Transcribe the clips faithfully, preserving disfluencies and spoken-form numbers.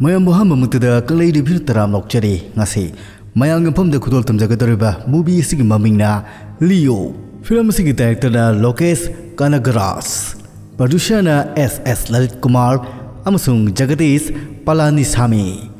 ꯃꯌꯥꯝꯕꯨ ꯑꯍꯥꯟꯕꯃꯛꯇꯗ ꯀꯪꯂꯩ ꯔꯤꯚ꯭ꯌꯨ ꯇꯔꯥꯝꯅ ꯑꯣꯛꯆꯔꯤ꯫ ꯉꯁꯤ ꯃꯌꯥꯝꯒꯤ ꯃꯐꯝꯗ ꯈꯨꯗꯣꯜ ꯇꯝꯖꯒꯗꯧꯔꯤꯕ movie ꯑꯁꯤꯒꯤ ꯃꯃꯤꯡꯅ Leo꯫ Film ꯑꯁꯤꯒꯤ directorꯅ ꯂꯣꯀꯦꯁ ꯀꯅꯒꯔꯥꯖ, producerꯅ ꯑꯦꯁ ꯑꯦꯁ ꯂꯂꯤꯠ ꯀꯨꯃꯥꯔ ꯑꯃꯁꯨꯡ ꯖꯒꯗꯤꯁ ꯄꯂꯥꯅꯤꯁꯥꯃꯤ꯫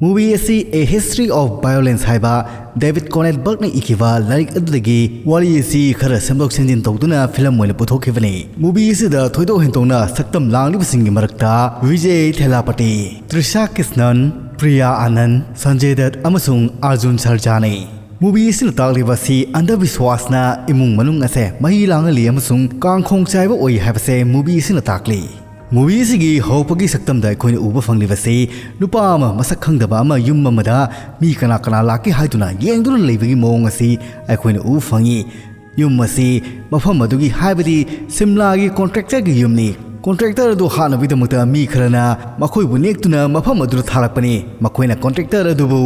Movie ꯑꯁꯤ A History of Violence ꯍꯥꯏꯕ ꯗꯦꯕꯤꯠ ꯀꯣꯅꯦꯠꯕꯔꯒꯅ ꯏꯈꯤꯕ ꯂꯥꯏꯔꯤꯛ ꯑꯗꯨꯗꯒꯤ ꯋꯥꯔꯤ ꯑꯁꯤ ꯈꯔ ꯁꯦꯝꯗꯣꯛ ꯁꯦꯝꯖꯤꯟ ꯇꯧꯗꯨꯅ film ꯑꯣꯏꯅ ꯄꯨꯊꯣꯛꯈꯤꯕꯅꯤ꯫ Movie ꯑꯁꯤꯗ ꯊꯣꯏꯗꯣꯛ ꯍꯦꯟꯗꯣꯛꯅ ꯁꯛꯇꯝ ꯂꯥꯡꯂꯤꯕꯁꯤꯡꯒꯤ ꯃꯔꯛꯇ ꯕꯤꯖꯦ ꯊꯦꯂꯥꯄꯇꯤ, ꯇ꯭ꯔꯤꯁꯥ ꯀ꯭ꯔꯤꯁꯅꯟ, ꯄ꯭ꯔꯤꯌꯥ ꯑꯥꯅꯟ, ꯁꯟꯖꯦ ꯗꯠ ꯑꯃꯁꯨꯡ ꯑꯥꯔꯖꯨꯟ ꯁꯔꯖꯥꯅꯤ꯫ Movie ꯑꯁꯤꯅ ꯇꯥꯛꯂꯤꯕ ꯑꯁꯤ ꯑꯟꯙꯕꯤꯁ꯭ꯋꯥꯁꯅ ꯏꯃꯨꯡ ꯃꯅꯨꯡ ꯑꯁꯦ ꯃꯍꯤ ꯂꯥꯡꯍꯜꯂꯤ ꯑꯃꯁꯨꯡ ꯀꯥꯡꯈꯣꯡ ꯆꯥꯏꯕ ꯑꯣꯏ ꯍꯥꯏꯕꯁꯦ movie ꯑꯁꯤꯅ ꯇꯥꯛꯂꯤ꯫ Movie ꯑꯁꯤꯒꯤ ꯍꯧꯔꯛꯄꯒꯤ ꯁꯛꯇꯝꯗ ꯑꯩꯈꯣꯏꯅ ꯎꯕ ꯐꯪꯂꯤꯕꯁꯤ ꯅꯨꯄꯥ ꯑꯃ ꯃꯁꯛ ꯈꯪꯗꯕ ꯑꯃ ꯌꯨꯝ ꯑꯃꯗ ꯃꯤ ꯀꯅꯥ ꯀꯅꯥ ꯂꯥꯛꯀꯦ ꯍꯥꯏꯗꯨꯅ ꯌꯦꯡꯗꯨꯅ ꯂꯩꯕꯒꯤ ꯃꯑꯣꯡ ꯑꯁꯤ ꯑꯩꯈꯣꯏꯅ ꯎꯕ ꯐꯪꯉꯤ꯫ ꯌꯨꯝ ꯑꯁꯤ ꯃꯐꯝ ꯑꯗꯨꯒꯤ, ꯍꯥꯏꯕꯗꯤ ꯁꯤꯝꯂꯥꯒꯤ contractorꯒꯤ ꯌꯨꯝꯅꯤ꯫ Contractor ꯑꯗꯨ ꯍꯥꯠꯅꯕꯒꯤꯗꯃꯛꯇ ꯃꯤ ꯈꯔꯅ ꯃꯈꯣꯏꯕꯨ ꯅꯦꯛꯇꯨꯅ ꯃꯐꯝ ꯑꯗꯨꯗ ꯊꯥꯔꯛꯄꯅꯤ꯫ ꯃꯈꯣꯏꯅ contractor ꯑꯗꯨꯕꯨ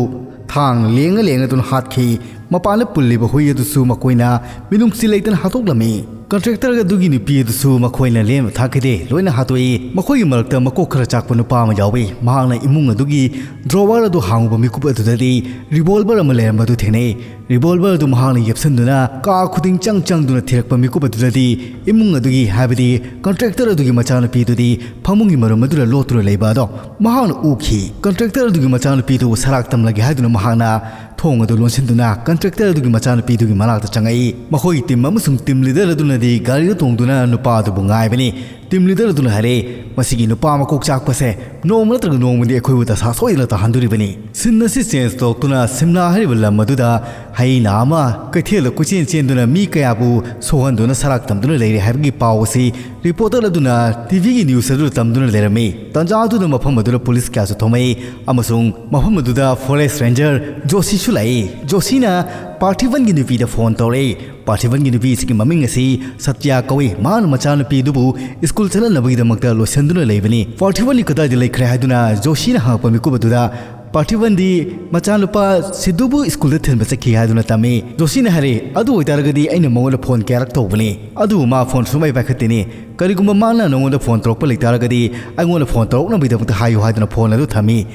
ꯊꯥꯡ ꯂꯦꯡꯉ ꯂꯦꯡꯉꯗꯨꯅ ꯍꯥꯠꯈꯤ꯫ ꯃꯄꯥꯟꯗ ꯄꯨꯜꯂꯤꯕ ꯍꯨꯏ ꯑꯗꯨꯁꯨ ꯃꯈꯣꯏꯅ ꯃꯤꯅꯨꯡꯁꯤ ꯂꯩꯇꯅ ꯍꯥꯠꯇꯣꯛꯂꯝꯃꯤ꯫ Contractor ꯑꯗꯨꯒꯤ ꯅꯨꯄꯤ ꯑꯗꯨꯁꯨ ꯃꯈꯣꯏꯅ ꯂꯦꯝꯅ ꯊꯥꯈꯤꯗꯦ, ꯂꯣꯏꯅ ꯍꯥꯠꯇꯣꯛꯏ꯫ ꯃꯈꯣꯏꯒꯤ ꯃꯔꯛꯇ ꯃꯀꯣꯛ ꯈꯔ ꯆꯥꯛꯄ ꯅꯨꯄꯥ ꯑꯃ ꯌꯥꯎꯏ꯫ ꯃꯍꯥꯛꯅ ꯏꯃꯨꯡ ꯑꯗꯨꯒꯤ drawer ꯑꯗꯨ ꯍꯥꯡꯉꯨꯕ ꯃꯤꯀꯨꯞ ꯑꯗꯨꯗꯗꯤ revolver ꯑꯃ ꯂꯩꯔꯝꯕꯗꯨ ꯊꯦꯡꯅꯩ꯫ Revolver ꯑꯗꯨ ꯃꯍꯥꯛꯅ ꯌꯦꯞꯁꯟꯗꯨꯅ ꯀꯥ ꯈꯨꯗꯤꯡ ꯆꯪ ꯆꯪꯗꯨꯅ ꯊꯤꯔꯛꯄ ꯃꯤꯀꯨꯞ ꯑꯗꯨꯗꯗꯤ ꯏꯃꯨꯡ ꯑꯗꯨꯒꯤ, ꯍꯥꯏꯕꯗꯤ contractor ꯑꯗꯨꯒꯤ ꯃꯆꯥꯅꯨꯄꯤꯗꯨꯗꯤ ꯐꯃꯨꯡꯒꯤ ꯃꯔꯨꯝ ꯑꯗꯨꯗ ꯂꯣꯠꯇꯨꯅ ꯂꯩꯕ ꯑꯗꯣ ꯃꯍꯥꯛꯅ ꯎꯈꯤ꯫ Contractor ꯑꯗꯨꯒꯤ ꯃꯆꯥꯅꯨꯄꯤꯗꯨ ꯁꯔꯥꯛ ꯇꯝꯂꯒꯦ ꯍꯥꯏꯗꯨꯅ ꯃꯍꯥꯛꯅ ꯊꯣꯡ ꯑꯗꯨ ꯂꯣꯟꯁꯤꯟꯗꯨꯅ contractor ꯑꯗꯨꯒꯤ ꯃꯆꯥꯅꯨꯄꯤꯗꯨꯒꯤ ꯃꯅꯥꯛꯇ ꯆꯪꯉꯛꯏ꯫ ꯃꯈꯣꯏꯒꯤ team ꯑꯃꯁꯨꯡ team leader ꯑꯗꯨꯅꯗꯤ ꯒꯥꯔꯤꯗ ꯇꯣꯡꯗꯨꯅ ꯅꯨꯄꯥ ꯑꯗꯨꯕꯨ ꯉꯥꯏꯕꯅꯤ꯫ Team leader ꯑꯗꯨꯅ ꯍꯥꯏꯔꯛꯏ, "ꯃꯁꯤꯒꯤ ꯅꯨꯄꯥ ꯃꯀꯣꯛ ꯆꯥꯛꯄꯁꯦ ꯅꯣꯡꯃ ꯅꯠꯇ꯭ꯔꯒ ꯅꯣꯡꯃꯗꯤ ꯑꯩꯈꯣꯏꯕꯨ ꯗꯁꯥ ꯁꯣꯏꯗꯅ ꯇꯥꯍꯟꯗꯣꯔꯤꯕꯅꯤ꯫" Scene ꯑꯁꯤ change ꯇꯧꯔꯛꯇꯨꯅ ꯁꯤꯝꯂꯥ ꯍꯥꯏꯔꯤꯕ ꯂꯝ ꯑꯗꯨꯗ hyena ꯑꯃ ꯀꯩꯊꯦꯜꯗ ꯀꯣꯏꯆꯦꯟ ꯆꯦꯟꯗꯨꯅ ꯃꯤ ꯀꯌꯥꯕꯨ ꯁꯣꯛꯍꯟꯗꯨꯅ ꯁꯔꯥꯛ ꯇꯝꯗꯨꯅ ꯂꯩꯔꯦ ꯍꯥꯏꯕꯒꯤ ꯄꯥꯎ ꯑꯁꯤ reporter ꯑꯗꯨꯅ TVꯒꯤ news ꯑꯗꯨꯗ ꯇꯝꯗꯨꯅ ꯂꯩꯔꯝꯃꯤ꯫ ꯇꯟꯖꯥ ꯑꯗꯨꯗ ꯃꯐꯝ ꯑꯗꯨꯗ police ꯀꯌꯥꯁꯨ ꯊꯣꯝꯃꯛꯏ ꯑꯃꯁꯨꯡ ꯃꯐꯝ ꯑꯗꯨꯗ forest ranger ꯖꯣꯁꯤꯁꯨ ꯂꯥꯛꯏ꯫ ꯖꯣꯁꯤꯅ ꯄꯥꯔꯊꯤꯕꯟꯒꯤ ꯅꯨꯄꯤꯗ phone ꯇꯧꯔꯛꯏ꯫ ꯄꯥꯔꯊꯤꯕꯟꯒꯤ ꯅꯨꯄꯤ ꯑꯁꯤꯒꯤ ꯃꯃꯤꯡ ꯑꯁꯤ ꯁꯇ꯭ꯌ ꯀꯧꯏ꯫ ꯃꯍꯥꯛꯅ ꯃꯆꯥꯅꯨꯄꯤꯗꯨꯕꯨ school ꯆꯠꯍꯟꯅꯕꯒꯤꯗꯃꯛꯇ ꯂꯣꯏꯁꯤꯟꯗꯨꯅ ꯂꯩꯕꯅꯤ꯫ ꯄꯥꯔꯊꯤꯕꯟꯗꯤ ꯀꯗꯥꯏꯗ ꯂꯩꯈ꯭ꯔꯦ ꯍꯥꯏꯗꯨꯅ ꯖꯣꯁꯤꯅ ꯍꯪꯉꯛꯄ ꯃꯤꯀꯨꯞ ꯑꯗꯨꯗ ꯄꯥꯔꯊꯤꯕꯟꯗꯤ ꯃꯆꯥꯅꯨꯄꯥ ꯁꯤꯗꯨꯕꯨ ꯁ꯭ꯀꯨꯜꯗ ꯊꯤꯟꯕ ꯆꯠꯈꯤ ꯍꯥꯏꯗꯨꯅ ꯇꯝꯃꯤ꯫ ꯖꯣꯁꯤꯅ ꯍꯥꯏꯔꯦ, "ꯑꯗꯨ ꯑꯣꯏꯇꯥꯔꯒꯗꯤ ꯑꯩꯅ ꯃꯉꯣꯟꯗ ꯐꯣꯟ ꯀꯌꯥꯔꯛ ꯇꯧꯕꯅꯤ, ꯑꯗꯨꯕꯨ ꯃꯥ ꯐꯣꯟ ꯁꯨꯡꯄꯥꯏ ꯄꯥꯏꯈꯠꯇꯦꯅꯦ꯫ ꯀꯔꯤꯒꯨꯝꯕ ꯃꯥꯅ ꯅꯉꯣꯟꯗ ꯐꯣꯟ ꯇꯧꯔꯛꯄ ꯂꯩꯇꯥꯔꯒꯗꯤ ꯑꯩꯉꯣꯟꯗ ꯐꯣꯟ ꯇꯧꯔꯛꯅꯕꯒꯤꯗꯃꯛꯇ ꯍꯥꯏꯌꯨ" ꯍꯥꯏꯗꯨꯅ ꯐꯣꯟ ꯑꯗꯨ ꯊꯝꯃꯤ꯫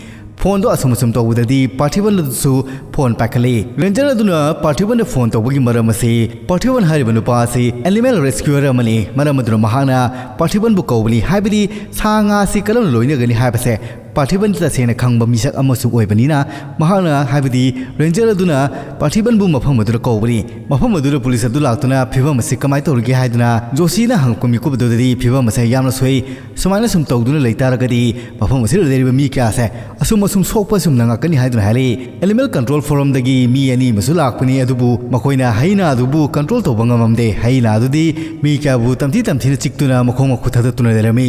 ꯐꯣꯟꯗꯣ ꯑꯁꯨꯝ ꯑꯁꯨꯝ ꯇꯧꯕꯗꯗꯤ ꯄꯥꯔꯊꯤꯕꯟ ꯑꯗꯨꯁꯨ ꯐꯣꯟ ꯄꯥꯏꯈꯠꯂꯛꯏ꯫ ꯔꯦꯟꯖꯔ ꯑꯗꯨꯅ ꯄꯥꯔꯊꯤꯕꯟꯗ ꯐꯣꯟ ꯇꯧꯕꯒꯤ ꯃꯔꯝ ꯑꯁꯤ, ꯄꯥꯔꯊꯤꯕꯟ ꯍꯥꯏꯔꯤꯕ ꯅꯨꯄꯥ ꯑꯁꯤ ꯑꯦꯅꯤꯃꯦꯜ ꯔꯦꯁꯀ꯭ꯌꯨꯑꯔ ꯑꯃꯅꯤ, ꯃꯔꯝ ꯑꯗꯨꯅ ꯃꯍꯥꯛꯅ ꯄꯥꯔꯊꯤꯕꯟꯕꯨ ꯀꯧꯕꯅꯤ, ꯍꯥꯏꯕꯗꯤ ꯁꯥ ꯉꯥ ꯑꯁꯤ ꯀꯔꯝꯅ ꯂꯣꯏꯅꯒꯅꯤ ꯍꯥꯏꯕꯁꯦ ꯄꯥꯔꯊꯤꯕꯟ ꯇꯁꯦꯡꯅ ꯈꯪꯕ ꯃꯤꯁꯛ ꯑꯃꯁꯨ ꯑꯣꯏꯕꯅꯤꯅ, ꯃꯍꯥꯛꯅ, ꯍꯥꯏꯕꯗꯤ ꯔꯦꯟꯖꯔ ꯑꯗꯨꯅ ꯄꯥꯔꯊꯤꯕꯟꯕꯨ ꯃꯐꯝ ꯑꯗꯨꯗ ꯀꯧꯕꯅꯤ꯫ ꯃꯐꯝ ꯑꯗꯨꯗ ꯄꯨꯂꯤꯁ ꯑꯗꯨ ꯂꯥꯛꯇꯨꯅ ꯐꯤꯕꯝ ꯑꯁꯤ ꯀꯃꯥꯏꯅ ꯇꯧꯔꯤꯒꯦ ꯍꯥꯏꯗꯨꯅ ꯖꯣꯁꯤꯅ ꯍꯪꯉꯛꯄ ꯃꯤꯀꯨꯞ ꯑꯗꯨꯗꯗꯤ ꯐꯤꯕꯝ ꯑꯁꯦ ꯌꯥꯝꯅ ꯁꯣꯛꯏ, ꯁꯨꯃꯥꯏꯅ ꯁꯨꯝ ꯇꯧꯗꯨꯅ ꯂꯩꯇꯥꯔꯒꯗꯤ ꯃꯐꯝ ꯑꯁꯤꯗ ꯂꯩꯔꯤꯕ ꯃꯤ ꯀꯌꯥꯁꯦ ꯑꯁꯨꯝ ꯑꯁꯨꯝ ꯁꯣꯛꯄ ꯁꯨꯝ ꯅꯪꯉꯛꯀꯅꯤ ꯍꯥꯏꯗꯨꯅ ꯍꯥꯏꯔꯛꯏ꯫ ꯑꯦꯅꯤꯃꯦꯜ ꯀꯟꯇ꯭ꯔꯣꯜ ꯐꯣꯔꯝꯗꯒꯤ ꯃꯤ ꯑꯅꯤ ꯑꯃꯁꯨ ꯂꯥꯛꯄꯅꯤ, ꯑꯗꯨꯕꯨ ꯃꯈꯣꯏꯅ ꯍꯩꯅꯥ ꯑꯗꯨꯕꯨ ꯀꯟꯇ꯭ꯔꯣꯜ ꯇꯧꯕ ꯉꯝꯃꯝꯗꯦ꯫ ꯍꯩꯅꯥ ꯑꯗꯨꯗꯤ ꯃꯤ ꯀꯌꯥꯕꯨ ꯇꯝꯊꯤ ꯇꯝꯊꯤꯅ ꯆꯤꯛꯇꯨꯅ ꯃꯈꯣꯡ ꯃꯈꯨꯠ ꯊꯥꯗꯠꯇꯨꯅ ꯂꯩꯔꯝꯃꯤ꯫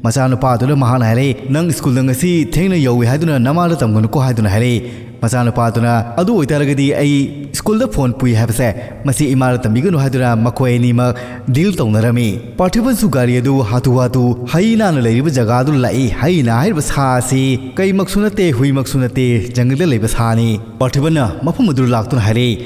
ꯃꯆꯥꯅꯨꯄꯥ ꯑꯗꯨꯅ ꯃꯍꯥꯛꯅ ꯍꯥꯏꯔꯛꯏ, "ꯅꯪ ꯁ꯭ꯀꯨꯜꯗ ꯉꯁꯤ ꯊꯦꯡꯅ ꯌꯧꯏ ꯍꯥꯏꯗꯨꯅ ꯅꯃꯥꯗ ꯇꯝꯒꯅꯨꯀꯣ" ꯍꯥꯏꯗꯨꯅ ꯍꯥꯏꯔꯛꯏ꯫ ꯃꯆꯥꯅꯨꯄꯥ ꯑꯗꯨꯅ, "ꯑꯗꯨ ꯑꯣꯏꯇꯥꯔꯒꯗꯤ ꯑꯩ ꯁ꯭ꯀꯨꯜꯗ ꯐꯣꯟ ꯄꯨꯏ ꯍꯥꯏꯕꯁꯦ ꯃꯁꯤ ꯏꯃꯥꯗ ꯇꯝꯕꯤꯒꯅꯨ" ꯍꯥꯏꯗꯨꯅ ꯃꯈꯣꯏ ꯑꯅꯤꯃꯛ ꯗꯤꯜ ꯇꯧꯅꯔꯝꯃꯤ꯫ ꯄꯥꯔꯊꯤꯕꯟꯁꯨ ꯒꯥꯔꯤ ꯑꯗꯨ ꯍꯥꯊꯨ ꯍꯥꯊꯨ ꯍꯩꯅꯥꯅ ꯂꯩꯔꯤꯕ ꯖꯒꯥꯗꯨ ꯂꯥꯛꯏ꯫ ꯍꯩꯅꯥ ꯍꯥꯏꯔꯤꯕ ꯁꯥ ꯑꯁꯤ ꯀꯩꯃꯛꯁꯨ ꯅꯠꯇꯦ, ꯍꯨꯏꯃꯛꯁꯨ ꯅꯠꯇꯦ, ꯖꯪꯒꯜꯗ ꯂꯩꯕ ꯁꯥꯅꯤ꯫ ꯄꯥꯔꯊꯤꯕꯟꯅ ꯃꯐꯝ ꯑꯗꯨꯗ ꯂꯥꯛꯇꯨꯅ ꯍꯥꯏꯔꯛꯏ,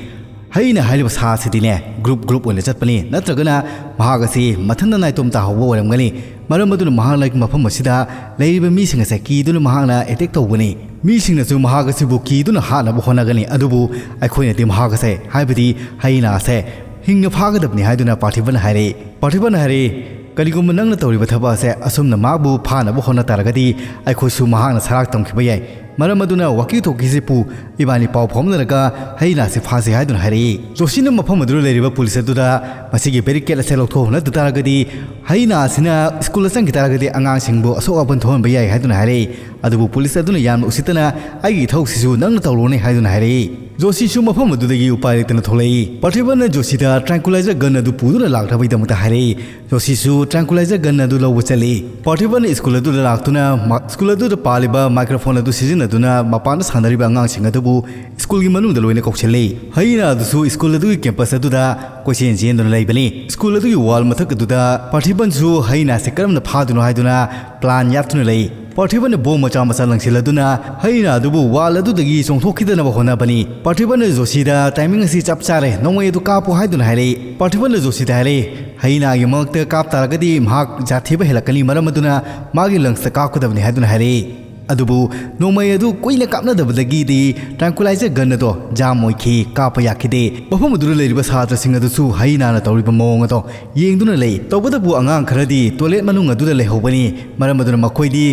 ꯍꯩꯅꯥ ꯍꯥꯏꯔꯤꯕ ꯁꯥ ꯑꯁꯤꯗꯤꯅꯦ, ꯒ꯭ꯔꯨꯞ ꯒ꯭ꯔꯨꯞ ꯑꯣꯏꯅ ꯆꯠꯄꯅꯤ, ꯅꯠꯇ꯭ꯔꯒꯅ ꯃꯍꯥꯛ ꯑꯁꯤ ꯃꯊꯟꯇ ꯅꯥꯏꯇꯣꯝ ꯇꯥꯍꯧꯕ ꯑꯣꯏꯔꯝꯒꯅꯤ꯫ ꯃꯔꯝ ꯑꯗꯨꯅ ꯃꯍꯥꯛꯅ ꯃꯐꯝ ꯑꯁꯤꯗ ꯂꯩꯔꯤꯕ ꯃꯤꯁꯤꯡ ꯑꯁꯦ ꯀꯤꯗꯨꯅ ꯃꯍꯥꯛꯅ ꯑꯦꯇꯦꯛ ꯇꯧꯕꯅꯤ꯫ ꯃꯤꯁꯤꯡꯅꯁꯨ ꯃꯍꯥꯛ ꯑꯁꯤꯕꯨ ꯀꯤꯗꯨꯅ ꯍꯥꯠꯅꯕ ꯍꯣꯠꯅꯒꯅꯤ, ꯑꯗꯨꯕꯨ ꯑꯩꯈꯣꯏꯅꯗꯤ ꯃꯍꯥꯛ ꯑꯁꯦ, ꯍꯥꯏꯕꯗꯤ ꯍꯩꯅꯥ ꯑꯁꯦ, ꯍꯤꯡꯅ ꯐꯥꯒꯗꯕꯅꯤ ꯍꯥꯏꯗꯨꯅ ꯄꯥꯔꯊꯤꯕꯟꯅ ꯍꯥꯏꯔꯛꯏ꯫ ꯄꯥꯔꯊꯤꯕꯟꯅ ꯍꯥꯏꯔꯛꯏ, "ꯀꯔꯤꯒꯨꯝꯕ ꯅꯪꯅ ꯇꯧꯔꯤꯕ ꯊꯕꯛ ꯑꯁꯦ ꯑꯁꯨꯝꯅ ꯃꯍꯥꯛꯄꯨ ꯐꯥꯅꯕ ꯍꯣꯠꯅ ꯇꯥꯔꯒꯗꯤ ꯑꯩꯈꯣꯏꯁꯨ ꯃꯍꯥꯛꯅ ꯁꯔꯥꯛ ꯇꯝꯈꯤꯕ ꯌꯥꯏ꯫ ꯃꯔꯝ ꯑꯗꯨꯅ ꯋꯥꯀꯤ ꯇꯣꯀꯤꯁꯤ ꯄꯨ, ꯏꯕꯥꯅꯤ ꯄꯥꯎ ꯐꯥꯎꯅꯔꯒ ꯍꯩꯅꯥꯁꯤ ꯐꯥꯁꯤ" ꯍꯥꯏꯗꯨꯅ ꯍꯥꯏꯔꯛꯏ꯫ ꯖꯣꯁꯤꯅ ꯃꯐꯝ ꯑꯗꯨꯗ ꯂꯩꯔꯤꯕ ꯄꯨꯂꯤꯁ ꯑꯗꯨꯗ ꯃꯁꯤꯒꯤ ꯕꯦꯔꯤꯀꯦꯠ ꯑꯁꯦ ꯂꯧꯊꯣꯛꯎ, ꯅꯠꯇ ꯇꯥꯔꯒꯗꯤ ꯍꯩꯅꯥ ꯑꯁꯤꯅ ꯁ꯭ꯀꯨꯜꯗ ꯆꯪꯈꯤ ꯇꯥꯔꯒꯗꯤ ꯑꯉꯥꯡꯁꯤꯡꯕꯨ ꯑꯁꯣꯛ ꯑꯄꯟ ꯊꯣꯛꯍꯟꯕ ꯌꯥꯏ ꯍꯥꯏꯗꯨꯅ ꯍꯥꯏꯔꯛꯏ꯫ ꯑꯗꯨꯕꯨ ꯄꯨꯂꯤꯁ ꯑꯗꯨꯅ ꯌꯥꯝꯅ ꯎꯁꯤꯠꯇꯅ, "ꯑꯩꯒꯤ ꯏꯊꯧꯁꯤꯁꯨ ꯅꯪꯅ ꯇꯧꯔꯣꯅꯦ" ꯍꯥꯏꯗꯨꯅ ꯍꯥꯏꯔꯛꯏ꯫ ꯖꯣꯁꯤꯁꯨ ꯃꯐꯝ ꯑꯗꯨꯗꯒꯤ ꯎꯄꯥꯏ ꯂꯩꯇꯅ ꯊꯣꯛꯂꯛꯏ꯫ ꯄꯥꯔꯊꯤꯕꯟꯅ ꯖꯣꯁꯤꯗ ꯇ꯭ꯔꯥꯡꯀꯨꯂꯥꯏꯖꯔ ꯒꯟ ꯑꯗꯨ ꯄꯨꯗꯨꯅ ꯂꯥꯛꯅꯕꯒꯤꯗꯃꯛꯇ ꯍꯥꯏꯔꯛꯏ꯫ ꯖꯣꯁꯤꯁꯨ ꯇ꯭ꯔꯥꯡꯀꯨꯂꯥꯏꯖꯔ ꯒꯟ ꯑꯗꯨ ꯂꯧꯕ ꯆꯠꯂꯤ꯫ ꯄꯥꯔꯊꯤꯕꯟꯅ ꯁ꯭ꯀꯨꯜ ꯑꯗꯨꯗ ꯂꯥꯛꯇꯨꯅ ꯃ-, ꯁ꯭ꯀꯨꯜ ꯑꯗꯨꯗ ꯄꯥꯜꯂꯤꯕ ꯃꯥꯏꯀ꯭ꯔꯣꯐꯣꯟ ꯑꯗꯨ ꯁꯤꯖꯤꯟꯅꯗꯨꯅ ꯃꯄꯥꯟꯗ ꯁꯥꯟꯅꯔꯤꯕ ꯑꯉꯥꯡꯁꯤꯡ ꯑꯗꯨꯕꯨ ꯁ꯭ꯀꯨꯜꯒꯤ ꯃꯅꯨꯡꯗ ꯂꯣꯏꯅ ꯀꯧꯁꯤꯜꯂꯤ꯫ ꯍꯩꯅꯥ ꯑꯗꯨꯁꯨ ꯁ꯭ꯀꯨꯜ ꯑꯗꯨꯒꯤ ꯀꯦꯝꯄꯁ ꯑꯗꯨꯗ ꯀꯣꯏꯆꯦꯟ ꯆꯦꯟꯗꯨꯅ ꯂꯩꯕꯅꯤ꯫ ꯁ꯭ꯀꯨꯜ ꯑꯗꯨꯒꯤ ꯋꯥꯜ ꯃꯊꯛ ꯑꯗꯨꯗ ꯄꯥꯔꯊꯤꯕꯟꯁꯨ ꯍꯩꯅꯥꯁꯦ ꯀꯔꯝꯅ ꯐꯥꯗꯣꯏꯅꯣ ꯍꯥꯏꯗꯨꯅ ꯄ꯭ꯂꯥꯟ ꯌꯥꯠꯇꯨꯅ ꯂꯩ꯫ ꯄꯥꯔꯊꯤꯕꯟꯅ ꯕꯣꯝ ꯃꯆꯥ ꯃꯆꯥ ꯂꯪꯁꯤꯜꯂꯗꯨꯅ ꯍꯩꯅ ꯑꯗꯨꯕꯨ ꯋꯥꯜ ꯑꯗꯨꯗꯒꯤ ꯆꯣꯡꯊꯣꯛꯈꯤꯗꯅꯕ ꯍꯣꯠꯅꯕꯅꯤ꯫ ꯄꯥꯔꯊꯤꯕꯟꯅ ꯖꯣꯁꯤꯗ ꯇꯥꯏꯃꯤꯡ ꯑꯁꯤ ꯆꯞ ꯆꯥꯔꯦ, ꯅꯣꯡꯃꯩ ꯑꯗꯨ ꯀꯥꯞꯄꯨ ꯍꯥꯏꯗꯨꯅ ꯍꯥꯏꯔꯛꯏ꯫ ꯄꯥꯔꯊꯤꯕꯟꯅ ꯖꯣꯁꯤꯗ ꯍꯥꯏꯔꯛꯏ, ꯍꯩꯅꯥꯒꯤ ꯃꯉꯛꯇ ꯀꯥꯞ ꯇꯥꯔꯒꯗꯤ ꯃꯍꯥꯛ ꯖꯥꯠ ꯊꯤꯕ ꯍꯦꯜꯂꯛꯀꯅꯤ, ꯃꯔꯝ ꯑꯗꯨꯅ ꯃꯥꯒꯤ ꯂꯪꯁꯇ ꯀꯥꯞꯀꯗꯕꯅꯤ ꯍꯥꯏꯗꯨꯅ ꯍꯥꯏꯔꯛꯏ꯫ ꯑꯗꯨꯕꯨ ꯅꯣꯡꯃꯩ ꯑꯗꯨ ꯀꯨꯏꯅ ꯀꯥꯞꯅꯗꯕꯗꯒꯤꯗꯤ ꯇ꯭ꯔꯥꯟꯀꯨꯂꯥꯏꯖꯔ ꯒꯟ ꯑꯗꯣ ꯖꯥꯝ ꯑꯣꯏꯈꯤ, ꯀꯥꯞꯄ ꯌꯥꯈꯤꯗꯦ꯫ ꯃꯐꯝ ꯑꯗꯨꯗ ꯂꯩꯔꯤꯕ ꯁꯥꯇ꯭ꯔꯁꯤꯡ ꯑꯗꯨꯁꯨ ꯍꯩꯅꯥꯅ ꯇꯧꯔꯤꯕ ꯃꯑꯣꯡ ꯑꯗꯣ ꯌꯦꯡꯗꯨꯅ ꯂꯩ꯫ ꯇꯧꯕꯇꯕꯨ ꯑꯉꯥꯡ ꯈꯔꯗꯤ ꯇꯣꯏꯂꯦꯠ ꯃꯅꯨꯡ ꯑꯗꯨꯗ ꯂꯩꯍꯧꯕꯅꯤ, ꯃꯔꯝ ꯑꯗꯨꯅ ꯃꯈꯣꯏꯗꯤ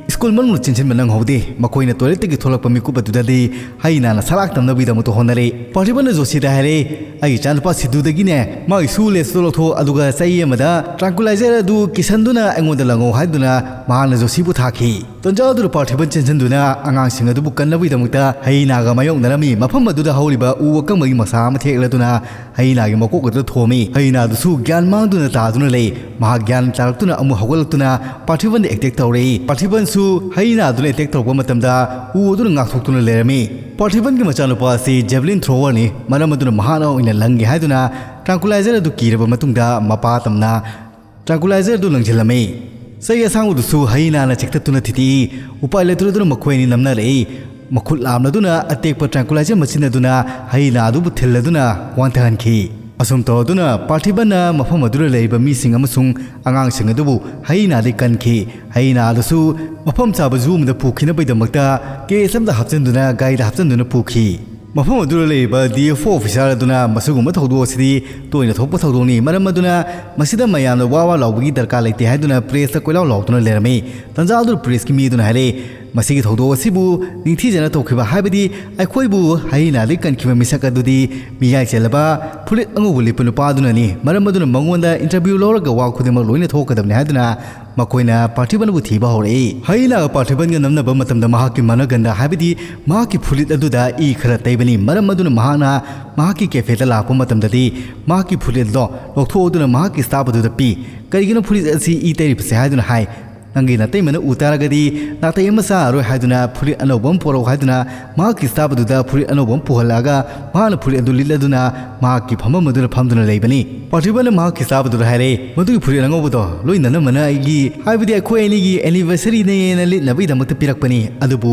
ꯁ꯭ꯀꯨꯜ ꯃꯅꯨꯡꯗ ꯆꯦꯟꯁꯤꯟꯕ ꯅꯪꯍꯧꯗꯦ꯫ ꯃꯈꯣꯏꯅ ꯇꯣꯏꯂꯦꯠꯇꯒꯤ ꯊꯣꯛꯂꯛꯄ ꯃꯤꯀꯨꯞ ꯑꯗꯨꯗꯗꯤ ꯍꯩꯅꯥꯅ ꯁꯂꯥꯛ ꯇꯝꯅꯕꯒꯤꯗꯃꯛꯇ ꯍꯣꯠꯅꯔꯦ꯫ ꯄꯥꯔꯊꯤꯕꯟꯅ ꯖꯣꯁꯤꯗ ꯍꯥꯏꯔꯦ, "ꯑꯩꯒꯤ ꯏꯆꯥꯅꯨꯄꯥ ꯁꯤꯗꯨꯗꯒꯤꯅꯦ ꯃꯥꯒꯤ ꯁꯨ ꯂꯦꯁꯇꯣ ꯂꯧꯊꯣꯛ, ꯑꯗꯨꯒ ꯆꯩ ꯑꯃꯗ ꯇ꯭ꯔꯥꯟꯀꯨꯂꯥꯏꯖꯔ ꯑꯗꯨ ꯀꯤꯁꯟꯗꯨꯅ ꯑꯩꯉꯣꯟꯗ ꯂꯪꯉꯧ" ꯍꯥꯏꯗꯨꯅ ꯃꯍꯥꯛꯅ ꯖꯣꯁꯤꯕꯨ ꯊꯥꯈꯤ꯫ ꯇꯟꯖꯥ ꯑꯗꯨꯗ ꯄꯥꯔꯊꯤꯕꯟ ꯆꯦꯟꯁꯤꯟꯗꯨꯅ ꯑꯉꯥꯡꯁꯤꯡ ꯑꯗꯨꯕꯨ ꯀꯟꯅꯕꯒꯤꯗꯃꯛꯇ ꯍꯩꯅꯥꯒ ꯃꯥꯌꯣꯛꯅꯔꯝꯃꯤ꯫ ꯃꯐꯝ ꯑꯗꯨꯗ ꯍꯧꯔꯤꯕ ꯎ ꯑꯀꯪꯕꯒꯤ ꯃꯁꯥ ꯑꯃ ꯊꯦꯛꯂꯗꯨꯅ ꯍꯩꯅꯥꯒꯤ ꯃꯀꯣꯛ ꯑꯗꯨꯗ ꯊꯣꯝꯃꯤ꯫ ꯍꯩꯅꯥꯗꯨꯁꯨ ꯒ꯭ꯌꯥꯟ ꯃꯥꯡꯗꯨꯅ ꯇꯥꯗꯨꯅ ꯂꯩ꯫ ꯃꯍꯥꯛ ꯒ꯭ꯌꯥꯟ ꯇꯥꯔꯛꯇꯨꯅ ꯑꯃꯨꯛ ꯍꯧꯒꯠꯂꯛꯇꯨꯅ ꯄꯥꯔꯊꯤꯕꯟꯗ ꯑꯦꯇꯦꯛ ꯇꯧꯔꯛꯏ꯫ ꯄꯥꯔꯊꯤꯕꯟꯁꯨ ꯍꯩꯅꯥꯗꯨꯅ ꯑꯦꯇꯦꯛ ꯇꯧꯔꯛꯄ ꯃꯇꯝꯗ ꯎ ꯑꯗꯨꯅ ꯉꯥꯛꯊꯣꯛꯇꯨꯅ ꯂꯩꯔꯝꯃꯤ꯫ ꯄꯥꯔꯊꯤꯕꯟꯒꯤ ꯃꯆꯥꯅꯨꯄꯥ ꯑꯁꯤ ꯖꯦꯕꯂꯤꯟ ꯊ꯭ꯔꯣꯋꯔꯅꯤ, ꯃꯔꯝ ꯑꯗꯨꯅ ꯃꯍꯥꯛꯅ ꯑꯣꯏꯅ ꯂꯪꯒꯦ ꯍꯥꯏꯗꯨꯅ ꯇ꯭ꯔꯥꯟꯀꯨꯂꯥꯏꯖꯔ ꯑꯗꯨ ꯀꯤꯔꯕ ꯃꯇꯨꯡꯗ ꯃꯄꯥ ꯇꯝꯅ ꯇ꯭ꯔꯥꯟꯀꯨꯂꯥꯏꯖꯔ ꯑꯗꯨ ꯂꯪꯁꯤꯜꯂꯝꯃꯤ꯫ ꯆꯩ ꯑꯁꯥꯡꯕꯗꯨꯁꯨ ꯍꯩꯅꯥꯅ ꯆꯤꯛꯊꯠꯇꯨꯅ ꯊꯤꯗꯦꯛꯏ꯫ ꯎꯄꯥꯏ ꯂꯩꯇ꯭ꯔꯗꯨꯅ ꯃꯈꯣꯏ ꯑꯅꯤ ꯅꯝꯅꯔꯛꯏ꯫ ꯃꯈꯨꯠ ꯂꯥꯝꯂꯗꯨꯅ ꯑꯇꯦꯛꯄ ꯇ꯭ꯔꯥꯟꯀꯨꯂꯥꯏꯖꯔ ꯃꯆꯤꯟ ꯑꯗꯨꯅ ꯍꯩꯅꯥ ꯑꯗꯨꯕꯨ ꯊꯤꯜꯂꯗꯨꯅ ꯋꯥꯟꯊꯍꯟꯈꯤ꯫ ꯑꯁꯨꯝ ꯇꯧꯔꯗꯨꯅ ꯄꯥꯔꯊꯤꯕꯟꯅ ꯃꯐꯝ ꯑꯗꯨꯗ ꯂꯩꯔꯤꯕ ꯃꯤꯁꯤꯡ ꯑꯃꯁꯨꯡ ꯑꯉꯥꯡꯁꯤꯡ ꯑꯗꯨꯕꯨ ꯍꯩꯅꯥꯗꯒꯤ ꯀꯟꯈꯤ꯫ ꯍꯩꯅꯥ ꯑꯗꯨꯁꯨ ꯃꯐꯝ ꯆꯥꯕ ꯖꯨ ꯑꯃꯗ ꯄꯨꯈꯤꯅꯕꯒꯤꯗꯃꯛꯇ ꯀꯦꯁ ꯑꯃꯗ ꯍꯥꯞꯆꯤꯟꯗꯨꯅ ꯒꯥꯔꯤꯗ ꯍꯥꯞꯆꯤꯟꯗꯨꯅ ꯄꯨꯈꯤ꯫ ꯃꯐꯝ ꯑꯗꯨꯗ ꯂꯩꯔꯤꯕ ꯗꯤ ꯑꯦꯐ ꯑꯣ ꯑꯣꯐꯤꯁꯥꯔ ꯑꯗꯨꯅ ꯃꯁꯤꯒꯨꯝꯕ ꯊꯧꯗꯣꯛ ꯑꯁꯤꯗꯤ ꯇꯣꯏꯅ ꯊꯣꯛꯄ ꯊꯧꯗꯣꯛꯅꯤ, ꯃꯔꯝ ꯑꯗꯨꯅ ꯃꯁꯤꯗ ꯃꯌꯥꯝꯅ ꯋꯥ ꯋꯥ ꯂꯥꯎꯕꯒꯤ ꯗꯔꯀꯥꯔ ꯂꯩꯇꯦ ꯍꯥꯏꯗꯨꯅ ꯄ꯭ꯔꯦꯁꯇ ꯀꯣꯏꯂꯥꯎ ꯂꯥꯎꯗꯨꯅ ꯂꯩꯔꯝꯃꯤ꯫ ꯇꯟꯖꯥ ꯑꯗꯨꯗ ꯄ꯭ꯔꯦꯁꯀꯤ ꯃꯤ ꯑꯗꯨꯅ ꯍꯥꯏꯔꯛꯏ, "ꯃꯁꯤꯒꯤ ꯊꯧꯗꯣꯛ ꯑꯁꯤꯕꯨ ꯅꯤꯡꯊꯤꯖꯅ ꯇꯧꯈꯤꯕ, ꯍꯥꯏꯕꯗꯤ ꯑꯩꯈꯣꯏꯕꯨ ꯍꯩꯅꯥꯗꯒꯤ ꯀꯟꯈꯤꯕ ꯃꯤꯁꯛ ꯑꯗꯨꯗꯤ ꯃꯤꯌꯥꯏ ꯆꯦꯜꯂꯕ ꯐꯨꯔꯤꯠ ꯑꯉꯧꯕ ꯂꯤꯠꯄ ꯅꯨꯄꯥ ꯑꯗꯨꯅꯅꯤ, ꯃꯔꯝ ꯑꯗꯨꯅ ꯃꯉꯣꯟꯗ ꯏꯟꯇꯔꯚ꯭ꯌꯨ ꯂꯧꯔꯒ ꯋꯥ ꯈꯨꯗꯤꯡꯃꯛ ꯂꯣꯏꯅ ꯊꯣꯛꯀꯗꯕꯅꯤ" ꯍꯥꯏꯗꯨꯅ ꯃꯈꯣꯏꯅ ꯄꯥꯔꯊꯤꯕꯟꯕꯨ ꯊꯤꯕ ꯍꯧꯔꯛꯏ꯫ ꯍꯩꯅꯥꯒ ꯄꯥꯔꯊꯤꯕꯟꯒ ꯅꯝꯅꯕ ꯃꯇꯝꯗ ꯃꯍꯥꯛꯀꯤ ꯃꯅꯒꯟꯗ, ꯍꯥꯏꯕꯗꯤ ꯃꯍꯥꯛꯀꯤ ꯐꯨꯔꯤꯠ ꯑꯗꯨꯗ ꯏ ꯈꯔ ꯇꯩꯕꯅꯤ, ꯃꯔꯝ ꯑꯗꯨꯅ ꯃꯍꯥꯛꯅ ꯃꯍꯥꯛꯀꯤ ꯀꯦꯐꯦꯗ ꯂꯥꯛꯄ ꯃꯇꯝꯗꯗꯤ ꯃꯍꯥꯛꯀꯤ ꯐꯨꯔꯤꯠ ꯑꯗꯣ ꯂꯧꯊꯣꯛꯑꯗꯨꯅ ꯃꯍꯥꯛꯀꯤ ꯁ꯭ꯇꯥꯐ ꯑꯗꯨꯗ ꯄꯤ꯫ "ꯀꯔꯤꯒꯤꯅꯣ ꯐꯨꯔꯤꯠ ꯑꯁꯤ ꯏ ꯇꯩꯔꯤꯕꯁꯦ?" ꯍꯥꯏꯗꯨꯅ ꯍꯥꯏ꯫ "ꯅꯪꯒꯤ ꯅꯇꯩꯃꯅ ꯎ ꯇꯥꯔꯒꯗꯤ ꯅꯥꯇꯩ ꯑꯃ ꯆꯥꯔꯔꯣꯏ" ꯍꯥꯏꯗꯨꯅ ꯐꯨꯔꯤꯠ ꯑꯅꯧꯕ ꯑꯃ ꯄꯨꯔꯛꯎ ꯍꯥꯏꯗꯨꯅ ꯃꯍꯥꯛꯀꯤ staff ꯑꯗꯨꯗ ꯐꯨꯔꯤꯠ ꯑꯅꯧꯕ ꯑꯃ ꯄꯨꯍꯜꯂꯛꯑꯒ ꯃꯍꯥꯛꯅ ꯐꯨꯔꯤꯠ ꯑꯗꯨ ꯂꯤꯠꯂꯗꯨꯅ ꯃꯍꯥꯛꯀꯤ ꯐꯝꯐꯝ ꯑꯗꯨꯗ ꯐꯝꯗꯨꯅ ꯂꯩꯕꯅꯤ꯫ ꯄꯥꯔꯊꯤꯕꯅ ꯃꯍꯥꯛꯀꯤ staff ꯑꯗꯨꯗ ꯍꯥꯏꯔꯦ, "ꯃꯗꯨꯒꯤ ꯐꯨꯔꯤꯠ ꯑꯉꯧꯕꯗꯣ ꯂꯣꯏ ꯅꯅꯝꯃꯅ ꯑꯩꯒꯤ, ꯍꯥꯏꯕꯗꯤ ꯑꯩꯈꯣꯏ ꯑꯅꯤꯒꯤ anniversaryꯅꯦꯅ ꯂꯤꯠꯅꯕꯒꯤꯗꯃꯛꯇ ꯄꯤꯔꯛꯄꯅꯤ, ꯑꯗꯨꯕꯨ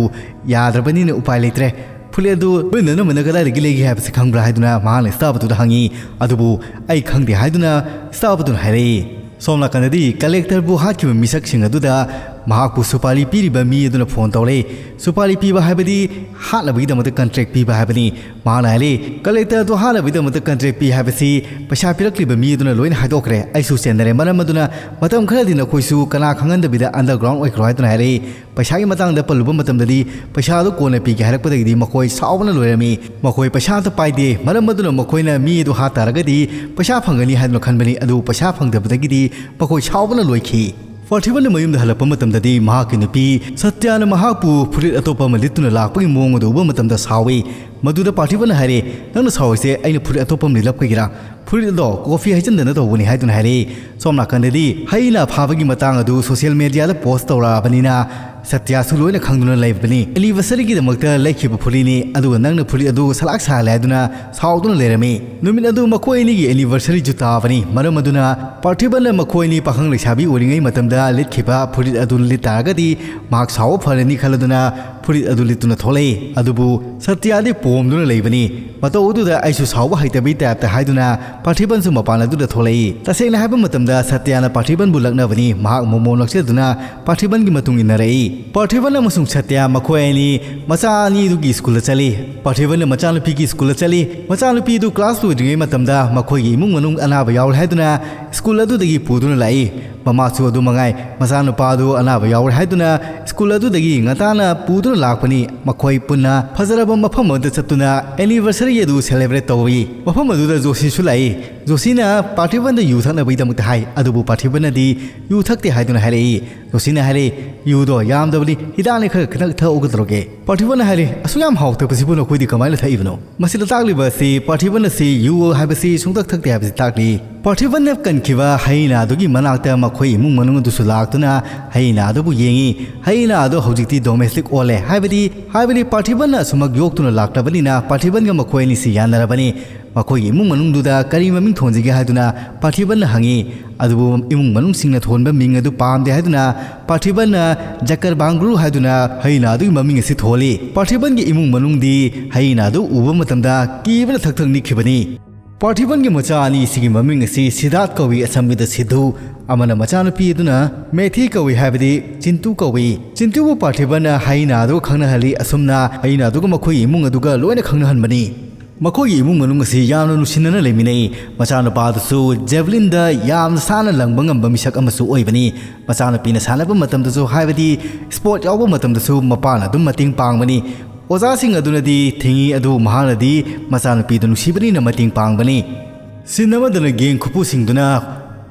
ꯌꯥꯗ꯭ꯔꯕꯅꯤꯅ ꯎꯄꯥꯏ ꯂꯩꯇ꯭ꯔꯦ꯫ ꯐꯨꯔꯤꯠ ꯑꯗꯨ ꯂꯣꯏ ꯅꯅꯝꯃꯅ ꯀꯗꯥꯏꯗꯒꯤ ꯂꯩꯒꯦ ꯍꯥꯏꯕꯁꯤ ꯈꯪꯕ꯭ꯔꯥ?" ꯍꯥꯏꯗꯨꯅ ꯃꯍꯥꯛꯅ staff ꯑꯗꯨꯗ ꯍꯪꯉꯤ꯫ ꯑꯗꯨꯕꯨ "ꯑꯩ ꯈꯪꯗꯦ" ꯍꯥꯏꯗꯨꯅ staff ꯑꯗꯨꯅ ꯍꯥꯏꯔꯛꯏ꯫ ꯁꯣꯝ ꯅꯥꯀꯟꯗꯗꯤ collectorꯕꯨ ꯍꯥꯠꯈꯤꯕ ꯃꯤꯁꯛꯁꯤꯡ ꯑꯗꯨꯗ ꯃꯍꯥꯛꯄꯨ ꯁꯨꯄꯥꯔꯤ ꯄꯤꯔꯤꯕ ꯃꯤ ꯑꯗꯨꯅ phone ꯇꯧꯔꯛꯏ꯫ ꯁꯨꯄꯥꯔꯤ ꯄꯤꯕ ꯍꯥꯏꯕꯗꯤ ꯍꯥꯠꯅꯕꯒꯤꯗꯃꯛꯇ contract ꯄꯤꯕ ꯍꯥꯏꯕꯅꯤ꯫ ꯃꯍꯥꯛꯅ ꯍꯥꯏꯔꯛꯏ, "Collectorꯗꯨ ꯍꯥꯠꯅꯕꯒꯤꯗꯃꯛꯇ contract ꯄꯤ ꯍꯥꯏꯕꯁꯤ ꯄꯩꯁꯥ ꯄꯤꯔꯛꯂꯤꯕ ꯃꯤ ꯑꯗꯨꯅ ꯂꯣꯏꯅ ꯍꯥꯏꯗꯣꯛꯈ꯭ꯔꯦ꯫ ꯑꯩꯁꯨ ꯆꯦꯟꯅꯔꯦ꯫ ꯃꯔꯝ ꯑꯗꯨꯅ ꯃꯇꯝ ꯈꯔꯗꯤ ꯅꯈꯣꯏꯁꯨ ꯀꯅꯥ ꯈꯪꯍꯟꯗꯕꯤꯗ underground ꯑꯣꯏꯈ꯭ꯔꯣ" ꯍꯥꯏꯗꯨꯅ ꯍꯥꯏꯔꯛꯏ꯫ ꯄꯩꯁꯥꯒꯤ ꯃꯇꯥꯡꯗ ꯄꯜꯂꯨꯕ ꯃꯇꯝꯗꯗꯤ ꯄꯩꯁꯥ ꯑꯗꯨ ꯀꯣꯟꯅ ꯄꯤꯒꯦ ꯍꯥꯏꯔꯛꯄꯗꯒꯤꯗꯤ ꯃꯈꯣꯏ ꯁꯥꯎꯕꯅ ꯂꯣꯏꯔꯝꯃꯤ꯫ ꯃꯈꯣꯏ ꯄꯩꯁꯥ ꯑꯝꯇ ꯄꯥꯏꯗꯦ, ꯃꯔꯝ ꯑꯗꯨꯅ ꯃꯈꯣꯏꯅ ꯃꯤ ꯑꯗꯨ ꯍꯥꯠ ꯇꯥꯔꯒꯗꯤ ꯄꯩꯁꯥ ꯐꯪꯒꯅꯤ ꯍꯥꯏꯗꯨꯅ ꯈꯟꯕꯅꯤ, ꯑꯗꯨꯕꯨ ꯄꯩꯁꯥ ꯐꯪꯗꯕꯗꯒꯤꯗꯤ ꯃꯈꯣꯏ ꯁꯥꯎꯕꯅ ꯂꯣꯏꯈꯤ꯫ ꯄꯥꯔꯊꯤꯕꯟꯅ ꯃꯌꯨꯝꯗ ꯍꯜꯂꯛꯄ ꯃꯇꯝꯗꯗꯤ ꯃꯍꯥꯛꯀꯤ ꯅꯨꯄꯤ ꯁꯇ꯭ꯌꯥꯅ ꯃꯍꯥꯛꯄꯨ ꯐꯨꯔꯤꯠ ꯑꯇꯣꯞꯄ ꯑꯃ ꯂꯤꯠꯇꯨꯅ ꯂꯥꯛꯄꯒꯤ ꯃꯑꯣꯡ ꯑꯗꯨ ꯎꯕ ꯃꯇꯝꯗ ꯁꯥꯎꯏ꯫ ꯃꯗꯨꯗ ꯄꯥꯔꯊꯤꯕꯟꯅ ꯍꯥꯏꯔꯦ, "ꯅꯪꯅ ꯁꯥꯎꯔꯤꯁꯦ ꯑꯩꯅ ꯐꯨꯔꯤꯠ ꯑꯇꯣꯞꯄ ꯑꯃ ꯂꯤꯠꯂꯛꯄꯒꯤꯔꯥ? ꯐꯨꯔꯤꯠ ꯑꯗꯣ coffee ꯍꯩꯖꯤꯟꯗꯅ ꯇꯧꯕꯅꯤ" ꯍꯥꯏꯗꯨꯅ ꯍꯥꯏꯔꯛꯏ꯫ ꯁꯣꯝ ꯅꯥꯀꯟꯗꯗꯤ ꯍꯩꯅ ꯐꯥꯕꯒꯤ ꯃꯇꯥꯡ ꯑꯗꯨ social mediaꯗ post ꯇꯧꯔꯛꯑꯕꯅꯤꯅ ꯁꯇ꯭ꯌꯥꯁꯨ ꯂꯣꯏꯅ ꯈꯪꯗꯨꯅ ꯂꯩꯕꯅꯤ꯫ Anniversaryꯒꯤꯗꯃꯛꯇ ꯂꯩꯈꯤꯕ ꯐꯨꯔꯤꯠꯅꯤ, ꯑꯗꯨꯒ ꯅꯪꯅ ꯐꯨꯔꯤꯠ ꯑꯗꯨ ꯁꯂꯥꯛ ꯁꯥꯍꯜꯂꯦ ꯍꯥꯏꯗꯨꯅ ꯁꯥꯎꯗꯨꯅ ꯂꯩꯔꯝꯃꯤ꯫ ꯅꯨꯃꯤꯠ ꯑꯗꯨ ꯃꯈꯣꯏ ꯑꯅꯤꯒꯤ anniversaryꯁꯨ ꯇꯥꯕꯅꯤ꯫ ꯃꯔꯝ ꯑꯗꯨꯅ ꯄꯥꯔꯊꯤꯕꯟꯅ ꯃꯈꯣꯏ ꯑꯅꯤ ꯄꯥꯈꯪ ꯂꯩꯁꯥꯕꯤ ꯑꯣꯏꯔꯤꯉꯩ ꯃꯇꯝꯗ ꯂꯤꯠꯈꯤꯕ ꯐꯨꯔꯤꯠ ꯑꯗꯨ ꯂꯤꯠ ꯇꯥꯔꯒꯗꯤ ꯃꯍꯥꯛ ꯁꯥꯎꯕ ꯐꯔꯅꯤ ꯈꯜꯂꯗꯨꯅ ꯐꯨꯔꯤꯠ ꯑꯗꯨ ꯂꯤꯠꯇꯨꯅ ꯊꯣꯛꯂꯛꯏ꯫ ꯑꯗꯨꯕꯨ ꯁꯇ꯭ꯌꯥꯗꯤ ꯄꯣꯝꯗꯨꯅ ꯂꯩꯕꯅꯤ꯫ ꯃꯇꯧ ꯑꯗꯨꯗ ꯑꯩꯁꯨ ꯁꯥꯎꯕ ꯍꯩꯇꯕꯒꯤ typeꯇ ꯍꯥꯏꯗꯨꯅ ꯄꯥꯔꯊꯤꯕꯟꯁꯨ ꯃꯄꯥꯟ ꯑꯗꯨꯗ ꯊꯣꯛꯂꯛꯏ꯫ ꯇꯁꯦꯡꯅ ꯍꯥꯏꯕ ꯃꯇꯝꯗ ꯁꯇ꯭ꯌꯥꯅ ꯄꯥꯔꯊꯤꯕꯟꯕꯨ ꯂꯛꯅꯕꯅꯤ꯫ ꯃꯍꯥꯛ ꯃꯣꯃꯣ ꯅꯛꯁꯤꯜꯂꯗꯨꯅ ꯄꯥꯔꯊꯤꯕꯟꯒꯤ ꯃꯇꯨꯡ ꯏꯟꯅꯔꯛꯏ꯫ ꯄꯥꯔꯊꯤꯕꯟ ꯑꯃꯁꯨꯡ ꯁꯇ꯭ꯌꯥ ꯃꯈꯣꯏ ꯑꯅꯤ ꯃꯆꯥ ꯑꯅꯤꯗꯨꯒꯤ schoolꯗ ꯆꯠꯂꯤ꯫ ꯄꯥꯔꯊꯤꯕꯟꯅ ꯃꯆꯥꯅꯨꯄꯤꯒꯤ schoolꯗ ꯆꯠꯂꯤ꯫ ꯃꯆꯥꯅꯨꯄꯤ ꯑꯗꯨ class ꯂꯣꯏꯗ꯭ꯔꯤꯉꯩ ꯃꯇꯝꯗ ꯃꯈꯣꯏꯒꯤ ꯏꯃꯨꯡ ꯃꯅꯨꯡ ꯑꯅꯥꯕ ꯌꯥꯎꯔꯦ ꯍꯥꯏꯗꯨꯅ school ꯑꯗꯨꯗꯒꯤ ꯄꯨꯗꯨꯅ ꯂꯥꯛꯏ꯫ ꯃꯃꯥꯁꯨ ꯑꯗꯨ ꯃꯉꯥꯏ, ꯃꯆꯥꯅꯨꯄꯥ ꯑꯗꯨ ꯑꯅꯥꯕ ꯌꯥꯎꯔꯦ ꯍꯥꯏꯗꯨꯅ school ꯑꯗꯨꯗꯒꯤ ꯉꯟꯇꯥꯅ ꯄꯨꯗꯨꯅ ꯂꯥꯛꯄꯅꯤ꯫ ꯃꯈꯣꯏ ꯄꯨꯟꯅ ꯐꯖꯔꯕ ꯃꯐꯝ ꯑꯃꯗ ꯆꯠꯇꯨꯅ anniversary ꯑꯗꯨ celebrate ꯇꯧꯏ꯫ ꯃꯐꯝ ꯑꯗꯨꯗ ꯖꯣꯁꯤꯁꯨ ꯂꯥꯛꯏ꯫ ꯖꯣꯁꯤꯅ ꯄꯥꯔꯊꯤꯕꯟꯗ ꯌꯨ ꯊꯛꯅꯕꯒꯤꯗꯃꯛꯇ ꯍꯥꯏ, ꯑꯗꯨꯕꯨ ꯄꯥꯔꯊꯤꯕꯟꯅꯗꯤ ꯌꯨ ꯊꯛꯇꯦ ꯍꯥꯏꯗꯨꯅ ꯍꯥꯏꯔꯛꯏ꯫ ꯖꯣꯁꯤꯅ ꯍꯥꯏꯔꯛꯏ, "ꯌꯨꯗꯣ ꯌꯥꯝꯗꯕꯅꯤ, ꯍꯤꯗꯥꯛꯅꯤ, ꯈꯔ ꯈꯤꯇꯪ ꯊꯛꯎ ꯀꯩꯗꯧꯔꯒꯦ?" ꯄꯥꯔꯊꯤꯕꯟꯅ ꯍꯥꯏꯔꯛꯏ, "ꯑꯁꯨꯛ ꯌꯥꯝ ꯍꯥꯎꯇꯕꯁꯤꯕꯨ ꯅꯈꯣꯏꯗꯤ ꯀꯃꯥꯏꯅ ꯊꯛꯏꯕꯅꯣ?" ꯃꯁꯤꯗ ꯇꯥꯛꯂꯤꯕ ꯑꯁꯤ ꯄꯥꯔꯊꯤꯕꯟ ꯑꯁꯤ ꯌꯨ ꯍꯥꯏꯕꯁꯤ ꯁꯨꯡꯊꯛ ꯊꯛꯇꯦ ꯍꯥꯏꯕꯁꯤ ꯇꯥꯛꯂꯤ꯫ ꯄꯥꯔꯊꯤꯕꯟꯅ ꯀꯟꯈꯤꯕ ꯍꯌꯤꯅꯥꯗꯨꯒꯤ ꯃꯅꯥꯛꯇ ꯃꯈꯣꯏ ꯏꯃꯨꯡ ꯃꯅꯨꯡ ꯑꯗꯨꯁꯨ ꯂꯥꯛꯇꯨꯅ ꯍꯌꯤꯅꯥꯗꯨꯕꯨ ꯌꯦꯡꯉꯤ꯫ ꯍꯌꯤꯅꯥꯗꯨ ꯍꯧꯖꯤꯛꯇꯤ ꯗꯣꯃꯦꯁꯇꯤꯛ ꯑꯣꯜꯂꯦ, ꯍꯥꯏꯕꯗꯤ ꯍꯥꯏꯕꯗꯤ ꯄꯥꯔꯊꯤꯕꯟꯅ ꯑꯁꯨꯃꯛ ꯌꯣꯛꯇꯨꯅ ꯂꯥꯛꯇꯕꯅꯤꯅ ꯄꯥꯔꯊꯤꯕꯟꯒ ꯃꯈꯣꯏ ꯑꯅꯤꯁꯤ ꯌꯥꯅꯔꯕꯅꯤ꯫ ꯃꯈꯣꯏꯒꯤ ꯏꯃꯨꯡ ꯃꯅꯨꯡꯗꯨꯗ ꯀꯔꯤ ꯃꯃꯤꯡ ꯊꯣꯟꯁꯤꯒꯦ ꯍꯥꯏꯗꯨꯅ ꯄꯥꯔꯊꯤꯕꯟꯅ ꯍꯪꯉꯤ꯫ ꯑꯗꯨꯕꯨ ꯏꯃꯨꯡ ꯃꯅꯨꯡꯁꯤꯡꯅ ꯊꯣꯟꯕ ꯃꯤꯡ ꯑꯗꯨ ꯄꯥꯝꯗꯦ ꯍꯥꯏꯗꯨꯅ ꯄꯥꯔꯊꯤꯕꯟꯅ ꯖꯀꯔ ꯕꯥꯡꯒ꯭ꯔꯨ ꯍꯥꯏꯗꯨꯅ ꯍꯩꯅ ꯑꯗꯨꯒꯤ ꯃꯃꯤꯡ ꯑꯁꯤ ꯊꯣꯜꯂꯤ꯫ ꯄꯥꯔꯊꯤꯕꯟꯒꯤ ꯏꯃꯨꯡ ꯃꯅꯨꯡꯗꯤ ꯍꯩꯅ ꯑꯗꯨ ꯎꯕ ꯃꯇꯝꯗ ꯀꯤꯕꯅ ꯊꯛ ꯊꯛ ꯅꯤꯛꯈꯤꯕꯅꯤ꯫ ꯄꯥꯔꯊꯤꯕꯟꯒꯤ ꯃꯆꯥ ꯑꯅꯤ ꯑꯁꯤꯒꯤ ꯃꯃꯤꯡ ꯑꯁꯤ ꯁꯤꯗꯥꯠ ꯀꯧꯏ, ꯑꯁꯝꯕꯤꯗ ꯁꯤꯙꯨ꯫ ꯑꯃꯅ ꯃꯆꯥꯅꯨꯄꯤ ꯑꯗꯨꯅ ꯃꯦꯊꯤ ꯀꯧꯏ, ꯍꯥꯏꯕꯗꯤ ꯆꯤꯟꯇꯨ ꯀꯧꯏ꯫ ꯆꯤꯟꯇꯨꯕꯨ ꯄꯥꯔꯊꯤꯕꯟꯅ ꯍꯩꯅ ꯑꯗꯨꯒ ꯈꯪꯅꯍꯜꯂꯤ꯫ ꯑꯁꯨꯝꯅ ꯍꯩꯅ ꯑꯗꯨꯒ ꯃꯈꯣꯏꯒꯤ ꯏꯃꯨꯡ ꯑꯗꯨꯒ ꯂꯣꯏꯅ ꯈꯪꯅꯍꯟꯕꯅꯤ꯫ ꯃꯈꯣꯏꯒꯤ ꯏꯃꯨꯡ ꯃꯅꯨꯡ ꯑꯁꯤ ꯌꯥꯝꯅ ꯅꯨꯡꯁꯤꯅꯅ ꯂꯩꯃꯤꯟꯅꯩ꯫ ꯃꯆꯥꯅꯨꯄꯥꯗꯨꯁꯨ ꯖꯦꯕꯂꯤꯟꯗ ꯌꯥꯝꯅ ꯁꯥꯟꯅ ꯂꯪꯕ ꯉꯝꯕ ꯃꯤꯁꯛ ꯑꯃꯁꯨ ꯑꯣꯏꯕꯅꯤ꯫ ꯃꯆꯥꯅꯨꯄꯤꯅ ꯁꯥꯟꯅꯕ ꯃꯇꯝꯗꯁꯨ, ꯍꯥꯏꯕꯗꯤ ꯁ꯭ꯄꯣꯔꯠ ꯌꯥꯎꯕ ꯃꯇꯝꯗꯁꯨ ꯃꯄꯥꯅ ꯑꯗꯨꯝ ꯃꯇꯦꯡ ꯄꯥꯡꯕꯅꯤ꯫ ꯑꯣꯖꯥꯁꯤꯡ ꯑꯗꯨꯅꯗꯤ ꯊꯤꯡꯉꯤ, ꯑꯗꯨꯕꯨ ꯃꯍꯥꯛꯅꯗꯤ ꯃꯆꯥꯅꯨꯄꯤꯗꯨ ꯅꯨꯡꯁꯤꯕꯅꯤꯅ ꯃꯇꯦꯡ ꯄꯥꯡꯕꯅꯤ꯫ ꯁꯤꯟ ꯑꯃꯗꯅ ꯒꯦꯡ ꯈꯨꯄꯨꯁꯤꯡꯗꯨꯅ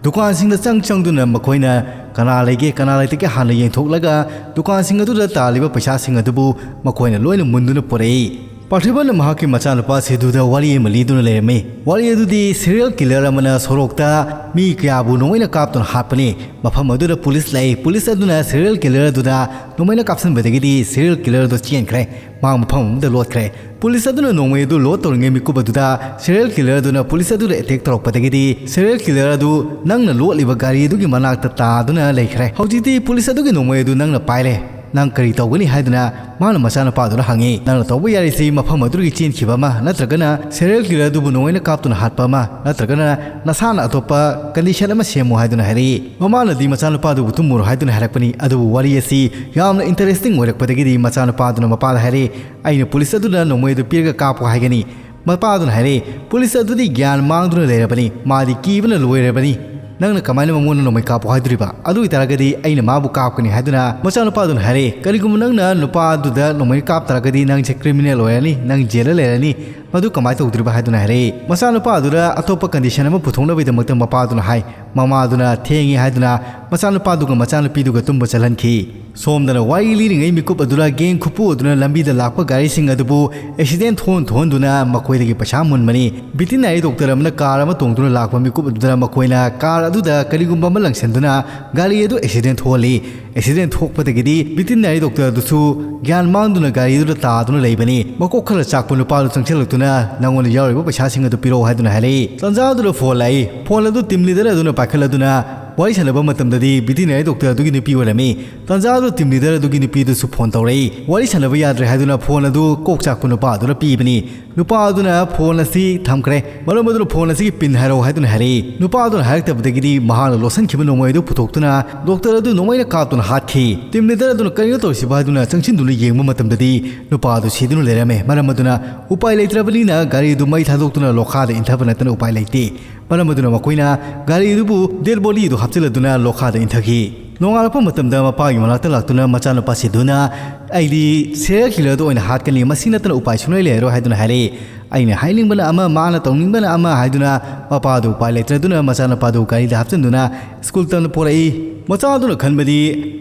ꯗꯨꯀꯥꯟꯁꯤꯡꯗ ꯆꯪ ꯆꯪꯗꯨꯅ ꯃꯈꯣꯏꯅ ꯀꯅꯥ ꯂꯩꯒꯦ, ꯀꯅꯥ ꯂꯩꯇꯒꯦ ꯍꯥꯟꯅ ꯌꯦꯡꯊꯣꯛꯂꯒ ꯗꯨꯀꯥꯟꯁꯤꯡ ꯑꯗꯨꯗ ꯇꯥꯜꯂꯤꯕ ꯄꯩꯁꯥꯁꯤꯡ ꯑꯗꯨꯕꯨ ꯃꯈꯣꯏꯅ ꯂꯣꯏꯅ ꯃꯨꯟꯗꯨꯅ ꯄꯨꯔꯛꯏ꯫ ꯄꯥꯔꯊꯤꯕꯟꯅ ꯃꯍꯥꯛꯀꯤ ꯃꯆꯥꯅꯨꯄꯥ ꯁꯤꯙꯨꯗ ꯋꯥꯔꯤ ꯑꯃ ꯂꯤꯗꯨꯅ ꯂꯩꯔꯝꯃꯤ꯫ ꯋꯥꯔꯤ ꯑꯗꯨꯗꯤ ꯁꯤꯔꯤꯌꯦꯜ ꯀꯤꯂꯔ ꯑꯃꯅ ꯁꯣꯔꯣꯛꯇ ꯃꯤ ꯀꯌꯥꯕꯨ ꯅꯣꯡꯃꯩꯅ ꯀꯥꯞꯇꯨꯅ ꯍꯥꯠꯄꯅꯤ꯫ ꯃꯐꯝ ꯑꯗꯨꯗ ꯄꯨꯂꯤꯁ ꯂꯩ꯫ ꯄꯨꯂꯤꯁ ꯑꯗꯨꯅ ꯁꯤꯔꯤꯌꯦꯜ ꯀꯤꯂꯔ ꯑꯗꯨꯗ ꯅꯣꯡꯃꯩꯅ ꯀꯥꯞꯁꯤꯟꯕꯗꯒꯤꯗꯤ ꯁꯤꯔꯤꯌꯦꯜ ꯀꯤꯂꯔ ꯑꯗꯨ ꯆꯦꯟꯈ꯭ꯔꯦ꯫ ꯃꯍꯥꯛ ꯃꯐꯝ ꯑꯃꯗ ꯂꯣꯠꯈ꯭ꯔꯦ꯫ ꯄꯨꯂꯤꯁ ꯑꯗꯨꯅ ꯅꯣꯡꯃꯩ ꯑꯗꯨ ꯂꯣꯗ ꯇꯧꯔꯤꯉꯩ ꯃꯤꯀꯨꯞ ꯑꯗꯨꯗ ꯁꯤꯔꯤꯌꯦꯜ ꯀꯤꯂꯔ ꯑꯗꯨꯅ ꯄꯨꯂꯤꯁ ꯑꯗꯨꯗ ꯑꯦꯇꯦꯛ ꯇꯧꯔꯛꯄꯗꯒꯤꯗꯤ ꯁꯤꯔꯤꯌꯦꯜ ꯀꯤꯂꯔ ꯑꯗꯨ ꯅꯪꯅ ꯂꯣꯠꯂꯤꯕ ꯒꯥꯔꯤ ꯑꯗꯨꯒꯤ ꯃꯅꯥꯛꯇ ꯇꯥꯗꯨꯅ ꯂꯩꯈ꯭ꯔꯦ꯫ ꯍꯧꯖꯤꯛꯇꯤ ꯄꯨꯂꯤꯁ ꯑꯗꯨꯒꯤ ꯅꯣꯡꯃꯩ ꯑꯗꯨ ꯅꯪꯅ ꯄꯥꯏꯔꯦ꯫ ꯅꯪ ꯀꯔꯤ ꯇꯧꯒꯅꯤ ꯍꯥꯏꯗꯨꯅ ꯃꯥꯅ ꯃꯆꯥꯅꯨꯄꯥꯗꯨꯅ ꯍꯪꯉꯤ꯫ ꯅꯪꯅ ꯇꯧꯕ ꯌꯥꯔꯤꯁꯤ ꯃꯐꯝ ꯑꯗꯨꯗꯒꯤ ꯆꯦꯟꯈꯤꯕ ꯑꯃ, ꯅꯠꯇ꯭ꯔꯒꯅ ꯁꯤꯔꯤꯌꯦꯜ ꯀꯤꯂꯔ ꯑꯗꯨꯕꯨ ꯅꯣꯡꯃꯩꯅ ꯀꯥꯞꯇꯨꯅ ꯍꯥꯠꯄ ꯑꯃ, ꯅꯠꯇ꯭ꯔꯒꯅ ꯅꯁꯥꯅ ꯑꯇꯣꯞꯄ ꯀꯟꯗꯤꯁꯟ ꯑꯃ ꯁꯦꯝꯃꯨ ꯍꯥꯏꯗꯨꯅ ꯍꯥꯏꯔꯛꯏ꯫ ꯃꯃꯥꯅꯗꯤ ꯃꯆꯥꯅꯨꯄꯥꯗꯨꯕꯨ ꯇꯨꯝꯃꯨꯔꯣ ꯍꯥꯏꯗꯨꯅ ꯍꯥꯏꯔꯛꯄꯅꯤ꯫ ꯑꯗꯨꯕꯨ ꯋꯥꯔꯤ ꯑꯁꯤ ꯌꯥꯝꯅ ꯏꯟꯇꯔꯦꯁꯇꯤꯡ ꯑꯣꯏꯔꯛꯄꯗꯒꯤꯗꯤ ꯃꯆꯥꯅꯨꯄꯥꯗꯨꯅ ꯃꯄꯥꯗ ꯍꯥꯏꯔꯛꯏ, "ꯑꯩꯅ ꯄꯨꯂꯤꯁ ꯑꯗꯨꯗ ꯅꯣꯡꯃꯩ ꯑꯗꯨ ꯄꯤꯔꯒ ꯀꯥꯞꯄꯨ ꯍꯥꯏꯒꯅꯤ"꯫ ꯃꯄꯥꯗꯨꯅ ꯍꯥꯏꯔꯛꯏ, "ꯄꯨꯂꯤꯁ ꯑꯗꯨꯗꯤ ꯒ꯭ꯌꯥꯟ ꯃꯥꯡꯗꯨꯅ ꯂꯩꯔꯕꯅꯤ, ꯃꯥꯗꯤ ꯀꯤꯕꯅ ꯂꯣꯏꯔꯕꯅꯤ꯫ ꯅꯪꯅ ꯀꯃꯥꯏꯅ ꯃꯉꯣꯟꯗ ꯅꯣꯡꯃꯩ ꯀꯥꯞꯄꯨ ꯍꯥꯏꯗꯣꯔꯤꯕ? ꯑꯗꯨ ꯑꯣꯏꯇꯥꯔꯒꯗꯤ ꯑꯩꯅ ꯃꯥꯕꯨ ꯀꯥꯞꯀꯅꯤ" ꯍꯥꯏꯗꯨꯅ ꯃꯆꯥꯅꯨꯄꯥꯗꯨꯅ ꯍꯥꯏꯔꯛꯏ, "ꯀꯔꯤꯒꯨꯝꯕ ꯅꯪꯅ ꯅꯨꯄꯥꯗꯨꯗ ꯅꯣꯡꯃꯩ ꯀꯥꯞ ꯇꯥꯔꯒꯗꯤ ꯅꯪꯁꯦ ꯀ꯭ꯔꯤꯃꯤꯅꯦꯜ ꯑꯣꯏꯔꯅꯤ, ꯅꯪ ꯖꯦꯜꯗ ꯂꯩꯔꯅꯤ꯫ ꯃꯗꯨ ꯀꯃꯥꯏꯅ ꯇꯧꯗꯣꯔꯤꯕ ꯍꯥꯏꯗꯨꯅ ꯍꯥꯏꯔꯛꯏ꯫ ꯃꯆꯥꯅꯨꯄꯥꯗꯨꯗ ꯑꯇꯣꯞꯄ ꯀꯟꯗꯤꯁꯟ ꯑꯃ ꯄꯨꯊꯣꯛꯅꯕꯒꯤꯗꯃꯛꯇ ꯃꯄꯥꯗꯨꯅ ꯍꯥꯏ꯫ ꯃꯃꯥꯗꯨꯅ ꯊꯦꯡꯉꯤ ꯍꯥꯏꯗꯨꯅ ꯃꯆꯥꯅꯨꯄꯥꯗꯨꯒ ꯃꯆꯥꯅꯨꯄꯤꯗꯨꯒ ꯇꯨꯝꯕ ꯆꯠꯍꯟꯈꯤ꯫ ꯁꯣꯝꯗꯅ ꯋꯥꯔꯤ ꯂꯤꯔꯤꯉꯩ ꯃꯤꯀꯨꯞ ꯑꯗꯨꯗ ꯒꯦꯡ ꯈꯨꯄꯨ ꯑꯗꯨꯅ ꯂꯝꯕꯤꯗ ꯂꯥꯛꯄ ꯒꯥꯔꯤꯁꯤꯡ ꯑꯗꯨꯕꯨ ꯑꯦꯛꯁꯤꯗꯦꯟ ꯊꯣꯛꯍꯟ ꯊꯣꯛꯍꯟꯗꯨꯅ ꯃꯈꯣꯏꯗꯒꯤ ꯄꯩꯁꯥ ꯃꯨꯟꯕꯅꯤ꯫ ꯚꯦꯇꯤꯅꯔꯤ ꯗꯣꯛꯇꯔ ꯑꯃꯅ ꯀꯥꯔ ꯑꯃ ꯇꯣꯡꯗꯨꯅ ꯂꯥꯛꯄ ꯃꯤꯀꯨꯞ ꯑꯗꯨꯗ ꯃꯈꯣꯏꯅ ꯀꯥꯔ ꯑꯗꯨꯗ ꯀꯔꯤꯒꯨꯝꯕ ꯑꯃ ꯂꯪꯁꯤꯟꯗꯨꯅ ꯒꯥꯔꯤ ꯑꯗꯨ ꯑꯦꯛꯁꯤꯗꯦꯟ ꯊꯣꯛꯍꯜꯂꯤ꯫ ꯑꯦꯛꯁꯤꯗꯦꯟ ꯊꯣꯛꯄꯗꯒꯤꯗꯤ ꯚꯦꯇꯤꯅꯔꯤ ꯗꯣꯛꯇꯔ ꯑꯗꯨꯁꯨ ꯒ꯭ꯌꯥꯟ ꯃꯥꯡꯗꯨꯅ ꯒꯥꯔꯤ ꯑꯗꯨꯗ ꯇꯥꯗꯨꯅ ꯂꯩꯕꯅꯤ꯫ ꯃꯀꯣꯛ ꯈꯔ ꯆꯥꯛꯄ ꯅꯨꯄꯥ ꯑꯗꯨ ꯆꯪꯁꯤꯜꯂꯛꯇꯨꯅ ꯅꯉꯣꯟꯗ ꯌꯥꯎꯔꯤꯕ ꯄꯩꯁꯥꯁꯤꯡ ꯑꯗꯨ ꯄꯤꯔꯛꯑꯣ ꯍꯥꯏꯗꯨꯅ ꯍꯥꯏꯔꯛꯏ꯫ ꯇꯥꯟꯖꯥ ꯑꯗꯨꯗ ꯐꯣꯟ ꯂꯥꯛꯏ꯫ ꯐꯣꯟ ꯑꯗꯨ ꯇꯤꯝ ꯂꯤꯗꯔ ꯑꯗꯨꯅ ꯄꯥꯏꯈꯠꯂꯗꯨꯅ ꯋꯥꯔꯤ ꯁꯥꯟꯅꯕ ꯃꯇꯝꯗꯗꯤ ꯚꯦꯇꯤꯅꯔꯤ ꯗꯣꯛꯇꯔ ꯑꯗꯨꯒꯤ ꯅꯨꯄꯤ ꯑꯣꯏꯔꯝꯃꯤ꯫ ꯇꯥꯟꯖꯥ ꯑꯗꯨ ꯇꯤꯝ ꯂꯤꯗꯔ ꯑꯗꯨꯒꯤ ꯅꯨꯄꯤꯗꯨꯁꯨ ꯐꯣꯟ ꯇꯧꯔꯛꯏ꯫ ꯋꯥꯔꯤ ꯁꯥꯟꯅꯕ ꯌꯥꯗ꯭ꯔꯦ ꯍꯥꯏꯗꯨꯅ ꯐꯣꯟ ꯑꯗꯨ ꯀꯣꯛ ꯆꯥꯛꯄ ꯅꯨꯄꯥ ꯑꯗꯨꯗ ꯄꯤꯕꯅꯤ꯫ ꯅꯨꯄꯥ ꯑꯗꯨꯅ ꯐꯣꯟ ꯑꯁꯤ ꯊꯝꯈ꯭ꯔꯦ꯫ ꯃꯔꯝ ꯑꯗꯨꯅ ꯐꯣꯟ ꯑꯁꯤꯒꯤ ꯄꯤꯟ ꯍꯥꯏꯔꯛꯑꯣ ꯍꯥꯏꯗꯨꯅ ꯍꯥꯏꯔꯛꯏ꯫ ꯅꯨꯄꯥ ꯑꯗꯨꯅ ꯍꯥꯏꯔꯛꯇꯕꯗꯒꯤꯗꯤ ꯃꯍꯥꯛꯅ ꯂꯣꯠꯁꯤꯟꯈꯤꯕ ꯅꯣꯡꯃꯩ ꯑꯗꯨ ꯄꯨꯊꯣꯛꯇꯨꯅ ꯗꯣꯛꯇꯔ ꯑꯗꯨ ꯅꯣꯡꯃꯩꯅ ꯀꯥꯞꯇꯨꯅ ꯍꯥꯠꯈꯤ꯫ ꯇꯤꯝ ꯂꯤꯗꯔ ꯑꯗꯨꯅ ꯀꯔꯤꯅꯣ ꯇꯧꯔꯤꯁꯤꯕꯣ ꯍꯥꯏꯗꯨꯅ ꯆꯪꯁꯤꯟꯗꯨꯅ ꯌꯦꯡꯕ ꯃꯇꯝꯗꯗꯤ ꯅꯨꯄꯥ ꯑꯗꯨ ꯁꯤꯗꯨꯅ ꯂꯩꯔꯝꯃꯦ꯫ ꯃꯔꯝ ꯑꯗꯨꯅ ꯎꯄꯥꯏ ꯂꯩꯇ꯭ꯔꯕꯅꯤꯅ ꯒꯥꯔꯤ ꯑꯗꯨ ꯃꯩ ꯊꯥꯗꯣꯛꯇꯨꯅ ꯂꯣꯈꯥꯗ ꯏꯟꯊꯕ ꯅꯠꯇꯅ ꯎꯄꯥꯏ ꯂꯩꯇꯦ꯫ ꯃꯔꯝ ꯑꯗꯨꯅ ꯃꯈꯣꯏꯅ ꯒꯥꯔꯤ ꯑꯗꯨꯕꯨ ꯗꯦꯗ ꯕꯣꯗꯤ ꯑꯗꯨ ꯍꯥꯞꯆꯤꯜꯂꯗꯨꯅ ꯂꯣꯈꯥꯗ ꯏꯟꯊꯈꯤ꯫ ꯅꯣꯡꯉꯥꯜꯂꯛꯄ ꯃꯇꯝꯗ ꯃꯄꯥꯒꯤ ꯃꯅꯥꯛꯇ ꯂꯥꯛꯇꯨꯅ ꯃꯆꯥꯅꯨꯄꯥ ꯁꯤꯗꯨꯅ, "ꯑꯩꯗꯤ ꯁꯦꯔꯤꯌꯦꯜ ꯀꯤꯂꯔꯗ ꯑꯣꯏꯅ ꯍꯥꯠꯀꯅꯤ, ꯃꯁꯤ ꯅꯠꯇꯅ ꯎꯄꯥꯏ ꯁꯨꯡꯂꯩ ꯂꯩꯔꯔꯣꯏ" ꯍꯥꯏꯗꯨꯅ ꯍꯥꯏꯔꯛꯏ꯫ ꯑꯩꯅ ꯍꯥꯏꯅꯤꯡꯕꯅ ꯑꯃ, ꯃꯥꯅ ꯇꯧꯅꯤꯡꯕꯅ ꯑꯃ ꯍꯥꯏꯗꯨꯅ ꯃꯄꯥꯗꯨ ꯎꯄꯥꯏ ꯂꯩꯇ꯭ꯔꯗꯨꯅ ꯃꯆꯥꯅꯨꯄꯥꯗꯨ ꯒꯥꯔꯤꯗ ꯍꯥꯞꯆꯤꯟꯗꯨꯅ ꯁ꯭ꯀꯨꯜ ꯇꯝꯅ ꯄꯣꯔꯛꯏ꯫ ꯃꯆꯥꯗꯨꯅ ꯈꯟꯕꯗꯤ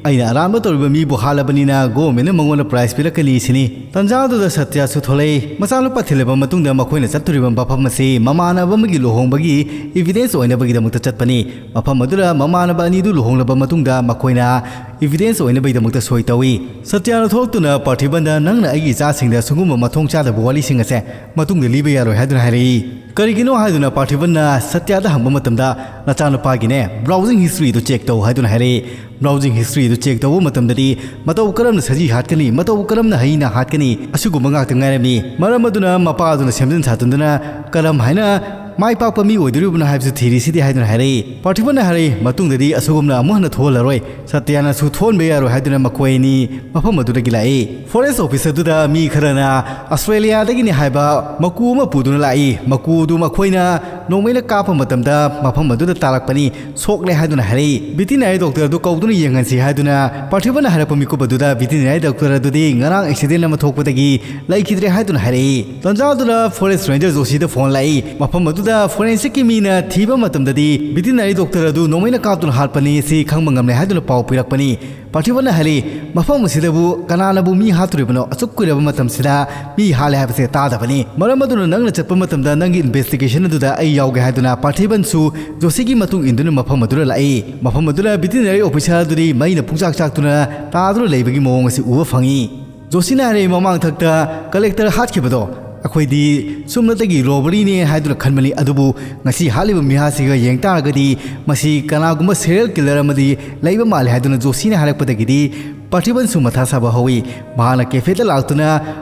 ꯑꯩꯅ ꯑꯔꯥꯟꯕ ꯇꯧꯔꯤꯕ ꯃꯤꯕꯨ ꯍꯥꯠꯂꯕꯅꯤꯅ ꯒꯣꯔꯃꯦꯟꯅ ꯃꯉꯣꯟꯗ ꯄ꯭ꯔꯥꯏꯖ ꯄꯤꯔꯛꯀꯅꯤ ꯁꯤꯅꯤ꯫ ꯇꯟꯖꯥꯗꯨꯗ ꯁꯇ꯭ꯌꯥꯁꯨ ꯊꯣꯛꯂꯛꯏ꯫ ꯃꯆꯥꯅꯨꯄꯥ ꯊꯤꯜꯂꯕ ꯃꯇꯨꯡꯗ ꯃꯈꯣꯏꯅ ꯆꯠꯇꯣꯔꯤꯕ ꯃꯐꯝ ꯑꯁꯤ ꯃꯃꯥꯟꯅꯕ ꯑꯃꯒꯤ ꯂꯨꯍꯣꯡꯕꯒꯤ ꯏꯚꯤꯗꯦꯟꯁ ꯑꯣꯏꯅꯕꯒꯤꯗꯃꯛꯇ ꯆꯠꯄꯅꯤ꯫ ꯃꯐꯝ ꯑꯗꯨꯗ ꯃꯃꯥꯟꯅꯕ ꯑꯅꯤꯗꯨ ꯂꯨꯍꯣꯡꯂꯕ ꯃꯇꯨꯡꯗ ꯃꯈꯣꯏꯅ ꯏꯚꯤꯗꯦꯟꯁ ꯑꯣꯏꯅꯕꯒꯤꯗꯃꯛꯇ ꯁꯣꯏ ꯇꯧꯏ꯫ ꯁꯇ꯭ꯌꯥꯅ ꯊꯣꯛꯂꯛꯇꯨꯅ ꯄꯥꯔꯊꯤꯕꯟꯗ, "ꯅꯪꯅ ꯑꯩꯒꯤ ꯏꯆꯥꯁꯤꯡꯗ ꯁꯤꯒꯨꯝꯕ ꯃꯊꯣꯡ ꯆꯥꯗꯕ ꯋꯥꯔꯤꯁꯤꯡ ꯑꯁꯦ ꯃꯇꯨꯡꯗ ꯂꯤꯕ ꯌꯥꯔꯣꯏ" ꯍꯥꯏꯗꯨꯅ ꯍꯥꯏꯔꯛꯏ꯫ ꯀꯔꯤꯒꯤꯅꯣ ꯍꯥꯏꯗꯨꯅ ꯄꯥꯔꯊꯤꯕꯟꯅ ꯁꯇ꯭ꯌꯥꯗ ꯍꯪꯕ ꯃꯇꯝꯗ, "ꯅꯆꯥꯅꯨꯄꯥꯒꯤꯅꯦ ꯕ꯭ꯔꯥꯎꯖꯤꯡ ꯍꯤꯁꯇ꯭ꯔꯤꯗꯨ ꯆꯦꯛ ꯇꯧ" ꯍꯥꯏꯗꯨꯅ ꯍꯥꯏꯔꯛꯏ꯫ ꯕ꯭ꯔꯥꯎꯖꯤꯡ ꯍꯤꯁꯇ꯭ꯔꯤꯗꯨ ꯆꯦꯛ ꯇꯧꯕ ꯃꯇꯝꯗꯗꯤ ꯃꯇꯧ ꯀꯔꯝꯅ ꯁꯖꯤ ꯍꯥꯠꯀꯅꯤ, ꯃꯇꯧ ꯀꯔꯝꯅ ꯍꯌꯤꯅ ꯍꯥꯠꯀꯅꯤ, ꯑꯁꯤꯒꯨꯝꯕ ꯉꯥꯛꯇ ꯉꯥꯏꯔꯝꯃꯤ꯫ ꯃꯔꯝ ꯑꯗꯨꯅ ꯃꯄꯥ ꯑꯗꯨꯅ ꯁꯦꯝꯖꯤꯟ ꯁꯥꯖꯤꯟꯗꯨꯅ ꯀꯔꯝ ꯍꯥꯏꯅ ꯃꯥꯏ ꯄꯥꯛꯄ ꯃꯤ ꯑꯣꯏꯗꯣꯔꯤꯕꯅꯣ ꯍꯥꯏꯕꯁꯨ ꯊꯤꯔꯤꯁꯤꯗꯤ ꯍꯥꯏꯗꯨꯅ ꯍꯥꯏꯔꯛꯏ꯫ ꯄꯥꯔꯊꯤꯕꯟꯅ ꯍꯥꯏꯔꯛꯏ, "ꯃꯇꯨꯡꯗꯗꯤ ꯑꯁꯤꯒꯨꯝꯅ ꯑꯃꯨꯛ ꯍꯟꯅ ꯊꯣꯛꯍꯜꯂꯔꯣꯏ, ꯁꯇ꯭ꯌꯥꯅꯁꯨ ꯊꯣꯛꯍꯟꯕ ꯌꯥꯔꯣꯏ" ꯍꯥꯏꯗꯨꯅ ꯃꯈꯣꯏ ꯑꯅꯤ ꯃꯐꯝ ꯑꯗꯨꯗꯒꯤ ꯂꯥꯛꯏ꯫ ꯐꯣꯔꯦꯁ ꯑꯣꯐꯤꯁꯔꯗꯨꯗ ꯃꯤ ꯈꯔꯅ ꯑꯁꯇ꯭ꯔꯦꯂꯤꯌꯥꯗꯒꯤꯅꯤ ꯍꯥꯏꯕ ꯃꯀꯨ ꯑꯃ ꯄꯨꯗꯨꯅ ꯂꯥꯛꯏ꯫ ꯃꯀꯨ ꯑꯗꯨ ꯃꯈꯣꯏꯅ ꯅꯣꯡꯃꯩꯅ ꯀꯥꯞꯄ ꯃꯇꯝꯗ ꯃꯐꯝ ꯑꯗꯨꯗ ꯇꯥꯔꯛꯄꯅꯤ, ꯁꯣꯛꯂꯦ ꯍꯥꯏꯗꯨꯅ ꯍꯥꯏꯔꯛꯏ꯫ ꯚꯦꯇꯤꯅꯔꯤ ꯗꯣꯛꯇꯔ ꯑꯗꯨ ꯀꯧꯗꯨꯅ ꯌꯦꯡꯍꯟꯁꯤ ꯍꯥꯏꯗꯨꯅ ꯄꯥꯔꯊꯤꯕꯟꯅ ꯍꯥꯏꯔꯛꯄ ꯃꯤꯀꯨꯞ ꯑꯗꯨꯗ ꯚꯦꯇꯤꯅꯔꯤ ꯗꯣꯛꯇꯔ ꯑꯗꯨꯗꯤ ꯉꯔꯥꯡ ꯑꯦꯛꯁꯤꯗꯦꯟ ꯑꯃ ꯊꯣꯛꯄꯗꯒꯤ ꯂꯩꯈꯤꯗ꯭ꯔꯦ ꯍꯥꯏꯗꯨꯅ ꯍꯥꯏꯔꯛꯏ꯫ ꯇꯟꯖꯥꯗꯨꯗ ꯐꯣꯔꯦꯁ ꯔꯦꯟꯖꯔ ꯖꯣꯁꯤꯗ ꯐꯣꯟ ꯂꯥꯛꯏ꯫ ꯃꯐꯝ ꯑꯗꯨꯗ ꯐꯣꯔꯦꯟꯁꯤꯛꯀꯤ ꯃꯤꯅ ꯊꯤꯕ ꯃꯇꯝꯗꯗꯤ ꯚꯦꯇꯤꯅꯔꯤ ꯗꯣꯛꯇꯔ ꯑꯗꯨ ꯅꯣꯡꯃꯩꯅ ꯀꯥꯞꯇꯨꯅ ꯍꯥꯠꯄꯅꯤ, ꯁꯤ ꯈꯪꯕ ꯉꯝꯂꯦ ꯍꯥꯏꯗꯨꯅ ꯄꯥꯎ ꯄꯤꯔꯛꯄꯅꯤ꯫ ꯄꯥꯔꯊꯤꯕꯟꯅ ꯍꯥꯏꯔꯤ, "ꯃꯐꯝ ꯑꯁꯤꯗꯕꯨ ꯀꯅꯥꯅꯕꯨ ꯃꯤ ꯍꯥꯠꯇꯣꯔꯤꯕꯅꯣ? ꯑꯁꯨꯛ ꯀꯨꯏꯔꯕ ꯃꯇꯝꯁꯤꯗ ꯃꯤ ꯍꯥꯠꯂꯦ ꯍꯥꯏꯕꯁꯦ ꯇꯥꯗꯕꯅꯤ꯫ ꯃꯔꯝ ꯑꯗꯨꯅ ꯅꯪꯅ ꯆꯠꯄ ꯃꯇꯝꯗ ꯅꯪꯒꯤ ꯏꯟꯚꯦꯁꯇꯤꯒꯦꯁꯟ ꯑꯗꯨꯗ ꯑꯩ ꯌꯥꯎꯒꯦ" ꯍꯥꯏꯗꯨꯅ ꯄꯥꯔꯊꯤꯕꯟꯁꯨ ꯖꯣꯁꯤꯒꯤ ꯃꯇꯨꯡ ꯏꯟꯗꯨꯅ ꯃꯐꯝ ꯑꯗꯨꯗ ꯂꯥꯛꯏ꯫ ꯃꯐꯝ ꯑꯗꯨꯗ ꯚꯦꯇꯤꯅꯔꯤ ꯑꯣꯐꯤꯁꯥꯔ ꯑꯗꯨꯗꯤ ꯃꯩꯅ ꯄꯨꯡꯆꯥꯛ ꯆꯥꯛꯇꯨꯅ ꯇꯥꯗꯨꯅ ꯂꯩꯕꯒꯤ ꯃꯑꯣꯡ ꯑꯁꯤ ꯎꯕ ꯐꯪꯏ꯫ ꯖꯣꯁꯤꯅ ꯍꯥꯏꯔꯛꯏ, "ꯃꯃꯥꯡꯊꯛꯇ ꯀꯂꯦꯛꯇꯔ ꯍꯥꯠꯈꯤꯕꯗꯣ ꯑꯩꯈꯣꯏꯗꯤ ꯆꯨꯝꯅꯇꯒꯤ ꯔꯣꯕꯔꯤꯅꯦ ꯍꯥꯏꯗꯨꯅ ꯈꯟꯕꯅꯤ, ꯑꯗꯨꯕꯨ ꯉꯁꯤ ꯍꯥꯠꯂꯤꯕ ꯃꯤꯍꯥꯠꯁꯤꯒ ꯌꯦꯡ ꯇꯥꯔꯒꯗꯤ ꯃꯁꯤ ꯀꯅꯥꯒꯨꯝꯕ ꯁꯦꯔꯤꯌꯦꯜ ꯀꯤꯂꯔ ꯑꯃꯗꯤ ꯂꯩꯕ ꯃꯥꯜꯂꯦ" ꯍꯥꯏꯗꯨꯅ ꯖꯣꯁꯤꯅ ꯍꯥꯏꯔꯛꯄꯗꯒꯤꯗꯤ ꯄꯥꯔꯊꯤꯕꯟꯁꯨ ꯃꯊꯥ ꯁꯥꯕ ꯍꯧꯏ꯫ ꯃꯍꯥꯛꯅ ꯀꯦꯐꯦꯗ ꯂꯥꯛꯇꯨꯅ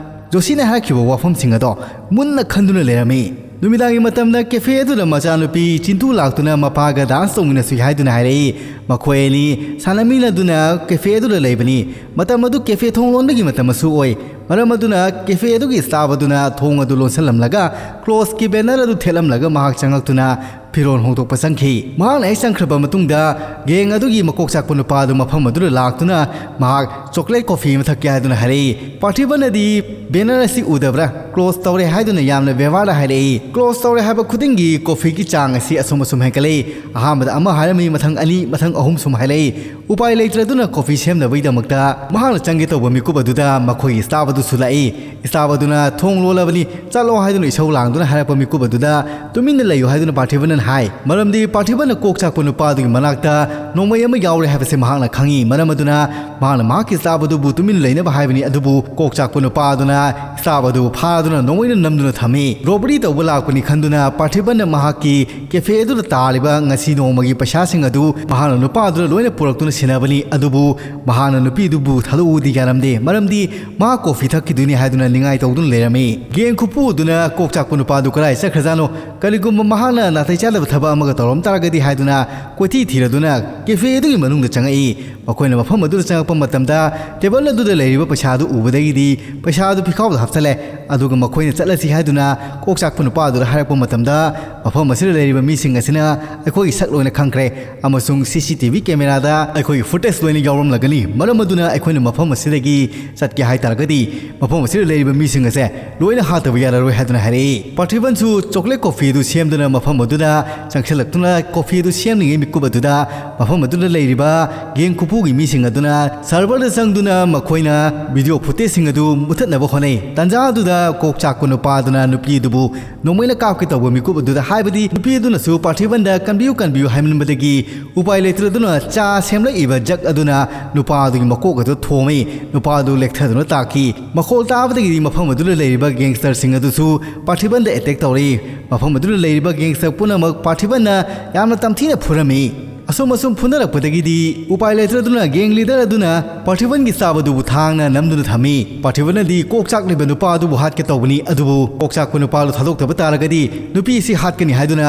ꯖꯣꯁꯤꯅ ꯍꯥꯏꯔꯛꯈꯤꯕ ꯋꯥꯐꯝꯁꯤꯡ ꯑꯗꯣ ꯃꯨꯟꯅ ꯈꯟꯗꯨꯅ ꯂꯩꯔꯝꯃꯤ꯫ ꯅꯨꯃꯤꯗꯥꯡꯒꯤ ꯃꯇꯝꯗ ꯀꯦꯐꯦ ꯑꯗꯨꯗ ꯃꯆꯥꯅꯨꯄꯤ ꯆꯤꯟꯇꯨ ꯂꯥꯛꯇꯨꯅ ꯃꯄꯥꯒ ꯗꯥꯟꯁ ꯇꯧꯃꯤꯟꯅꯁꯤ ꯍꯥꯏꯗꯨꯅ ꯍꯥꯏꯔꯛꯏ꯫ ꯃꯈꯣꯏ ꯑꯅꯤ ꯁꯥꯟꯅꯃꯤꯟꯅꯗꯨꯅ ꯀꯦꯐꯦ ꯑꯗꯨꯗ ꯂꯩꯕꯅꯤ꯫ ꯃꯇꯝ ꯑꯗꯨ ꯀꯦꯐꯦ ꯊꯣꯡ ꯂꯣꯟꯕꯒꯤ ꯃꯇꯝ ꯑꯁꯨ ꯑꯣꯏ꯫ ꯃꯔꯝ ꯑꯗꯨꯅ ꯀꯦꯐꯦ ꯑꯗꯨꯒꯤ ꯁ꯭ꯇꯥꯐ ꯑꯗꯨꯅ ꯊꯣꯡ ꯑꯗꯨ ꯂꯣꯟꯁꯤꯜꯂꯝꯂꯒ ꯀ꯭ꯂꯣꯖꯀꯤ ꯕꯦꯅꯔ ꯑꯗꯨ ꯊꯦꯠꯂꯝꯂꯒ ꯃꯍꯥꯛ ꯆꯪꯂꯛꯇꯨꯅ ꯐꯤꯔꯣꯜ ꯍꯣꯡꯗꯣꯛꯄ ꯆꯪꯈꯤ꯫ ꯃꯍꯥꯛꯅ ꯍꯦꯛ ꯆꯪꯈ꯭ꯔꯕ ꯃꯇꯨꯡꯗ ꯒꯦꯡ ꯑꯗꯨꯒꯤ ꯃꯀꯣꯛ ꯆꯥꯛꯄ ꯅꯨꯄꯥ ꯑꯗꯨ ꯃꯐꯝ ꯑꯗꯨꯗ ꯂꯥꯛꯇꯨꯅ ꯃꯍꯥꯛ ꯆꯣꯀ꯭ꯂꯦꯠ ꯀꯣꯐꯤ ꯑꯃ ꯊꯛꯀꯦ ꯍꯥꯏꯗꯨꯅ ꯍꯥꯏꯔꯛꯏ꯫ ꯄꯥꯔꯊꯤꯕꯟꯅꯗꯤ ꯕꯦꯅꯔ ꯑꯁꯤ ꯎꯗꯕ꯭ꯔꯥ? ꯀ꯭ꯂꯣꯖ ꯇꯧꯔꯦ ꯍꯥꯏꯗꯨꯅ ꯌꯥꯝꯅ ꯕꯦꯕꯥꯔꯗ ꯍꯥꯏꯔꯛꯏ꯫ ꯀ꯭ꯂꯣꯖ ꯇꯧꯔꯦ ꯍꯥꯏꯕ ꯈꯨꯗꯤꯡꯒꯤ ꯀꯣꯐꯤꯒꯤ ꯆꯥꯡ ꯑꯁꯤ ꯑꯁꯨꯝ ꯑꯁꯨꯝ ꯍꯦꯟꯒꯠꯂꯛꯏ꯫ ꯑꯍꯥꯟꯕꯗ ꯑꯃ ꯍꯥꯏꯔꯝꯃꯤ, ꯃꯊꯪ ꯑꯅꯤ, ꯃꯊꯪ ꯑꯍꯨꯝ ꯁꯨꯝ ꯍꯥꯏꯔꯛꯏ꯫ ꯎꯄꯥꯏ ꯂꯩꯇ꯭ꯔꯗꯨꯅ ꯀꯣꯐꯤ ꯁꯦꯝꯅꯕꯒꯤꯗꯃꯛꯇ ꯃꯍꯥꯛꯅ ꯆꯪꯒꯦ ꯇꯧꯕ ꯃꯤꯀꯨꯞ ꯑꯗꯨꯗ ꯃꯈꯣꯏꯒꯤ ꯁ꯭ꯇꯥꯐ ꯑꯗꯨꯁꯨ ꯂꯥꯛꯏ꯫ ꯁ꯭ꯇꯥꯐ ꯑꯗꯨꯅ "ꯊꯣꯡ ꯂꯣꯜꯂꯕꯅꯤ, ꯆꯠꯂꯣ" ꯍꯥꯏꯗꯨꯅ ꯏꯁꯧ ꯂꯥꯡꯗꯨꯅ ꯍꯥꯏꯔꯛꯄ ꯃꯤꯀꯨꯞ ꯑꯗꯨꯗ "ꯇꯨꯃꯤꯟꯅ ꯂꯩꯌꯨ" ꯍꯥꯏꯗꯨꯅ ꯄꯥꯔꯊꯤꯕꯟꯅ ꯍꯥꯏ꯫ ꯃꯔꯝꯗꯤ ꯄꯥꯔꯊꯤꯕꯟꯅ ꯀꯣꯛ ꯆꯥꯛꯄ ꯅꯨꯄꯥ ꯑꯗꯨꯒꯤ ꯃꯅꯥꯛꯇ ꯅꯣꯡꯃꯩ ꯑꯃ ꯌꯥꯎꯔꯦ ꯍꯥꯏꯕꯁꯦ ꯃꯍꯥꯛꯅ ꯈꯪꯏ꯫ ꯃꯔꯝ ꯑꯗꯨꯅ ꯃꯍꯥꯛꯅ ꯃꯍꯥꯛꯀꯤ ꯁ꯭ꯇꯥꯐ ꯑꯗꯨꯕꯨ ꯇꯨꯃꯤꯟꯅ ꯂꯩꯅꯕ ꯍꯥꯏꯕꯅꯤ, ꯑꯗꯨꯕꯨ ꯀꯣꯛ ꯆꯥꯛꯄ ꯅꯨꯄꯥ ꯑꯗꯨꯅ ꯁ꯭ꯇꯥꯐ ꯑꯗꯨ ꯐꯥꯗꯨꯅ ꯅꯣꯡꯃꯩꯅ ꯅꯝꯗꯨꯅ ꯊꯝꯃꯤ꯫ ꯔꯣꯕꯔꯤ ꯇꯧꯕ ꯂꯥꯛꯄꯅꯤ ꯈꯟꯗꯨꯅ ꯄꯥꯔꯊꯤꯕꯟꯅ ꯃꯍꯥꯛꯀꯤ ꯀꯦꯐꯦ ꯑꯗꯨꯗ ꯇꯥꯔꯤꯕ ꯉꯁꯤ ꯅꯣꯡꯃꯒꯤ ꯄꯩꯁꯥꯁꯤꯡ ꯑꯗꯨ ꯃꯍꯥꯛꯅ ꯅꯨꯄꯥ ꯑꯗꯨꯗ ꯂꯣꯏꯅ ꯄꯨꯔꯛꯇꯨꯅ ꯁꯤꯟꯅꯕꯅꯤ꯫ ꯑꯗꯨꯕꯨ ꯃꯍꯥꯛꯅ ꯅꯨꯄꯤꯗꯨꯕꯨ ꯊꯥꯗꯣꯛꯎꯗꯤ ꯌꯥꯔꯝꯗꯦ, ꯃꯔꯝꯗꯤ ꯃꯍꯥꯛ ꯀꯣꯐꯤ ꯄꯤꯊꯛꯈꯤꯗꯣꯏꯅꯤ ꯍꯥꯏꯗꯨꯅ ꯅꯤꯡꯉꯥꯏ ꯇꯧꯗꯨꯅ ꯂꯩꯔꯝꯃꯤ꯫ ꯒꯦꯡ ꯈꯨꯄꯨ ꯑꯗꯨꯅ ꯀꯣꯛ ꯆꯥꯛꯄ ꯅꯨꯄꯥꯗꯨ ꯀꯗꯥꯏ ꯆꯠꯈ꯭ꯔꯖꯥꯠꯅꯣ, ꯀꯔꯤꯒꯨꯝꯕ ꯃꯍꯥꯛꯅ ꯅꯥꯇꯩ ꯆꯥꯗꯕ ꯊꯕꯛ ꯑꯃꯒ ꯇꯧꯔꯝ ꯇꯥꯔꯒꯗꯤ ꯍꯥꯏꯗꯨꯅ ꯀꯣꯏꯊꯤ ꯊꯤꯔꯗꯨꯅ ꯀꯦꯐꯦ ꯑꯗꯨꯒꯤ ꯃꯅꯨꯡꯗ ꯆꯪꯉꯛꯏ꯫ ꯃꯈꯣꯏꯅ ꯃꯐꯝ ꯑꯗꯨꯗ ꯆꯪꯉꯛꯄ ꯃꯇꯝꯗ ꯇꯦꯕꯜ ꯑꯗꯨꯗ ꯂꯩꯔꯤꯕ ꯄꯩꯁꯥ ꯑꯗꯨ ꯎꯕꯗꯒꯤꯗꯤ ꯄꯩꯁꯥ ꯑꯗꯨ ꯐꯤꯈꯥꯎꯗ ꯍꯥꯞꯆꯜꯂꯦ꯫ ꯑꯗꯨꯒ ꯃꯈꯣꯏꯅ ꯆꯠꯂꯁꯤ ꯍꯥꯏꯗꯨꯅ ꯀꯣꯛ ꯆꯥꯛꯄ ꯅꯨꯄꯥ ꯑꯗꯨꯗ ꯍꯥꯏꯔꯛꯄ ꯃꯇꯝꯗ, ꯃꯐꯝ ꯑꯁꯤꯗ ꯂꯩꯔꯤꯕ ꯃꯤꯁꯤꯡ ꯑꯁꯤꯅ ꯑꯩꯈꯣꯏꯒꯤ ꯁꯛ ꯂꯣꯏꯅ ꯈꯪꯈ꯭ꯔꯦ ꯑꯃꯁꯨꯡ ꯁꯤ ꯁꯤ ꯇꯤ ꯚꯤ ꯀꯦꯃꯦꯔꯥꯗ ꯑꯩꯈꯣꯏꯒꯤ ꯐꯨꯇꯦꯖ ꯂꯣꯏꯅ ꯌꯥꯎꯔꯝꯂꯒꯅꯤ꯫ ꯃꯔꯝ ꯑꯗꯨꯅ ꯑꯩꯈꯣꯏꯅ ꯃꯐꯝ ꯑꯁꯤꯗꯒꯤ ꯆꯠꯀꯦ ꯍꯥꯏ ꯇꯥꯔꯒꯗꯤ ꯃꯐꯝ ꯑꯁꯤꯗ ꯂꯩꯔꯤꯕ ꯃꯤꯁꯤꯡ ꯑꯁꯦ ꯂꯣꯏꯅ ꯍꯥꯠꯇꯕ ꯌꯥꯔꯔꯣꯏ ꯍꯥꯏꯗꯨꯅ ꯍꯥꯏꯔꯛꯏ꯫ ꯄꯥꯔꯊꯤꯕꯟꯁꯨ ꯆꯣꯀ꯭ꯂꯦꯠ ꯀꯣꯐꯤ ꯑꯗꯨ ꯁꯦꯝꯗꯨꯅ ꯃꯐꯝ ꯑꯗꯨꯗ ꯆꯪꯁꯤꯜꯂꯛꯇꯨꯅ ꯀꯣꯐꯤ ꯑꯗꯨ ꯁꯦꯝꯂꯤꯉꯩ ꯃꯤꯀꯨꯞ ꯑꯗꯨꯗ ꯃꯐꯝ ꯑꯗꯨꯗ ꯂꯩꯔꯤꯕ ꯒꯦꯡ ꯈꯨꯄꯨꯒꯤ ꯃꯤꯁꯤꯡ ꯑꯗꯨꯅ ꯁꯔꯚꯔꯗ ꯆꯪꯗꯨꯅ ꯃꯈꯣꯏꯅ ꯚꯤꯗꯤꯑꯣ ꯐꯨꯇꯦꯖꯁꯤꯡ ꯑꯗꯨ ꯃꯨꯊꯠꯅꯕ ꯍꯣꯠꯅꯩ꯫ ꯇꯥꯟꯖꯥ ꯑꯗꯨꯗ ꯀꯣꯛ ꯆꯥꯛꯄ ꯅꯨꯄꯥ ꯑꯗꯨꯅ ꯅꯨꯄꯤ ꯑꯗꯨꯕꯨ ꯅꯣꯡꯃꯩꯅ ꯀꯥꯞꯀꯦ ꯇꯧꯕ ꯃꯤꯀꯨꯞ ꯑꯗꯨꯗ, ꯍꯥꯏꯕꯗꯤ ꯅꯨꯄꯤ ꯑꯗꯨꯅꯁꯨ ꯄꯥꯔꯊꯤꯕꯟꯗ "ꯀꯟꯕꯤꯌꯨ, ꯀꯟꯕꯤꯌꯨ" ꯍꯥꯏꯃꯟꯕꯗꯒꯤ ꯎꯄꯥꯏ ꯂꯩꯇ꯭ꯔꯗꯨꯅ ꯆꯥ ꯁꯦꯝꯂꯛꯏꯕ ꯖꯛ ꯑꯗꯨꯅ ꯅꯨꯄꯥ ꯑꯗꯨꯒꯤ ꯃꯀꯣꯛ ꯑꯗꯨ ꯊꯣꯝꯃꯤ꯫ ꯅꯨꯄꯥ ꯑꯗꯨ ꯂꯦꯛꯊꯗꯨꯅ ꯇꯥꯈꯤ꯫ ꯃꯈꯣꯜ ꯇꯥꯕꯗꯒꯤꯗꯤ ꯃꯐꯝ ꯑꯗꯨꯗ ꯂꯩꯔꯤꯕ ꯒꯦꯡꯁꯇꯔꯁꯤꯡ ꯑꯗꯨꯁꯨ ꯄꯥꯔꯊꯤꯕꯟꯗ ꯑꯦꯇꯦꯛ ꯇꯧꯔꯛꯏ꯫ ꯃꯐꯝ ꯑꯗꯨꯗ ꯂꯩꯔꯤꯕ ꯒꯦꯡꯁꯇꯔ ꯄꯨꯝꯅꯃꯛ ꯄꯥꯔꯊꯤꯕꯟꯅ ꯌꯥꯝꯅ ꯇꯝꯊꯤꯅ ꯐꯨꯔꯝꯃꯤ꯫ ꯑꯁꯨꯝ ꯑꯁꯨꯝ ꯐꯨꯅꯔꯛꯄꯗꯒꯤꯗꯤ ꯎꯄꯥꯏ ꯂꯩꯇ꯭ꯔꯗꯨꯅ ꯒꯦꯡ ꯂꯤꯗꯔ ꯑꯗꯨꯅ ꯄꯥꯔꯊꯤꯕꯟꯒꯤ ꯆꯥꯕꯗꯨꯕꯨ ꯊꯥꯡꯅ ꯅꯝꯗꯨꯅ ꯊꯝꯃꯤ꯫ ꯄꯥꯔꯊꯤꯕꯟꯅꯗꯤ ꯀꯣꯛ ꯆꯥꯛꯂꯤꯕ ꯅꯨꯄꯥ ꯑꯗꯨꯕꯨ ꯍꯥꯠꯀꯦ ꯇꯧꯕꯅꯤ, ꯑꯗꯨꯕꯨ ꯀꯣꯛ ꯆꯥꯛꯄ ꯅꯨꯄꯥ ꯑꯗꯨ ꯊꯥꯗꯣꯛꯇꯕ ꯇꯥꯔꯒꯗꯤ ꯅꯨꯄꯤ ꯑꯁꯤ ꯍꯥꯠꯀꯅꯤ ꯍꯥꯏꯗꯨꯅ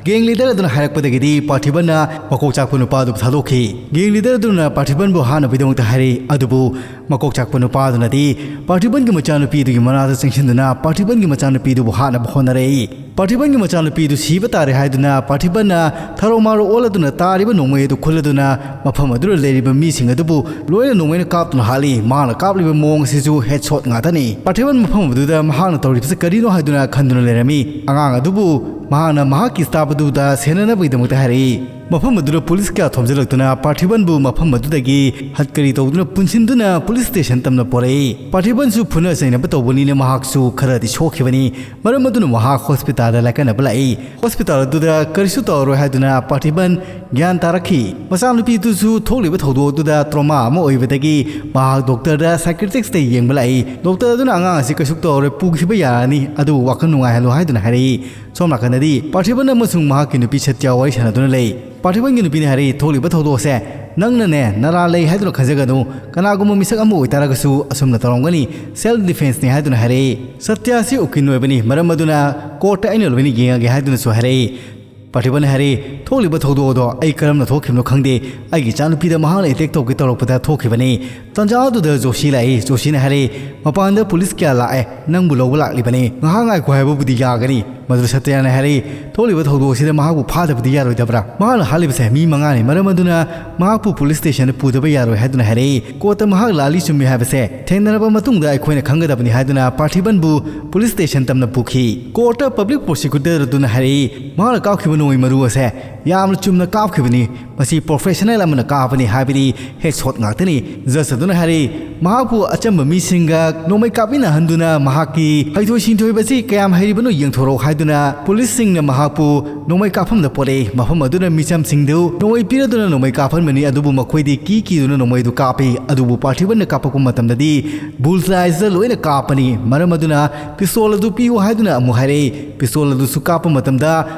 ꯒꯦꯡ ꯂꯤꯗꯔ ꯑꯗꯨꯅ ꯍꯥꯏꯔꯛꯄꯗꯒꯤꯗꯤ ꯄꯥꯔꯊꯤꯕꯟꯅ ꯃꯀꯣꯛ ꯆꯥꯛꯄ ꯅꯨꯄꯥ ꯑꯗꯨꯕꯨ ꯊꯥꯗꯣꯛꯈꯤ꯫ ꯒꯦꯡ ꯂꯤꯗꯔ ꯑꯗꯨꯅ ꯄꯥꯔꯊꯤꯕꯟꯕꯨ ꯍꯥꯠꯅꯕꯒꯤꯗꯃꯛꯇ ꯍꯥꯏꯔꯛꯏ, ꯑꯗꯨꯕꯨ ꯃꯀꯣꯛ ꯆꯥꯛꯄ ꯅꯨꯄꯥ ꯑꯗꯨꯅꯗꯤ ꯄꯥꯔꯊꯤꯕꯟꯒꯤ ꯃꯆꯥꯅꯨꯄꯤ ꯑꯗꯨꯒꯤ ꯃꯅꯥꯛꯇ ꯆꯪꯁꯤꯟꯗꯨꯅ ꯄꯥꯔꯊꯤꯕꯟꯒꯤ ꯃꯆꯥꯅꯨꯄꯤ ꯑꯗꯨꯕꯨ ꯍꯥꯠꯅꯕ ꯍꯣꯠꯅꯔꯛꯏ꯫ ꯄꯥꯔꯊꯤꯕꯟꯒꯤ ꯃꯆꯥꯅꯨꯄꯤ ꯑꯗꯨ ꯁꯤꯕ ꯇꯥꯔꯦ ꯍꯥꯏꯗꯨꯅ ꯄꯥꯔꯊꯤꯕꯟꯅ ꯊꯔꯣ ꯃꯥꯔꯣ ꯑꯣꯜꯂꯗꯨꯅ ꯇꯥꯔꯤꯕ ꯅꯣꯡꯃꯩ ꯑꯗꯨ ꯈꯨꯜꯂꯗꯨꯅ ꯃꯐꯝ ꯑꯗꯨꯗ ꯂꯩꯔꯤꯕ ꯃꯤꯁꯤꯡ ꯑꯗꯨꯕꯨ ꯂꯣꯏꯅ ꯅꯣꯡꯃꯩꯅ ꯀꯥꯞꯇꯨꯅ ꯍꯥꯠꯂꯤ꯫ ꯃꯍꯥꯛꯅ ꯀꯥꯞꯂꯤꯕ ꯃꯑꯣꯡ ꯑꯁꯤꯁꯨ ꯍꯦꯗꯁꯣꯠ ꯉꯥꯛꯇꯅꯤ꯫ ꯄꯥꯔꯊꯤꯕꯟ ꯃꯐꯝ ꯑꯗꯨꯗ ꯃꯍꯥꯛꯅ ꯇꯧꯔꯤꯕꯁꯤ ꯀꯔꯤꯅꯣ ꯍꯥꯏꯗꯨꯅ ꯈꯟꯗꯨꯅ ꯂꯩꯔꯝꯃꯤ꯫ ꯑꯉꯥꯡ ꯑꯗꯨꯕꯨ ꯃꯍꯥꯛꯅ ꯃꯍꯥꯛꯀꯤ ꯁ꯭ꯇꯥꯐ ꯑꯗꯨꯗ ꯁꯦꯟꯅꯅꯕꯒꯤꯗꯃꯛꯇ ꯍꯥꯏꯔꯛꯏ꯫ ꯃꯐꯝ ꯑꯗꯨꯗ ꯄꯨꯂꯤꯁ ꯀꯌꯥ ꯊꯣꯝꯖꯤꯜꯂꯛꯇꯨꯅ ꯄꯥꯔꯊꯤꯕꯟꯕꯨ ꯃꯐꯝ ꯑꯗꯨꯗꯒꯤ ꯍꯠꯀꯔꯤ ꯇꯧꯗꯨꯅ ꯄꯨꯟꯁꯤꯟꯗꯨꯅ ꯄꯨꯂꯤꯁ ꯁ꯭ꯇꯦꯁꯟ ꯇꯝꯅ ꯄꯣꯔꯛꯏ꯫ ꯄꯥꯔꯊꯤꯕꯟꯁꯨ ꯐꯨꯅ ꯆꯩꯅꯕ ꯇꯧꯕꯅꯤꯅ ꯃꯍꯥꯛꯁꯨ ꯈꯔꯗꯤ ꯁꯣꯛꯈꯤꯕꯅꯤ꯫ ꯃꯔꯝ ꯑꯗꯨꯅ ꯃꯍꯥꯛ ꯍꯣꯁꯄꯤꯇꯥꯜꯗ ꯂꯥꯏꯀꯠꯅꯕ ꯂꯥꯛꯏ꯫ ꯍꯣꯁꯄꯤꯇꯥꯜ ꯑꯗꯨꯗ ꯀꯔꯤꯁꯨ ꯇꯧꯔꯔꯣꯏ ꯍꯥꯏꯗꯨꯅ ꯄꯥꯔꯊꯤꯕꯟ ꯒ꯭ꯌꯥꯟ ꯇꯥꯔꯛꯈꯤ꯫ ꯃꯆꯥꯅꯨꯄꯤꯗꯨꯁꯨ ꯊꯣꯛꯂꯤꯕ ꯊꯧꯗꯣꯛ ꯑꯗꯨꯗ ꯇ꯭ꯔꯣꯃꯥ ꯑꯃ ꯑꯣꯏꯕꯗꯒꯤ ꯃꯍꯥꯛ ꯗꯣꯛꯇꯔꯗ ꯁꯥꯏꯀ꯭ꯔꯤꯇꯤꯛꯁꯇ ꯌꯦꯡꯕ ꯂꯥꯛꯏ꯫ ꯗꯣꯛꯇꯔ ꯑꯗꯨꯅ ꯑꯉꯥꯡ ꯑꯁꯤ ꯀꯩꯁꯨ ꯇꯧꯔꯔꯣꯏ, ꯄꯨꯈꯤꯕ ꯌꯥꯔꯅꯤ, ꯑꯗꯨꯕꯨ ꯋꯥꯈꯜ ꯅꯨꯡꯉꯥꯏꯍꯜꯂꯨ ꯍꯥꯏꯗꯨꯅ ꯍꯥꯏꯔꯛꯏ꯫ ꯁꯣꯝ ꯅꯥꯀꯟꯗꯗꯤ ꯄꯥꯔꯊꯤꯕꯟ ꯑꯃꯁꯨꯡ ꯃꯍꯥꯛꯀꯤ ꯅꯨꯄꯤ ꯁꯇ꯭ꯌ ꯋꯥꯔꯤ ꯁꯥꯟꯅꯗꯨꯅ ꯂꯩ꯫ ꯄꯥꯔꯊꯤꯕꯟꯒꯤ ꯅꯨꯄꯤꯅ ꯍꯥꯏꯔꯛꯏ, ꯊꯣꯛꯂꯤꯕ ꯊꯧꯗꯣꯛ ꯑꯁꯦ "ꯅꯪꯅꯅꯦ ꯅꯔꯥ ꯂꯩ ꯍꯥꯏꯗꯨꯅ ꯈꯟꯖꯒꯅꯨ, ꯀꯅꯥꯒꯨꯝꯕ ꯃꯤꯁꯛ ꯑꯃ ꯑꯣꯏꯇꯥꯔꯒꯁꯨ ꯑꯁꯨꯝꯅ ꯇꯧꯔꯝꯒꯅꯤ, self defenseꯅꯤ" ꯍꯥꯏꯗꯨꯅ ꯍꯥꯏꯔꯛꯏ꯫ ꯁꯇ꯭ꯌꯥꯁꯤ ꯎꯀꯤꯜ ꯑꯣꯏꯕꯅꯤ, ꯃꯔꯝ ꯑꯗꯨꯅ courtꯇ ꯑꯩꯅ ꯂꯣꯏꯅ ꯌꯦꯡꯉꯒꯦ ꯍꯥꯏꯗꯨꯅꯁꯨ ꯍꯥꯏꯔꯛꯏ꯫ ꯄꯥꯔꯊꯤꯕꯟ ꯍꯥꯏꯔꯛꯏ, "ꯊꯣꯛꯂꯤꯕ ꯊꯧꯗꯣꯛ ꯑꯗꯣ ꯑꯩ ꯀꯔꯝꯅ ꯊꯣꯛꯈꯤꯕꯅꯣ ꯈꯪꯗꯦ, ꯑꯩꯒꯤ ꯏꯆꯥꯅꯨꯄꯤꯗ ꯃꯍꯥꯛꯅ attack ꯇꯧꯒꯦ ꯇꯧꯔꯛꯄꯗ ꯊꯣꯛꯈꯤꯕꯅꯤ"꯫ ꯇꯥꯟꯖꯥ ꯑꯗꯨꯗ ꯖꯣꯁꯤ ꯂꯥꯛꯏ꯫ ꯖꯣꯁꯤꯅ ꯍꯥꯏꯔꯛꯏ, "ꯃꯄꯥꯟꯗ ꯄꯨꯂꯤꯁ ꯀꯌꯥ ꯂꯥꯛꯑꯦ, ꯅꯪꯕꯨ ꯂꯧꯕ ꯂꯥꯛꯂꯤꯕꯅꯤ, ꯉꯥꯏꯍꯥꯛ ꯉꯥꯏꯈꯣ ꯍꯥꯏꯕꯕꯨꯗꯤ ꯌꯥꯒꯅꯤ"꯫ ꯃꯗꯨꯗ ꯁꯇ꯭ꯌꯥꯅ ꯍꯥꯏꯔꯛꯏ, "ꯊꯣꯛꯂꯤꯕ ꯊꯧꯗꯣꯛ ꯑꯁꯤꯗ ꯃꯍꯥꯛꯄꯨ ꯐꯥꯗꯕꯗꯤ ꯌꯥꯔꯣꯏꯗꯕ꯭ꯔꯥ? ꯃꯍꯥꯛꯅ ꯍꯥꯠꯂꯤꯕꯁꯦ ꯃꯤ ꯃꯉꯥꯅꯤ, ꯃꯔꯝ ꯑꯗꯨꯅ ꯃꯍꯥꯛꯄꯨ ꯄꯨꯂꯤꯁ ꯁ꯭ꯇꯦꯁꯟꯗ ꯄꯨꯗꯕ ꯌꯥꯔꯣꯏ" ꯍꯥꯏꯗꯨꯅ ꯍꯥꯏꯔꯛꯏ꯫ ꯀꯣꯔꯠꯇ ꯃꯍꯥꯛ ꯂꯥꯜꯂꯤ ꯆꯨꯝꯃꯤ ꯍꯥꯏꯕꯁꯦ ꯊꯦꯡꯅꯔꯕ ꯃꯇꯨꯡꯗ ꯑꯩꯈꯣꯏꯅ ꯈꯪꯒꯗꯕꯅꯤ ꯍꯥꯏꯗꯨꯅ ꯄꯥꯔꯊꯤꯕꯟꯕꯨ ꯄꯨꯂꯤꯁ ꯁ꯭ꯇꯦꯁꯟ ꯇꯝꯅ ꯄꯨꯈꯤ꯫ ꯀꯣꯔꯠꯇ ꯄꯕ꯭ꯂꯤꯛ ꯄ꯭ꯔꯣꯁꯤꯀ꯭ꯌꯨꯇꯔ ꯑꯗꯨꯅ ꯍꯥꯏꯔꯛꯏ, "ꯃꯍꯥꯛꯅ ꯀꯥꯞꯈꯤꯕ ꯅꯣꯡꯃꯩ ꯃꯔꯨ ꯑꯁꯦ ꯌꯥꯝꯅ ꯆꯨꯝꯅ ꯀꯥꯞꯈꯤꯕꯅꯤ꯫ ꯃꯁꯤ ꯄ꯭ꯔꯣꯐꯦꯁꯅꯦꯜ ꯑꯃꯅ ꯀꯥꯞꯄꯅꯤ, ꯍꯥꯏꯕꯗꯤ ꯍꯦꯗꯁꯣꯠ ꯉꯥꯛꯇꯅꯤ"꯫ ꯖꯖ ꯑꯗꯨꯅ ꯍꯥꯏꯔꯛꯏ, "ꯃꯍꯥꯛꯄꯨ ꯑꯆꯝꯕ ꯃꯤꯁꯤꯡꯒ ꯅꯣꯡꯃꯩ ꯀꯥꯞꯃꯤꯟꯅꯍꯟꯗꯨꯅ ꯃꯍꯥꯛꯀꯤ ꯍꯩꯊꯣꯏ ꯁꯤꯡꯊꯣꯏꯕꯁꯤ ꯀꯌꯥꯝ ꯍꯩꯔꯤꯕꯅꯣ ꯌꯦꯡꯊꯣꯔꯛꯎ" ꯍꯥꯏꯗꯨꯅ ꯄꯨꯂꯤꯁꯁꯤꯡꯅ ꯃꯍꯥꯛꯄꯨ ꯅꯣꯡꯃꯩ ꯀꯥꯞꯐꯝꯗ ꯄꯣꯔꯛꯏ꯫ ꯃꯐꯝ ꯑꯗꯨꯗ ꯃꯤꯆꯝꯁꯤꯡꯗꯨ ꯅꯣꯡꯃꯩ ꯄꯤꯔꯗꯨꯅ ꯅꯣꯡꯃꯩ ꯀꯥꯞꯍꯟꯕꯅꯤ, ꯑꯗꯨꯕꯨ ꯃꯈꯣꯏꯗꯤ ꯀꯤ ꯀꯤꯗꯨꯅ ꯅꯣꯡꯃꯩꯗꯨ ꯀꯥꯞꯄꯤ꯫ ꯑꯗꯨꯕꯨ ꯄꯥꯔꯊꯤꯕꯟꯅ ꯀꯥꯞꯄꯛꯄ ꯃꯇꯝꯗꯗꯤ ꯕꯨꯜꯁꯥꯏꯁꯤꯗ ꯂꯣꯏꯅ ꯀꯥꯞꯄꯅꯤ꯫ ꯃꯔꯝ ꯑꯗꯨꯅ ꯄꯤꯁꯇꯣꯜ ꯑꯗꯨ ꯄꯤꯌꯨ ꯍꯥꯏꯗꯨꯅ ꯑꯃꯨꯛ ꯍꯥꯏꯔꯛꯏ꯫ ꯄꯤꯁꯇꯣꯜ ꯑꯗꯨꯁꯨ ꯀꯥꯞꯄ ꯃꯇꯝꯗ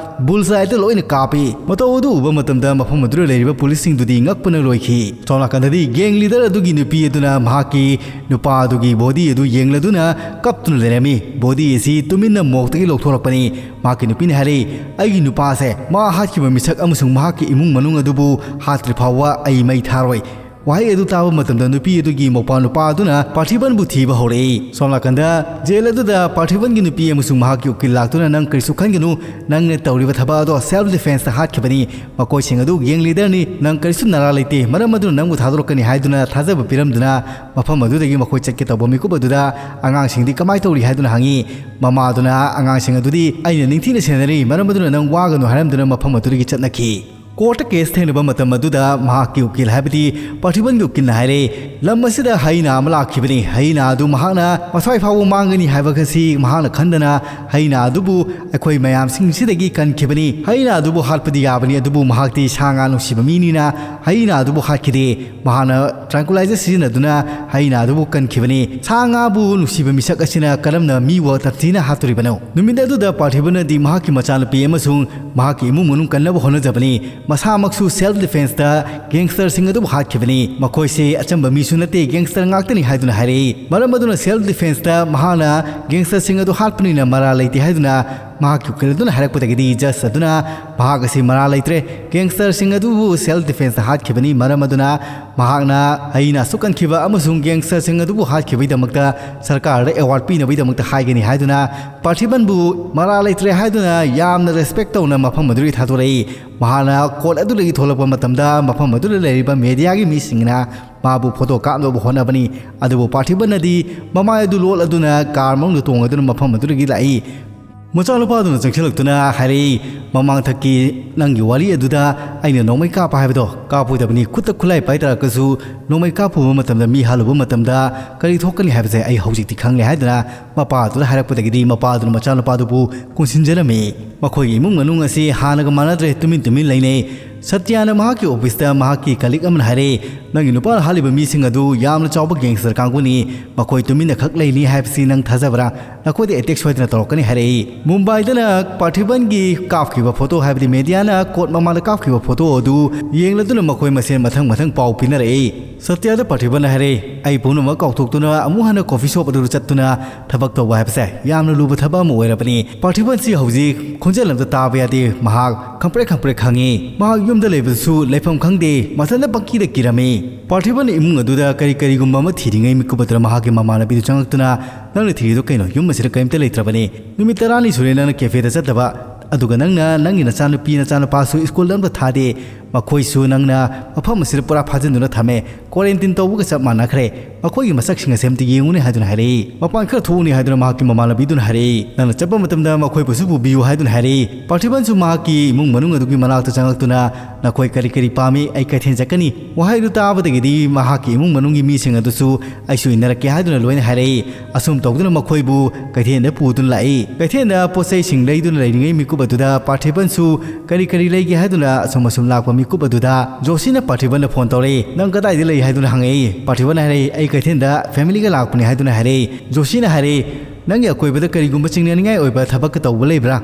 ꯕꯨꯜꯁꯥꯏꯗ ꯂꯣꯏꯅ ꯀꯥꯞꯄꯤ꯫ ꯃꯇꯧ ꯑꯗꯨ ꯎꯕ ꯃꯇꯝꯗ ꯃꯐꯝ ꯑꯗꯨꯗ ꯂꯩꯔꯤꯕ ꯄꯨꯂꯤꯁꯁꯤꯡꯗꯨꯗꯤ ꯉꯛꯄꯅ ꯂꯣꯏꯈꯤ꯫ ꯁꯣꯝ ꯅꯥꯀꯟꯗꯗꯤ ꯒꯦꯡ ꯂꯤꯗꯔ ꯑꯗꯨꯒꯤ ꯅꯨꯄꯤ ꯑꯗꯨꯅ ꯃꯍꯥꯛꯀꯤ ꯅꯨꯄꯥ ꯑꯗꯨꯒꯤ ꯕꯣꯗꯤ ꯑꯗꯨ ꯌꯦꯡꯂꯗꯨꯅ ꯀꯞꯇꯨꯅ ꯂꯩꯔꯝꯃꯤ꯫ ꯕꯣꯗꯤ ꯑꯁꯤ ꯇꯨꯃꯤꯟꯅ ꯃꯣꯛꯇꯒꯤ ꯂꯧꯊꯣꯔꯛꯄꯅꯤ꯫ ꯃꯍꯥꯛꯀꯤ ꯅꯨꯄꯤꯅ ꯍꯥꯏꯔꯛꯏ, "ꯑꯩꯒꯤ ꯅꯨꯄꯥꯁꯦ, ꯃꯥ ꯍꯥꯠꯈꯤꯕ ꯃꯤꯁꯛ ꯑꯃꯁꯨꯡ ꯃꯍꯥꯛꯀꯤ ꯏꯃꯨꯡ ꯃꯅꯨꯡ ꯑꯗꯨꯕꯨ ꯍꯥꯠꯇ꯭ꯔꯤ ꯐꯥꯎꯕ ꯑꯩ ꯃꯩ ꯊꯥꯔꯣꯏ"꯫ ꯋꯥꯍꯩ ꯑꯗꯨ ꯇꯥꯕ ꯃꯇꯝꯗ ꯅꯨꯄꯤ ꯑꯗꯨꯒꯤ ꯃꯧꯄꯥ ꯅꯨꯄꯥ ꯑꯗꯨꯅ ꯄꯥꯔꯊꯤꯕꯟꯕꯨ ꯊꯤꯕ ꯍꯧꯔꯛꯏ꯫ ꯁꯣꯝ ꯅꯥꯀꯟꯗ ꯖꯦꯜ ꯑꯗꯨꯗ ꯄꯥꯔꯊꯤꯕꯟꯒꯤ ꯅꯨꯄꯤ ꯑꯃꯁꯨꯡ ꯃꯍꯥꯛꯀꯤ ꯎꯀꯤꯜ ꯂꯥꯛꯇꯨꯅ, "ꯅꯪ ꯀꯔꯤꯁꯨ ꯈꯟꯒꯅꯨ, ꯅꯪꯅ ꯇꯧꯔꯤꯕ ꯊꯕꯛ ꯑꯗꯣ ꯁꯦꯜꯐ ꯗꯤꯐꯦꯟꯁꯇ ꯍꯥꯠꯈꯤꯕꯅꯤ꯫ ꯃꯈꯣꯏꯁꯤꯡ ꯑꯗꯨ ꯒꯦꯡ ꯂꯤꯗꯔꯅꯤ, ꯅꯪ ꯀꯔꯤꯁꯨ ꯅꯔꯥ ꯂꯩꯇꯦ, ꯃꯔꯝ ꯑꯗꯨꯅ ꯅꯪꯕꯨ ꯊꯥꯗꯣꯔꯛꯀꯅꯤ" ꯍꯥꯏꯗꯨꯅ ꯊꯥꯖꯕ ꯄꯤꯔꯝꯗꯨꯅ ꯃꯐꯝ ꯑꯗꯨꯗꯒꯤ ꯃꯈꯣꯏ ꯆꯠꯀꯦ ꯇꯧꯕ ꯃꯤꯀꯨꯞ ꯑꯗꯨꯗ ꯑꯉꯥꯡꯁꯤꯡꯗꯤ ꯀꯃꯥꯏ ꯇꯧꯔꯤ ꯍꯥꯏꯗꯨꯅ ꯍꯪꯉꯤ꯫ ꯃꯃꯥ ꯑꯗꯨꯅ ꯑꯉꯥꯡꯁꯤꯡ ꯑꯗꯨꯗꯤ "ꯑꯩꯅ ꯅꯤꯡꯊꯤꯅ ꯁꯦꯟꯅꯔꯤ, ꯃꯔꯝ ꯑꯗꯨꯅ ꯅꯪ ꯋꯥꯒꯅꯨ" ꯍꯥꯏꯔꯝꯗꯨꯅ ꯃꯐꯝ ꯑꯗꯨꯗꯒꯤ ꯆꯠꯅꯈꯤ꯫ ꯀꯣꯔꯠꯇ ꯀꯦꯁ ꯊꯦꯡꯅꯕ ꯃꯇꯝ ꯑꯗꯨꯗ ꯃꯍꯥꯛꯀꯤ ꯎꯀꯤꯜ, ꯍꯥꯏꯕꯗꯤ ꯄꯥꯔꯊꯤꯕꯟꯒꯤ ꯎꯀꯤꯜꯅ ꯍꯥꯏꯔꯦ, "ꯂꯝ ꯑꯁꯤꯗ ꯍꯌꯤꯅꯥ ꯑꯃ ꯂꯥꯛꯈꯤꯕꯅꯤ꯫ ꯍꯌꯤꯅꯥ ꯑꯗꯨ ꯃꯍꯥꯛꯅ ꯃꯁꯥꯏ ꯐꯥꯎꯕ ꯃꯥꯡꯒꯅꯤ ꯍꯥꯏꯕ ꯑꯁꯤ ꯃꯍꯥꯛꯅ ꯈꯟꯗꯅ ꯍꯌꯤꯅꯥ ꯑꯗꯨꯕꯨ ꯑꯩꯈꯣꯏ ꯃꯌꯥꯝꯁꯤꯡꯁꯤꯗꯒꯤ ꯀꯟꯈꯤꯕꯅꯤ꯫ ꯍꯌꯤꯅꯥ ꯑꯗꯨꯕꯨ ꯍꯥꯠꯄꯗꯤ ꯌꯥꯕꯅꯤ, ꯑꯗꯨꯕꯨ ꯃꯍꯥꯛꯇꯤ ꯁꯥ ꯉꯥ ꯅꯨꯡꯁꯤꯕ ꯃꯤꯅꯤꯅ ꯍꯌꯤꯅꯥ ꯑꯗꯨꯕꯨ ꯍꯥꯠꯈꯤꯗꯦ꯫ ꯃꯍꯥꯛꯅ ꯇ꯭ꯔꯥꯟꯀꯨꯂꯥꯏꯖꯔ ꯁꯤꯖꯤꯟꯅꯗꯨꯅ ꯍꯌꯤꯅꯥ ꯑꯗꯨꯕꯨ ꯀꯟꯈꯤꯕꯅꯤ꯫ ꯁꯥ ꯉꯥꯕꯨ ꯅꯨꯡꯁꯤꯕ ꯃꯤꯁꯛ ꯑꯁꯤꯅ ꯀꯔꯝꯅ ꯃꯤꯕꯨ ꯇꯝꯊꯤꯅ ꯍꯥꯠꯇꯣꯔꯤꯕꯅꯣ?" ꯅꯨꯃꯤꯠ ꯑꯗꯨꯗ ꯄꯥꯔꯊꯤꯕꯅꯗꯤ ꯃꯍꯥꯛꯀꯤ ꯃꯆꯥꯅꯨꯄꯤ ꯑꯃꯁꯨꯡ ꯃꯍꯥꯛꯀꯤ ꯏꯃꯨꯡ ꯃꯅꯨꯡ ꯀꯟꯅꯕ ꯍꯣꯠꯅꯖꯕꯅꯤ꯫ ꯃꯁꯥꯃꯛꯁꯨ ꯁꯦꯜꯐ ꯗꯤꯐꯦꯟꯁꯇ ꯒꯦꯡꯁꯇꯔꯁꯤꯡ ꯑꯗꯨꯕꯨ ꯍꯥꯠꯈꯤꯕꯅꯤ꯫ ꯃꯈꯣꯏꯁꯦ ꯑꯆꯝꯕ ꯃꯤꯁꯨ ꯅꯠꯇꯦ, ꯒꯦꯡꯁꯇꯔ ꯉꯥꯛꯇꯅꯤ ꯍꯥꯏꯗꯨꯅ ꯍꯥꯏꯔꯛꯏ꯫ ꯃꯔꯝ ꯑꯗꯨꯅ ꯁꯦꯜꯐ ꯗꯤꯐꯦꯟꯁꯇ ꯃꯍꯥꯛꯅ ꯒꯦꯡꯁꯇꯔꯁꯤꯡ ꯑꯗꯨ ꯍꯥꯠꯄꯅꯤꯅ ꯃꯔꯥꯜ ꯂꯩꯇꯦ ꯍꯥꯏꯗꯨꯅ ꯃꯍꯥꯛꯀꯤ ꯎꯀꯤꯜ ꯑꯗꯨꯅ ꯍꯥꯏꯔꯛꯄꯗꯒꯤꯗꯤ ꯖꯖ ꯑꯗꯨꯅ ꯃꯍꯥꯛ ꯑꯁꯤ ꯃꯔꯥꯜ ꯂꯩꯇ꯭ꯔꯦ, ꯒꯦꯡꯁꯇꯔꯁꯤꯡ ꯑꯗꯨꯕꯨ ꯁꯦꯜꯐ ꯗꯤꯐꯦꯟꯁꯇ ꯍꯥꯠꯈꯤꯕꯅꯤ, ꯃꯔꯝ ꯑꯗꯨꯅ ꯃꯍꯥꯛꯅ ꯑꯏꯟ ꯑꯁꯨꯛ ꯀꯟꯈꯤꯕ ꯑꯃꯁꯨꯡ ꯒꯦꯡꯁꯇꯔꯁꯤꯡ ꯑꯗꯨꯕꯨ ꯍꯥꯠꯈꯤꯕꯒꯤꯗꯃꯛꯇ ꯁꯔꯀꯥꯔꯗ ꯑꯦꯋꯥꯔꯗ ꯄꯤꯅꯕꯒꯤꯗꯃꯛꯇ ꯍꯥꯏꯒꯅꯤ ꯍꯥꯏꯗꯨꯅ ꯄꯥꯔꯊꯤꯕꯟꯕꯨ ꯃꯔꯥꯜ ꯂꯩꯇ꯭ꯔꯦ ꯍꯥꯏꯗꯨꯅ ꯌꯥꯝꯅ ꯔꯦꯁꯄꯦꯛ ꯇꯧꯅ ꯃꯐꯝ ꯑꯗꯨꯗꯒꯤ ꯊꯥꯗꯣꯔꯛꯏ꯫ ꯃꯍꯥꯛꯅ ꯀꯣꯔꯠ ꯑꯗꯨꯗꯒꯤ ꯊꯣꯛꯂꯛꯄ ꯃꯇꯝꯗ ꯃꯐꯝ ꯑꯗꯨꯗ ꯂꯩꯔꯤꯕ ꯃꯦꯗꯤꯌꯥꯒꯤ ꯃꯤꯁꯤꯡꯅ ꯃꯥꯕꯨ ꯐꯣꯇꯣ ꯀꯥꯞꯅꯕ ꯍꯣꯠꯅꯕꯅꯤ꯫ ꯑꯗꯨꯕꯨ ꯄꯥꯔꯊꯤꯕꯟꯅꯗꯤ ꯃꯃꯥꯏ ꯑꯗꯨ ꯂꯣꯠꯂꯗꯨꯅ ꯀꯥꯔ ꯃꯅꯨꯡꯗ ꯇꯣꯡꯉꯗꯨꯅ ꯃꯐꯝ ꯑꯗꯨꯗꯒꯤ ꯂꯥꯛꯏ꯫ ꯃꯆꯥꯅꯨꯄꯥꯗꯨꯅ ꯆꯪꯁꯤꯜꯂꯛꯇꯨꯅ ꯍꯥꯏꯔꯛꯏ, "ꯃꯃꯥꯡꯊꯛꯀꯤ ꯅꯪꯒꯤ ꯋꯥꯔꯤ ꯑꯗꯨꯗ ꯑꯩꯅ ꯅꯣꯡꯃꯩ ꯀꯥꯞꯄ ꯍꯥꯏꯕꯗꯣ ꯀꯥꯞꯄꯣꯏꯗꯕꯅꯤ, ꯈꯨꯠꯇ ꯈꯨꯠꯂꯥꯏ ꯄꯥꯏꯗꯔꯒꯁꯨ ꯅꯣꯡꯃꯩ ꯀꯥꯞꯄꯨꯕ ꯃꯇꯝꯗ ꯃꯤ ꯍꯥꯜꯂꯨꯕ ꯃꯇꯝꯗ ꯀꯔꯤ ꯊꯣꯛꯀꯅꯤ ꯍꯥꯏꯕꯁꯦ ꯑꯩ ꯍꯧꯖꯤꯛꯇꯤ ꯈꯪꯂꯦ" ꯍꯥꯏꯗꯨꯅ ꯃꯄꯥꯗꯨꯗ ꯍꯥꯏꯔꯛꯄꯗꯒꯤꯗꯤ ꯃꯄꯥꯗꯨꯅ ꯃꯆꯥꯅꯨꯄꯥꯗꯨꯕꯨ ꯀꯣꯟꯁꯤꯟꯖꯔꯝꯃꯤ꯫ ꯃꯈꯣꯏꯒꯤ ꯏꯃꯨꯡ ꯃꯅꯨꯡ ꯑꯁꯤ ꯍꯥꯟꯅꯒ ꯃꯥꯟꯅꯗ꯭ꯔꯦ, ꯇꯨꯃꯤꯟ ꯇꯨꯃꯤꯟ ꯂꯩꯅꯩ꯫ ꯁꯇ꯭ꯌꯥꯅ ꯃꯍꯥꯛꯀꯤ ꯑꯣꯐꯤꯁꯇ ꯃꯍꯥꯛꯀꯤ ꯀꯂꯤꯛ ꯑꯃꯅ ꯍꯥꯏꯔꯦ, "ꯅꯪꯒꯤ ꯅꯨꯄꯥꯅ ꯍꯥꯠꯂꯤꯕ ꯃꯤꯁꯤꯡ ꯑꯗꯨ ꯌꯥꯝꯅ ꯆꯥꯎꯕ ꯒꯦꯡꯁꯇꯔ ꯀꯥꯡꯕꯨꯅꯤ꯫ ꯃꯈꯣꯏ ꯇꯨꯃꯤꯟꯅ ꯈꯛ ꯂꯩꯅꯤ ꯍꯥꯏꯕꯁꯤ ꯅꯪ ꯊꯥꯖꯕ꯭ꯔꯥ? ꯅꯈꯣꯏꯗ ꯑꯦꯇꯦꯛ ꯁꯣꯏꯗꯅ ꯇꯧꯔꯛꯀꯅꯤ" ꯍꯥꯏꯔꯛꯏ꯫ ꯃꯨꯝꯕꯥꯏꯗꯅ ꯄꯥꯔꯊꯤꯕꯟꯒꯤ ꯀꯥꯞꯈꯤꯕ ꯐꯣꯇꯣ, ꯍꯥꯏꯕꯗꯤ ꯃꯦꯗꯤꯌꯥꯅ ꯀꯣꯔꯠ ꯃꯃꯥꯡꯗ ꯀꯥꯞꯈꯤꯕ ꯐꯣꯇꯣ ꯑꯗꯨ ꯌꯦꯡꯂꯗꯨꯅ ꯃꯈꯣꯏ ꯃꯁꯦꯟ ꯃꯊꯪ ꯃꯊꯪ ꯄꯥꯎ ꯄꯤꯅꯔꯛꯏ꯫ ꯁꯇ꯭ꯌꯥꯗ ꯄꯥꯔꯊꯤꯕꯟꯅ ꯍꯥꯏꯔꯦ, "ꯑꯩ ꯄꯨꯝꯅꯃꯛ ꯀꯥꯎꯊꯣꯛꯇꯨꯅ ꯑꯃꯨꯛ ꯍꯟꯅ ꯀꯣꯐꯤ ꯁꯣꯞ ꯑꯗꯨꯗ ꯆꯠꯇꯨꯅ ꯊꯕꯛ ꯇꯧꯕ ꯍꯥꯏꯕꯁꯦ ꯌꯥꯝꯅ ꯂꯨꯕ ꯊꯕꯛ ꯑꯃ ꯑꯣꯏꯔꯕꯅꯤ꯫ ꯄꯥꯔꯊꯤꯕꯟꯁꯤ ꯍꯧꯖꯤꯛ ꯈꯣꯟꯖꯦꯜ ꯑꯝꯇ ꯇꯥꯕ ꯌꯥꯗꯦ꯫ ꯃꯍꯥꯛ ꯈꯪꯄ꯭ꯔꯦꯛ ꯈꯪꯄ꯭ꯔꯦꯛ ꯈꯪꯉꯤ꯫ ꯃꯍꯥꯛ ꯌꯨꯝꯗ ꯂꯩꯕꯗꯁꯨ ꯂꯩꯐꯝ ꯈꯪꯗꯦ꯫ ꯃꯊꯟꯇ ꯄꯪꯀꯤꯗ ꯀꯤꯔꯝꯃꯤ꯫" ꯄꯥꯔꯊꯤꯕꯟ ꯏꯃꯨꯡ ꯑꯗꯨꯗ ꯀꯔꯤ ꯀꯔꯤꯒꯨꯝꯕ ꯑꯃ ꯊꯤꯔꯤꯉꯩ ꯃꯤꯀꯨꯞ ꯑꯗꯨꯗ ꯃꯍꯥꯛꯀꯤ ꯃꯃꯥꯟꯅꯕꯤꯗꯨ ꯆꯪꯂꯛꯇꯨꯅ, "ꯅꯪꯅ ꯊꯤꯔꯤꯗꯨ ꯀꯩꯅꯣ? ꯌꯨꯝ ꯑꯁꯤꯗ ꯀꯔꯤꯝꯇ ꯂꯩꯇ꯭ꯔꯕꯅꯤ꯫ ꯅꯨꯃꯤꯠ ꯇꯔꯥꯅꯤ ꯁꯨꯔꯦ ꯅꯪꯅ ꯀꯦꯐꯦꯗ ꯆꯠꯇꯕ꯫ ꯑꯗꯨꯒ ꯅꯪꯅ ꯅꯪꯒꯤ ꯅꯆꯥꯅꯨꯄꯤ ꯅꯆꯥꯅꯨꯄꯥꯁꯨ ꯁ꯭ꯀꯨꯜꯗ ꯑꯝꯇ ꯊꯥꯗꯦ꯫ ꯃꯈꯣꯏꯁꯨ ꯅꯪꯅ ꯃꯐꯝ ꯑꯁꯤꯗ ꯄꯨꯔꯥ ꯐꯥꯖꯤꯟꯗꯨꯅ ꯊꯝꯃꯦ꯫ ꯀ꯭ꯋꯥꯔꯦꯟꯇꯤꯟ ꯇꯧꯕꯒ ꯆꯞ ꯃꯥꯟꯅꯈ꯭ꯔꯦ꯫ ꯃꯈꯣꯏꯒꯤ ꯃꯁꯛꯁꯤꯡ ꯑꯁꯦ ꯑꯝꯇ ꯌꯦꯡꯉꯨꯅꯦ" ꯍꯥꯏꯗꯨꯅ ꯍꯥꯏꯔꯛꯏ꯫ "ꯃꯄꯥꯟ ꯈꯔ ꯊꯣꯛꯎꯅꯦ" ꯍꯥꯏꯗꯨꯅ ꯃꯍꯥꯛꯀꯤ ꯃꯃꯥꯟꯅꯕꯤꯗꯨꯅ ꯍꯥꯏꯔꯛꯏ꯫ "ꯅꯪꯅ ꯆꯠꯄ ꯃꯇꯝꯗ ꯃꯈꯣꯏꯕꯨꯁꯨ ꯄꯨꯕꯤꯌꯨ" ꯍꯥꯏꯗꯨꯅ ꯍꯥꯏꯔꯛꯏ꯫ ꯄꯥꯔꯊꯤꯕꯟꯁꯨ ꯃꯍꯥꯛꯀꯤ ꯏꯃꯨꯡ ꯃꯅꯨꯡ ꯑꯗꯨꯒꯤ ꯃꯅꯥꯛꯇ ꯆꯪꯂꯛꯇꯨꯅ, "ꯅꯈꯣꯏ ꯀꯔꯤ ꯀꯔꯤ ꯄꯥꯝꯃꯤ? ꯑꯩ ꯀꯩꯊꯦꯜ ꯆꯠꯀꯅꯤ꯫" ꯋꯥꯍꯩꯗꯨ ꯇꯥꯕꯗꯒꯤꯗꯤ ꯃꯍꯥꯛꯀꯤ ꯏꯃꯨꯡ ꯃꯅꯨꯡꯒꯤ ꯃꯤꯁꯤꯡ ꯑꯗꯨꯁꯨ "ꯑꯩꯁꯨ ꯏꯟꯅꯔꯛꯀꯦ" ꯍꯥꯏꯗꯨꯅ ꯂꯣꯏꯅ ꯍꯥꯏꯔꯛꯏ꯫ ꯑꯁꯨꯝ ꯇꯧꯗꯨꯅ ꯃꯈꯣꯏꯕꯨ ꯀꯩꯊꯦꯜꯗ ꯄꯨꯗꯨꯅ ꯂꯥꯛꯏ꯫ ꯀꯩꯊꯦꯜꯗ ꯄꯣꯠ ꯆꯩꯁꯤꯡ ꯂꯩꯗꯨꯅ ꯂꯩꯔꯤꯉꯩ ꯃꯤꯀꯨꯞ ꯑꯗꯨꯗ ꯄꯥꯔꯊꯤꯕꯟꯁꯨ ꯀꯔꯤ ꯀꯔꯤ ꯂꯩꯒꯦ ꯍꯥꯏꯗꯨꯅ ꯑꯁꯨꯝ ꯑꯁꯨꯝ ꯂꯥꯛꯄ ꯃꯤꯀꯨꯞ ꯑꯗꯨꯗ ꯖꯣꯁꯤꯅ ꯄꯥꯔꯊꯤꯕꯟꯗ ꯐꯣꯟ ꯇꯧꯔꯛꯏ꯫ "ꯅꯪ ꯀꯗꯥꯏꯗ ꯂꯩ?" ꯍꯥꯏꯗꯨꯅ ꯍꯪꯉꯛꯏ꯫ ꯄꯥꯔꯊꯤꯕꯟꯅ ꯍꯥꯏꯔꯛꯏ, "ꯑꯩ ꯀꯩꯊꯦꯜꯗ ꯐꯦꯃꯤꯂꯤꯒ ꯂꯥꯛꯄꯅꯤ" ꯍꯥꯏꯗꯨꯅ ꯍꯥꯏꯔꯛꯏ꯫ ꯖꯣꯁꯤꯅ ꯍꯥꯏꯔꯛꯏ, "ꯅꯪꯒꯤ ꯑꯀꯣꯏꯕꯗ ꯀꯔꯤꯒꯨꯝꯕ ꯆꯤꯡꯅꯅꯤꯡꯉꯥꯏ ꯑꯣꯏꯕ ꯊꯕꯛꯀ ꯇꯧꯕ ꯂꯩꯕ꯭ꯔꯥ?"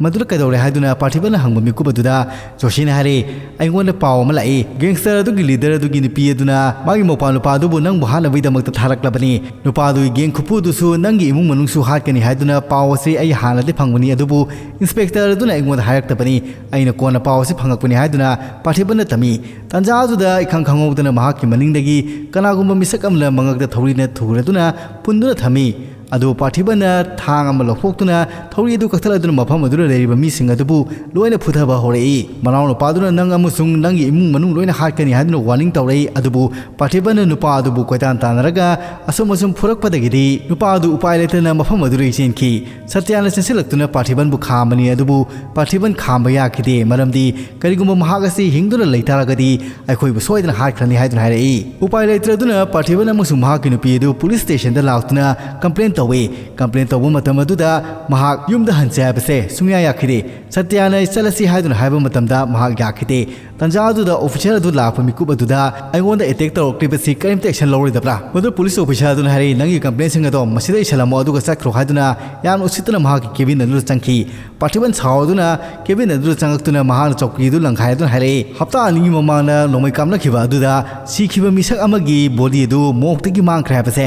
"ꯃꯗꯨꯗ ꯀꯩꯗꯧꯔꯦ?" ꯍꯥꯏꯗꯨꯅ ꯄꯥꯔꯊꯤꯕꯟꯅ ꯍꯪꯕ ꯃꯤꯀꯨꯞ ꯑꯗꯨꯗ ꯖꯣꯁꯤꯅ ꯍꯥꯏꯔꯦ, "ꯑꯩꯉꯣꯟꯗ ꯄꯥꯎ ꯑꯃ ꯂꯥꯛꯏ꯫ ꯒꯦꯡꯁꯇꯔ ꯑꯗꯨꯒꯤ ꯂꯤꯗꯔ ꯑꯗꯨꯒꯤ ꯅꯨꯄꯤ ꯑꯗꯨꯅ ꯃꯥꯒꯤ ꯃꯧꯄ꯭ꯋꯥ ꯅꯨꯄꯥ ꯑꯗꯨꯕꯨ ꯅꯪꯕꯨ ꯍꯥꯠꯅꯕꯒꯤꯗꯃꯛꯇ ꯊꯥꯔꯛꯂꯕꯅꯤ꯫ ꯅꯨꯄꯥ ꯑꯗꯨꯒꯤ ꯒꯦꯡ ꯈꯨꯐꯨ ꯑꯗꯨꯁꯨ ꯅꯪꯒꯤ ꯏꯃꯨꯡ ꯃꯅꯨꯡꯁꯨ ꯍꯥꯠꯀꯅꯤ ꯍꯥꯏꯗꯨꯅ ꯄꯥꯎ ꯑꯁꯤ ꯑꯩ ꯍꯥꯟꯅꯗꯤ ꯐꯪꯕꯅꯤ, ꯑꯗꯨꯕꯨ ꯏꯟꯁꯄꯦꯛꯇꯔ ꯑꯗꯨꯅ ꯑꯩꯉꯣꯟꯗ ꯍꯥꯏꯔꯛꯇꯕꯅꯤ꯫ ꯑꯩꯅ ꯀꯣꯟꯅ ꯄꯥꯎ ꯑꯁꯤ ꯐꯪꯉꯛꯄꯅꯤ" ꯍꯥꯏꯗꯨꯅ ꯄꯥꯔꯊꯤꯕꯟꯅ ꯇꯝꯃꯤ꯫ ꯇꯥꯟꯖꯥ ꯑꯗꯨꯗ ꯏꯈꯪ ꯈꯪꯍꯧꯗꯅ ꯃꯍꯥꯛꯀꯤ ꯃꯅꯤꯡꯗꯒꯤ ꯀꯅꯥꯒꯨꯝꯕ ꯃꯤꯁꯛ ꯑꯃꯅ ꯃꯉꯛꯇ ꯊꯧꯔꯤꯅ ꯊꯨꯒꯥꯏꯗꯨꯅ ꯄꯨꯟꯗꯨꯅ ꯊꯝꯃꯤ꯫ ꯑꯗꯨꯕꯨ ꯄꯥꯔꯊꯤꯕꯟꯅ ꯊꯥꯡ ꯑꯃ ꯂꯧꯊꯣꯛꯇꯨꯅ ꯊꯧꯔꯤ ꯑꯗꯨ ꯀꯛꯊꯠꯂꯗꯨꯅ ꯃꯐꯝ ꯑꯗꯨꯗ ꯂꯩꯔꯤꯕ ꯃꯤꯁꯤꯡ ꯑꯗꯨꯕꯨ ꯂꯣꯏꯅ ꯐꯨꯊꯕ ꯍꯧꯔꯛꯏ꯫ ꯃꯅꯥꯎ ꯅꯨꯄꯥꯗꯨꯅ ꯅꯪ ꯑꯃꯁꯨꯡ ꯅꯪꯒꯤ ꯏꯃꯨꯡ ꯃꯅꯨꯡ ꯂꯣꯏꯅ ꯍꯥꯠꯀꯅꯤ ꯍꯥꯏꯗꯨꯅ ꯋꯥꯔꯅꯤꯡ ꯇꯧꯔꯛꯏ꯫ ꯑꯗꯨꯕꯨ ꯄꯥꯔꯊꯤꯕꯟꯅ ꯅꯨꯄꯥ ꯑꯗꯨꯕꯨ ꯀꯣꯏꯇꯥꯟ ꯇꯥꯟꯅꯔꯒ ꯑꯁꯨꯝ ꯑꯁꯨꯝ ꯐꯨꯔꯛꯄꯗꯒꯤꯗꯤ ꯅꯨꯄꯥ ꯑꯗꯨ ꯎꯄꯥꯏ ꯂꯩꯇꯅ ꯃꯐꯝ ꯑꯗꯨꯗꯒꯤ ꯆꯦꯟꯈꯤ꯫ ꯁꯇ꯭ꯌꯥꯅ ꯆꯦꯟꯁꯤꯜꯂꯛꯇꯨꯅ ꯄꯥꯔꯊꯤꯕꯟꯕꯨ ꯈꯥꯝꯕꯅꯤ, ꯑꯗꯨꯕꯨ ꯄꯥꯔꯊꯤꯕꯟ ꯈꯥꯝꯕ ꯌꯥꯈꯤꯗꯦ, ꯃꯔꯝꯗꯤ ꯀꯔꯤꯒꯨꯝꯕ ꯃꯍꯥꯛ ꯑꯁꯤ ꯍꯤꯡꯗꯨꯅ ꯂꯩꯇꯥꯔꯒꯗꯤ ꯑꯩꯈꯣꯏꯕꯨ ꯁꯣꯏꯗꯅ ꯍꯥꯠꯈ꯭ꯔꯅꯤ ꯍꯥꯏꯗꯨꯅ ꯍꯥꯏꯔꯛꯏ꯫ ꯎꯄꯥꯏ ꯂꯩꯇ꯭ꯔꯗꯨꯅ ꯄꯥꯔꯊꯤꯕꯟ ꯑꯃꯁꯨꯡ ꯃꯍꯥꯛꯀꯤ ꯅꯨꯄꯤ ꯑꯗꯨ ꯄꯨꯂꯤꯁ ꯁ꯭ꯇꯦꯁꯟꯗ ꯂꯥꯛꯇꯨꯅ ꯀꯝꯄ꯭ꯂꯦꯟ ꯇꯧꯏ꯫ ꯀꯝꯄ꯭ꯂꯦꯟ ꯇꯧꯕ ꯃꯇꯝ ꯑꯗꯨꯗ ꯃꯍꯥꯛ ꯌꯨꯝꯗ ꯍꯟꯁꯦ ꯍꯥꯏꯕꯁꯦ ꯁꯨꯡꯌꯥ ꯌꯥꯈꯤꯗꯦ꯫ ꯁꯇ꯭ꯌꯥꯅ "ꯆꯠꯂꯁꯤ" ꯍꯥꯏꯗꯨꯅ ꯍꯥꯏꯕ ꯃꯇꯝꯗ ꯃꯍꯥꯛ ꯌꯥꯈꯤꯗꯦ꯫ ꯇꯥꯟꯖꯥ ꯑꯗꯨꯗ ꯑꯣꯐꯤꯁꯔ ꯑꯗꯨ ꯂꯥꯛꯄ ꯃꯤꯀꯨꯞ ꯑꯗꯨꯗ "ꯑꯩꯉꯣꯟꯗ ꯑꯦꯇꯦꯛ ꯇꯧꯔꯛꯂꯤꯕꯁꯤ ꯀꯔꯤꯝꯇ ꯑꯦꯛꯁꯟ ꯂꯧꯔꯣꯏꯗꯕ꯭ꯔꯥ?" ꯃꯗꯨ ꯄꯨꯂꯤꯁ ꯑꯣꯐꯤꯁꯔ ꯑꯗꯨꯅ ꯍꯥꯏꯔꯛꯏ, "ꯅꯪꯒꯤ ꯀꯝꯄ꯭ꯂꯦꯟꯁꯤꯡ ꯑꯗꯣ ꯃꯁꯤꯗ ꯏꯁꯜꯂꯝꯃꯣ ꯑꯗꯨꯒ ꯆꯠꯈ꯭ꯔꯣ" ꯍꯥꯏꯗꯨꯅ ꯌꯥꯝꯅ ꯎꯁꯤꯠꯇꯅ ꯃꯍꯥꯛꯀꯤ ꯀꯦꯕꯤꯟ ꯑꯗꯨꯗ ꯆꯪꯈꯤ꯫ ꯄꯥꯔꯊꯤꯕꯟ ꯁꯥꯎꯗꯨꯅ ꯀꯦꯕꯤꯟ ꯑꯗꯨꯗ ꯆꯪꯉꯛꯇꯨꯅ ꯃꯍꯥꯛꯅ ꯆꯧꯀ꯭ꯔꯤ ꯑꯗꯨ ꯂꯪꯈꯥꯏ ꯑꯗꯨꯅ ꯍꯥꯏꯔꯛꯏ, "ꯍꯞꯇꯥ ꯑꯅꯤꯒꯤ ꯃꯃꯥꯡꯗ ꯅꯣꯡꯃꯩ ꯀꯥꯞꯅꯈꯤꯕ ꯑꯗꯨꯗ ꯁꯤꯈꯤꯕ ꯃꯤꯁꯛ ꯑꯃꯒꯤ ꯕꯣꯗꯤ ꯑꯗꯨ ꯃꯣꯔꯒꯇꯒꯤ ꯃꯥꯡꯈ꯭ꯔꯦ ꯍꯥꯏꯕꯁꯦ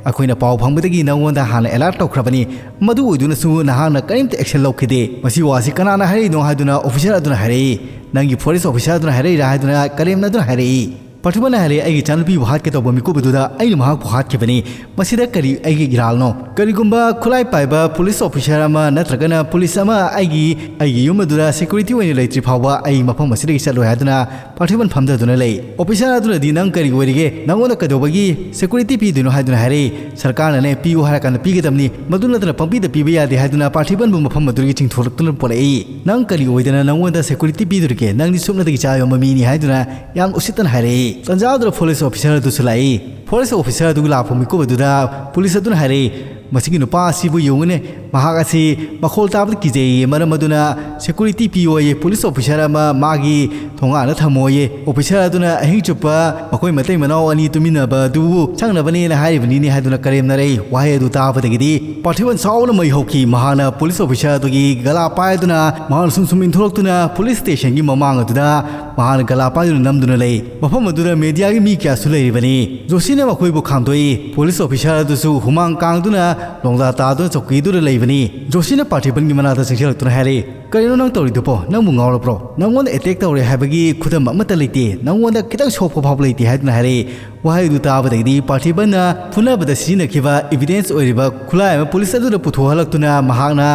ꯑꯩꯈꯣꯏꯅ ꯄꯥꯎ ꯐꯪꯕꯗꯒꯤ ꯅꯉꯣꯟꯗ ꯍꯥꯟꯅ ꯑꯦꯂꯔꯠ ꯇꯧꯈ꯭ꯔꯕꯅꯤ꯫ ꯃꯗꯨ ꯑꯣꯏꯗꯨꯅꯁꯨ ꯅꯍꯥꯛꯅ ꯀꯔꯤꯝꯇ ꯑꯦꯛꯁꯟ ꯂꯧꯈꯤꯗꯦ꯫ ꯃꯁꯤ ꯋꯥꯁꯤ ꯀꯅꯥꯅ ꯍꯥꯏꯔꯛꯏꯅꯣ?" ꯍꯥꯏꯗꯨꯅ ꯑꯣꯐꯤꯁꯔ ꯑꯗꯨꯅ ꯍꯥꯏꯔꯛꯏ꯫ "ꯅꯪꯒꯤ ꯐꯣꯔꯦꯁ ꯑꯣꯐꯤꯁꯔ ꯑꯗꯨꯅ ꯍꯥꯏꯔꯛꯏꯔꯥ?" ꯍꯥꯏꯗꯨꯅ ꯀꯔꯦꯝꯅ ꯑꯗꯨꯅ ꯍꯥꯏꯔꯛꯏ꯫ ꯄꯥꯔꯊꯤꯕꯟꯅ ꯍꯥꯏꯔꯛꯏ, "ꯑꯩꯒꯤ ꯏꯆꯥꯅꯨꯄꯤꯕꯨ ꯍꯥꯠꯀꯦ ꯇꯧꯕ ꯃꯤꯀꯨꯞ ꯑꯗꯨꯗ ꯑꯩꯅ ꯃꯍꯥꯛꯄꯨ ꯍꯥꯠꯈꯤꯕꯅꯤ꯫ ꯃꯁꯤꯗ ꯀꯔꯤ ꯑꯩꯒꯤ ꯏꯔꯥꯜꯅꯣ? ꯀꯔꯤꯒꯨꯝꯕ ꯈꯨꯠꯂꯥꯏ ꯄꯥꯏꯕ ꯄꯨꯂꯤꯁ ꯑꯣꯐꯤꯁꯔ ꯑꯃ ꯅꯠꯇ꯭ꯔꯒꯅ ꯄꯨꯂꯤꯁ ꯑꯃ ꯑꯩꯒꯤ, ꯑꯩꯒꯤ ꯌꯨꯝ ꯑꯗꯨꯗ ꯁꯦꯀ꯭ꯌꯨꯔꯤꯇꯤ ꯑꯣꯏꯅ ꯂꯩꯇ꯭ꯔꯤ ꯐꯥꯎꯕ ꯑꯩ ꯃꯐꯝ ꯑꯁꯤꯗꯒꯤ ꯆꯠꯂꯣꯏ" ꯍꯥꯏꯗꯨꯅ ꯄꯥꯔꯊꯤꯕꯟ ꯐꯝꯊꯗꯨꯅ ꯂꯩ꯫ ꯑꯣꯐꯤꯁꯔ ꯑꯗꯨꯅꯗꯤ, "ꯅꯪ ꯀꯔꯤ ꯑꯣꯏꯔꯤꯒꯦ? ꯅꯉꯣꯟꯗ ꯀꯩꯗꯧꯕꯒꯤ ꯁꯦꯀ꯭ꯌꯨꯔꯤꯇꯤ ꯄꯤꯗꯣꯏꯅꯣ?" ꯍꯥꯏꯗꯨꯅ ꯍꯥꯏꯔꯛꯏ꯫ "ꯁꯔꯀꯥꯔꯅꯅꯦ ꯄꯤꯌꯨ ꯍꯥꯏꯔꯀꯥꯟꯗ ꯄꯤꯒꯗꯕꯅꯤ, ꯃꯗꯨ ꯅꯠꯇꯅ ꯄꯪꯄꯤꯗ ꯄꯤꯕ ꯌꯥꯗꯦ" ꯍꯥꯏꯗꯨꯅ ꯄꯥꯔꯊꯤꯕꯟꯕꯨ ꯃꯐꯝ ꯑꯗꯨꯗꯒꯤ ꯆꯤꯡꯊꯣꯔꯛꯇꯨꯅ ꯄꯨꯔꯛꯏ꯫ "ꯅꯪ ꯀꯔꯤ ꯑꯣꯏꯗꯅ ꯅꯉꯣꯟꯗ ꯁꯦꯀ꯭ꯌꯨꯔꯤꯇꯤ ꯄꯤꯗꯣꯔꯤꯒꯦ? ꯅꯪꯗꯤ ꯁꯨꯞꯅꯇꯒꯤ ꯆꯥ ꯌꯣꯟꯕ ꯃꯤꯅꯤ" ꯍꯥꯏꯗꯨꯅ ꯌꯥꯝ ꯎꯁꯤꯠꯇꯅ ꯍꯥꯏꯔꯛꯏ꯫ ꯇꯟꯖꯥ ꯑꯗꯨꯗ ꯐꯣꯔꯦꯁ ꯑꯣꯐꯤꯁꯔ ꯑꯗꯨꯁꯨ ꯂꯥꯛꯏ꯫ ꯐꯣꯔꯦꯁ ꯑꯣꯐꯤꯁꯔ ꯑꯗꯨꯒ ꯂꯥꯛꯄ ꯃꯤꯀꯨꯞ ꯑꯗꯨꯗ ꯄꯨꯂꯤꯁ ꯑꯗꯨꯅ ꯍꯥꯏꯔꯛꯏ, ꯃꯁꯤꯒꯤ ꯅꯨꯄꯥ ꯑꯁꯤꯕꯨ ꯌꯦꯡꯉꯨꯅꯦ, ꯃꯍꯥꯛ ꯑꯁꯤ ꯃꯈꯣꯜ ꯇꯥꯕꯗ ꯀꯤꯖꯩꯌꯦ, ꯃꯔꯝ ꯑꯗꯨꯅ ꯁꯦꯀ꯭ꯌꯨꯔꯤꯇꯤ ꯄꯤꯌꯣꯌꯦ, ꯄꯨꯂꯤꯁ ꯑꯣꯐꯤꯁꯥꯔ ꯑꯃ ꯃꯥꯒꯤ ꯊꯣꯡꯒꯥꯟꯗ ꯊꯝꯃꯣꯌꯦ꯫ ꯑꯣꯐꯤꯁꯥꯔ ꯑꯗꯨꯅ ꯑꯍꯤꯡ ꯆꯨꯞꯄ ꯃꯈꯣꯏ ꯃꯇꯩ ꯃꯅꯥꯎ ꯑꯅꯤ ꯇꯨꯃꯤꯟꯅꯕ ꯑꯗꯨꯕꯨ ꯁꯪꯅꯕꯅꯦꯅ ꯍꯥꯏꯔꯤꯕꯅꯤꯅꯦ ꯍꯥꯏꯗꯨꯅ ꯀꯔꯦꯝꯅꯔꯛꯏ꯫ ꯋꯥꯍꯩ ꯑꯗꯨ ꯇꯥꯕꯗꯒꯤꯗꯤ ꯄꯥꯔꯊꯤꯕꯟ ꯁꯥꯎꯅ ꯃꯩ ꯍꯧꯈꯤ꯫ ꯃꯍꯥꯛꯅ ꯄꯨꯂꯤꯁ ꯑꯣꯐꯤꯁꯥꯔ ꯑꯗꯨꯒꯤ ꯒꯂꯥ ꯄꯥꯏꯗꯨꯅ ꯃꯍꯥꯛꯅ ꯁꯨꯝ ꯁꯨꯝ ꯏꯟꯊꯣꯔꯛꯇꯨꯅ ꯄꯨꯂꯤꯁ ꯁ꯭ꯇꯦꯁꯟꯒꯤ ꯃꯃꯥꯡ ꯑꯗꯨꯗ ꯃꯍꯥꯛꯅ ꯒꯂꯥ ꯄꯥꯏꯗꯨꯅ ꯅꯝꯗꯨꯅ ꯂꯩ꯫ ꯃꯐꯝ ꯑꯗꯨꯗ ꯃꯦꯗꯤꯌꯥꯒꯤ ꯃꯤ ꯀꯌꯥꯁꯨ ꯂꯩꯔꯤꯕꯅꯤ꯫ ꯖꯣꯁꯤꯅ ꯃꯈꯣꯏꯕꯨ ꯈꯥꯝꯗꯣꯛꯏ꯫ ꯄꯨꯂꯤꯁ ꯑꯣꯐꯤꯁꯥꯔ ꯑꯗꯨꯁꯨ ꯍꯨꯃꯥꯡ ꯀꯥꯡꯗꯨꯅ ꯂꯣꯡꯗꯥ ꯇꯥꯗꯨꯅ ꯆꯧꯀꯤꯗꯨꯗ ꯂꯩꯕꯅꯤ꯫ ꯖꯣꯁꯤꯅ ꯄꯥꯔꯊꯤꯕꯟꯒꯤ ꯃꯅꯥꯛꯇ ꯆꯪꯁꯤꯜꯂꯛꯇꯨꯅ ꯍꯥꯏꯔꯛꯏ, "ꯀꯔꯤꯅꯣ ꯅꯪ ꯇꯧꯔꯤꯗꯨꯕꯣ? ꯅꯪꯕꯨ ꯉꯥꯎꯔꯕ꯭ꯔꯣ? ꯅꯪꯉꯣꯟꯗ ꯑꯦꯇꯦꯛ ꯇꯧꯔꯦ ꯍꯥꯏꯕꯒꯤ ꯈꯨꯗꯝ ꯑꯃꯠꯇ ꯂꯩꯇꯦ꯫ ꯅꯪꯉꯣꯟꯗ ꯈꯤꯇꯪ ꯁꯣꯛꯄ ꯐꯥꯎꯕ ꯂꯩꯇꯦ" ꯍꯥꯏꯗꯨꯅ ꯍꯥꯏꯔꯛꯏ꯫ ꯋꯥꯍꯩꯗꯨ ꯇꯥꯕꯗꯒꯤꯗꯤ ꯄꯥꯔꯊꯤꯕꯟꯅ ꯐꯨꯅꯕꯗ ꯁꯤꯖꯤꯟꯅꯈꯤꯕ ꯏꯕꯤꯗꯦꯟꯁ ꯑꯣꯏꯔꯤꯕ ꯈꯨꯠꯂꯥꯏ ꯑꯃ ꯄꯨꯂꯤꯁ ꯑꯗꯨꯗ ꯄꯨꯊꯣꯛꯍꯜꯂꯛꯇꯨꯅ ꯃꯍꯥꯛꯅ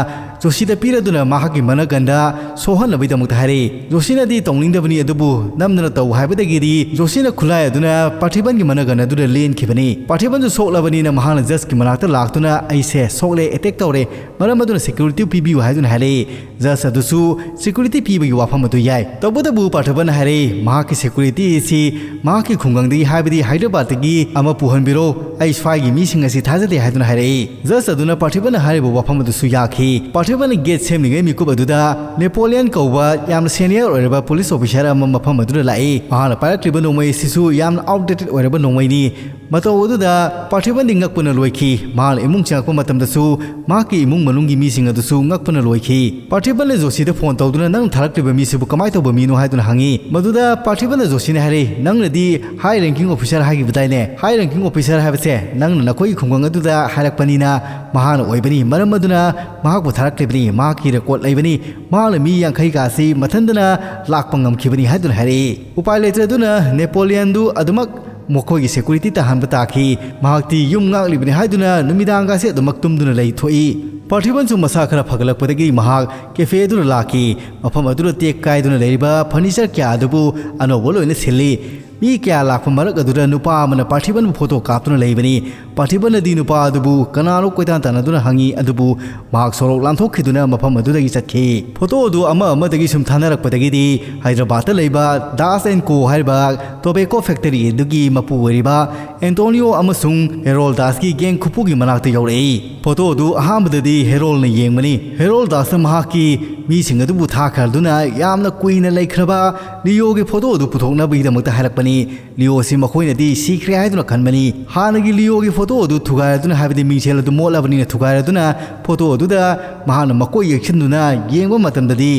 ꯖꯣꯁꯤꯗ ꯄꯤꯔꯗꯨꯅ ꯃꯍꯥꯛꯀꯤ ꯃꯅꯒꯟꯗ ꯁꯣꯛꯍꯟꯅꯕꯒꯤꯗꯃꯛꯇ ꯍꯥꯏꯔꯛꯏ꯫ ꯖꯣꯁꯤꯅꯗꯤ ꯇꯧꯅꯤꯡꯗꯕꯅꯤ, ꯑꯗꯨꯕꯨ ꯅꯝꯗꯅ ꯇꯧ ꯍꯥꯏꯕꯗꯒꯤꯗꯤ ꯖꯣꯁꯤꯅ ꯈꯨꯠꯂꯥꯏ ꯑꯗꯨꯅ ꯄꯥꯔꯊꯤꯕꯟꯒꯤ ꯃꯅꯒꯟ ꯑꯗꯨꯗ ꯂꯦꯟꯈꯤꯕꯅꯤ꯫ ꯄꯥꯔꯊꯤꯕꯟꯁꯨ ꯁꯣꯛꯂꯕꯅꯤꯅ ꯃꯍꯥꯛꯅ ꯖꯁꯀꯤ ꯃꯅꯥꯛꯇ ꯂꯥꯛꯇꯨꯅ, "ꯑꯩꯁꯦ ꯁꯣꯛꯂꯦ, ꯑꯦꯇꯦꯛ ꯇꯧꯔꯦ, ꯃꯔꯝ ꯑꯗꯨꯅ ꯁꯦꯀ꯭ꯌꯨꯔꯤꯇꯤ ꯄꯤꯕꯤꯌꯨ" ꯍꯥꯏꯗꯨꯅ ꯍꯥꯏꯔꯛꯏ꯫ ꯖꯁ ꯑꯗꯨꯁꯨ ꯁꯦꯀ꯭ꯌꯨꯔꯤꯇꯤ ꯄꯤꯕꯒꯤ ꯋꯥꯐꯝ ꯑꯗꯨ ꯌꯥꯏ꯫ ꯇꯧꯕꯇꯕꯨ ꯄꯥꯔꯊꯤꯕꯟꯅ ꯍꯥꯏꯔꯛꯏ, ꯃꯍꯥꯛꯀꯤ ꯁꯦꯀ꯭ꯌꯨꯔꯤꯇꯤ ꯑꯁꯤ ꯃꯍꯥꯛꯀꯤ ꯈꯨꯡꯒꯪꯗꯒꯤ, ꯍꯥꯏꯕꯗꯤ ꯍꯥꯏꯗ꯭ꯔꯕꯥꯗꯇꯒꯤ ꯑꯃ ꯄꯨꯍꯟꯕꯤꯔꯣ, ꯑꯩ ꯁ꯭ꯋꯥꯏꯒꯤ ꯃꯤꯁꯤꯡ ꯑꯁꯤ ꯊꯥꯖꯗꯦ ꯍꯥꯏꯗꯨꯅ ꯍꯥꯏꯔꯛꯏ꯫ ꯖꯁ ꯑꯗꯨꯅ ꯄꯥꯔꯊꯤꯕꯟꯅ ꯍꯥꯏꯔꯤꯕ ꯋꯥꯐꯝ ꯑꯗꯨꯁꯨ ꯌꯥꯈꯤ꯫ ꯄꯥꯔꯊꯤꯕꯟꯅ ꯒꯦꯠ ꯁꯦꯝꯂꯤꯉꯩ ꯃꯤꯀꯨꯞ ꯑꯗꯨꯗ ꯅꯦꯄꯣꯂꯤꯌꯟ ꯀꯧꯕ ꯌꯥꯝꯅ ꯁꯦꯅꯤꯌꯔ ꯑꯣꯏꯔꯕ ꯄꯨꯂꯤꯁ ꯑꯣꯐꯤꯁꯥꯔ ꯑꯃ ꯃꯐꯝ ꯑꯗꯨꯗ ꯂꯥꯛꯏ꯫ ꯃꯍꯥꯛꯅ ꯄꯥꯏꯔꯛꯂꯤꯕ ꯅꯣꯡꯃꯩ ꯑꯁꯤꯁꯨ ꯌꯥꯝꯅ ꯑꯥꯎꯠꯗꯦꯇꯦꯗ ꯑꯣꯏꯔꯕ ꯅꯣꯡꯃꯩꯅꯤ꯫ ꯃꯇꯧ ꯑꯗꯨꯗ ꯄꯥꯔꯊꯤꯕꯟꯗꯤ ꯉꯛꯄꯅ ꯂꯣꯏꯈꯤ꯫ ꯃꯍꯥꯛꯅ ꯏꯃꯨꯡ ꯆꯪꯂꯛꯄ ꯃꯇꯝꯗꯁꯨ ꯃꯍꯥꯛꯀꯤ ꯏꯃꯨꯡ ꯃꯅꯨꯡꯒꯤ ꯃꯤꯁꯤꯡ ꯑꯗꯨꯁꯨ ꯉꯛꯄꯅ ꯂꯣꯏꯈꯤ꯫ ꯄꯥꯔꯊꯤꯕꯟꯅ ꯖꯣꯁꯤꯗ ꯐꯣꯟ ꯇꯧꯗꯨꯅ, "ꯅꯪꯅ ꯊꯥꯔꯛꯂꯤꯕ ꯃꯤꯁꯤꯕꯨ ꯀꯃꯥꯏ ꯇꯧꯕ ꯃꯤꯅꯣ?" ꯍꯥꯏꯗꯨꯅ ꯍꯪꯉꯤ꯫ ꯃꯗꯨꯗ ꯄꯥꯔꯊꯤꯕꯟꯅ ꯖꯣꯁꯤꯅ ꯍꯥꯏꯔꯛꯏ, "ꯅꯪꯅꯗꯤ ꯍꯥꯏ ꯔꯦꯡꯀꯤꯡ ꯑꯣꯐꯤꯁꯥꯔ ꯍꯥꯏꯈꯤꯕꯗꯥꯏꯅꯦ? ꯍꯥꯏ ꯔꯦꯡꯀꯤꯡ ꯑꯣꯐꯤꯁꯥꯔ ꯍꯥꯏꯕꯁꯦ ꯅꯪꯅ ꯅꯈꯣꯏꯒꯤ ꯈꯨꯡꯒꯪ ꯑꯗꯨꯗ ꯍꯥꯏꯔꯛꯄꯅꯤꯅ ꯃꯍꯥꯛꯅ ꯑꯣꯏꯕꯅꯤ, ꯃꯔꯝ ꯑꯗꯨꯅ ꯃꯍꯥꯛꯄꯨ ꯊꯥꯔꯛꯂꯤꯕꯅꯤ꯫ ꯃꯍꯥꯛꯀꯤ ꯔꯦꯀꯣꯔꯗ ꯂꯩꯕꯅꯤ꯫ ꯃꯍꯥꯛꯅ ꯃꯤ ꯌꯥꯡꯈꯩ ꯀꯥꯁꯤ ꯃꯊꯟꯗꯅ ꯂꯥꯛꯄ ꯉꯝꯈꯤꯕꯅꯤ" ꯍꯥꯏꯗꯨꯅ ꯍꯥꯏꯔꯛꯏ꯫ ꯎꯄꯥꯏ ꯂꯩꯇ꯭ꯔꯗꯨꯅ ꯅꯦꯄꯣꯂꯤꯌꯟꯗꯨ ꯑꯗꯨꯃꯛ ꯃꯈꯣꯏꯒꯤ ꯁꯦꯀ꯭ꯌꯨꯔꯤꯇꯤ ꯇꯥꯍꯟꯕ ꯇꯥꯈꯤ꯫ ꯃꯍꯥꯛꯇꯤ ꯌꯨꯝ ꯉꯥꯛꯂꯤꯕꯅꯤ ꯍꯥꯏꯗꯨꯅ ꯅꯨꯃꯤꯗꯥꯡꯒꯁꯦ ꯑꯗꯨꯃꯛ ꯇꯨꯝꯗꯨꯅ ꯂꯩꯊꯣꯛꯏ꯫ ꯄꯥꯔꯊꯤꯕꯟꯁꯨ ꯃꯁꯥ ꯈꯔ ꯐꯒꯠꯂꯛꯄꯗꯒꯤ ꯃꯍꯥꯛ ꯀꯦꯐꯦ ꯑꯗꯨꯗ ꯂꯥꯛꯈꯤ꯫ ꯃꯐꯝ ꯑꯗꯨꯗ ꯇꯦꯛ ꯀꯥꯏꯗꯨꯅ ꯂꯩꯔꯤꯕ ꯐꯔꯅꯤꯆꯔ ꯀꯌꯥ ꯑꯗꯨꯕꯨ ꯑꯅꯧꯕ ꯂꯣꯏꯅ ꯁꯤꯜꯂꯤ꯫ ꯃꯤ ꯀꯌꯥ ꯂꯥꯛꯄ ꯃꯔꯛ ꯑꯗꯨꯗ ꯅꯨꯄꯥ ꯑꯃꯅ ꯄꯥꯔꯊꯤꯕꯟꯕꯨ ꯐꯣꯇꯣ ꯀꯥꯞꯇꯨꯅ ꯂꯩꯕꯅꯤ꯫ ꯄꯥꯔꯊꯤꯕꯟꯅꯗꯤ ꯅꯨꯄꯥ ꯑꯗꯨꯕꯨ ꯀꯅꯥꯅꯣ ꯀꯣꯏꯇꯥꯟ ꯇꯥꯟꯅꯗꯨꯅ ꯍꯪꯉꯤ, ꯑꯗꯨꯕꯨ ꯃꯍꯥꯛ ꯁꯣꯔꯣꯛ ꯂꯥꯟꯊꯣꯛꯈꯤꯗꯨꯅ ꯃꯐꯝ ꯑꯗꯨꯗꯒꯤ ꯆꯠꯈꯤ꯫ ꯐꯣꯇꯣ ꯑꯗꯨ ꯑꯃ ꯑꯃꯗꯒꯤ ꯁꯨꯝ ꯊꯥꯅꯔꯛꯄꯗꯒꯤꯗꯤ ꯍꯥꯏꯗ꯭ꯔꯕꯥꯗꯇ ꯂꯩꯕ ꯗꯥꯁ ꯑꯦꯟ ꯀꯣ ꯍꯥꯏꯔꯤꯕ ꯇꯣꯕꯦꯀꯣ ꯐꯦꯛꯇꯔꯤ ꯑꯗꯨꯒꯤ ꯃꯄꯨ ꯑꯣꯏꯔꯤꯕ ꯑꯦꯟꯇꯣꯅꯤꯌꯣ ꯑꯃꯁꯨꯡ ꯍꯦꯔꯣꯜ ꯗꯥꯁꯀꯤ ꯒꯦꯡ ꯈꯨꯄꯨꯒꯤ ꯃꯅꯥꯛꯇ ꯌꯧꯔꯛꯏ꯫ ꯐꯣꯇꯣ ꯑꯗꯨ ꯑꯍꯥꯟꯕꯗꯗꯤ ꯍꯦꯔꯣꯜꯅ ꯌꯦꯡꯕꯅꯤ꯫ ꯍꯦꯔꯣꯜ ꯗꯥꯁꯅ ꯃꯍꯥꯛꯀꯤ ꯃꯤꯁꯤꯡ ꯑꯗꯨꯕꯨ ꯊꯥꯈ꯭ꯔꯗꯨꯅ ꯌꯥꯝꯅ ꯀꯨꯏꯅ ꯂꯩꯈ꯭ꯔꯕ ꯂꯤꯌꯣꯒꯤ ꯐꯣꯇꯣ ꯑꯗꯨ ꯄꯨꯊꯣꯛꯅꯕꯒꯤꯗꯃꯛꯇ ꯍꯥꯏꯔꯛꯄꯅꯤ꯫ ꯂꯤꯌꯣ ꯑꯁꯤ ꯃꯈꯣꯏꯅꯗꯤ ꯁꯤꯈ꯭ꯔꯦ ꯍꯥꯏꯗꯨꯅ ꯈꯟꯕꯅꯤ꯫ ꯍꯥꯟꯅꯒꯤ ꯂꯤꯌꯣꯒꯤ ꯐꯣꯇꯣ ꯑꯗꯨ ꯊꯨꯒꯥꯏꯔꯗꯨꯅ, ꯍꯥꯏꯕꯗꯤ ꯃꯤꯡꯁꯦꯜ ꯑꯗꯨ ꯃꯣꯠꯂꯕꯅꯤꯅ ꯊꯨꯒꯥꯏꯔꯗꯨꯅ, ꯐꯣꯇꯣ ꯑꯗꯨꯗ ꯃꯍꯥꯛꯅ ꯃꯀꯣꯏ ꯌꯦꯛꯁꯤꯟꯗꯨꯅ ꯌꯦꯡꯕ ꯃꯇꯝꯗꯗꯤ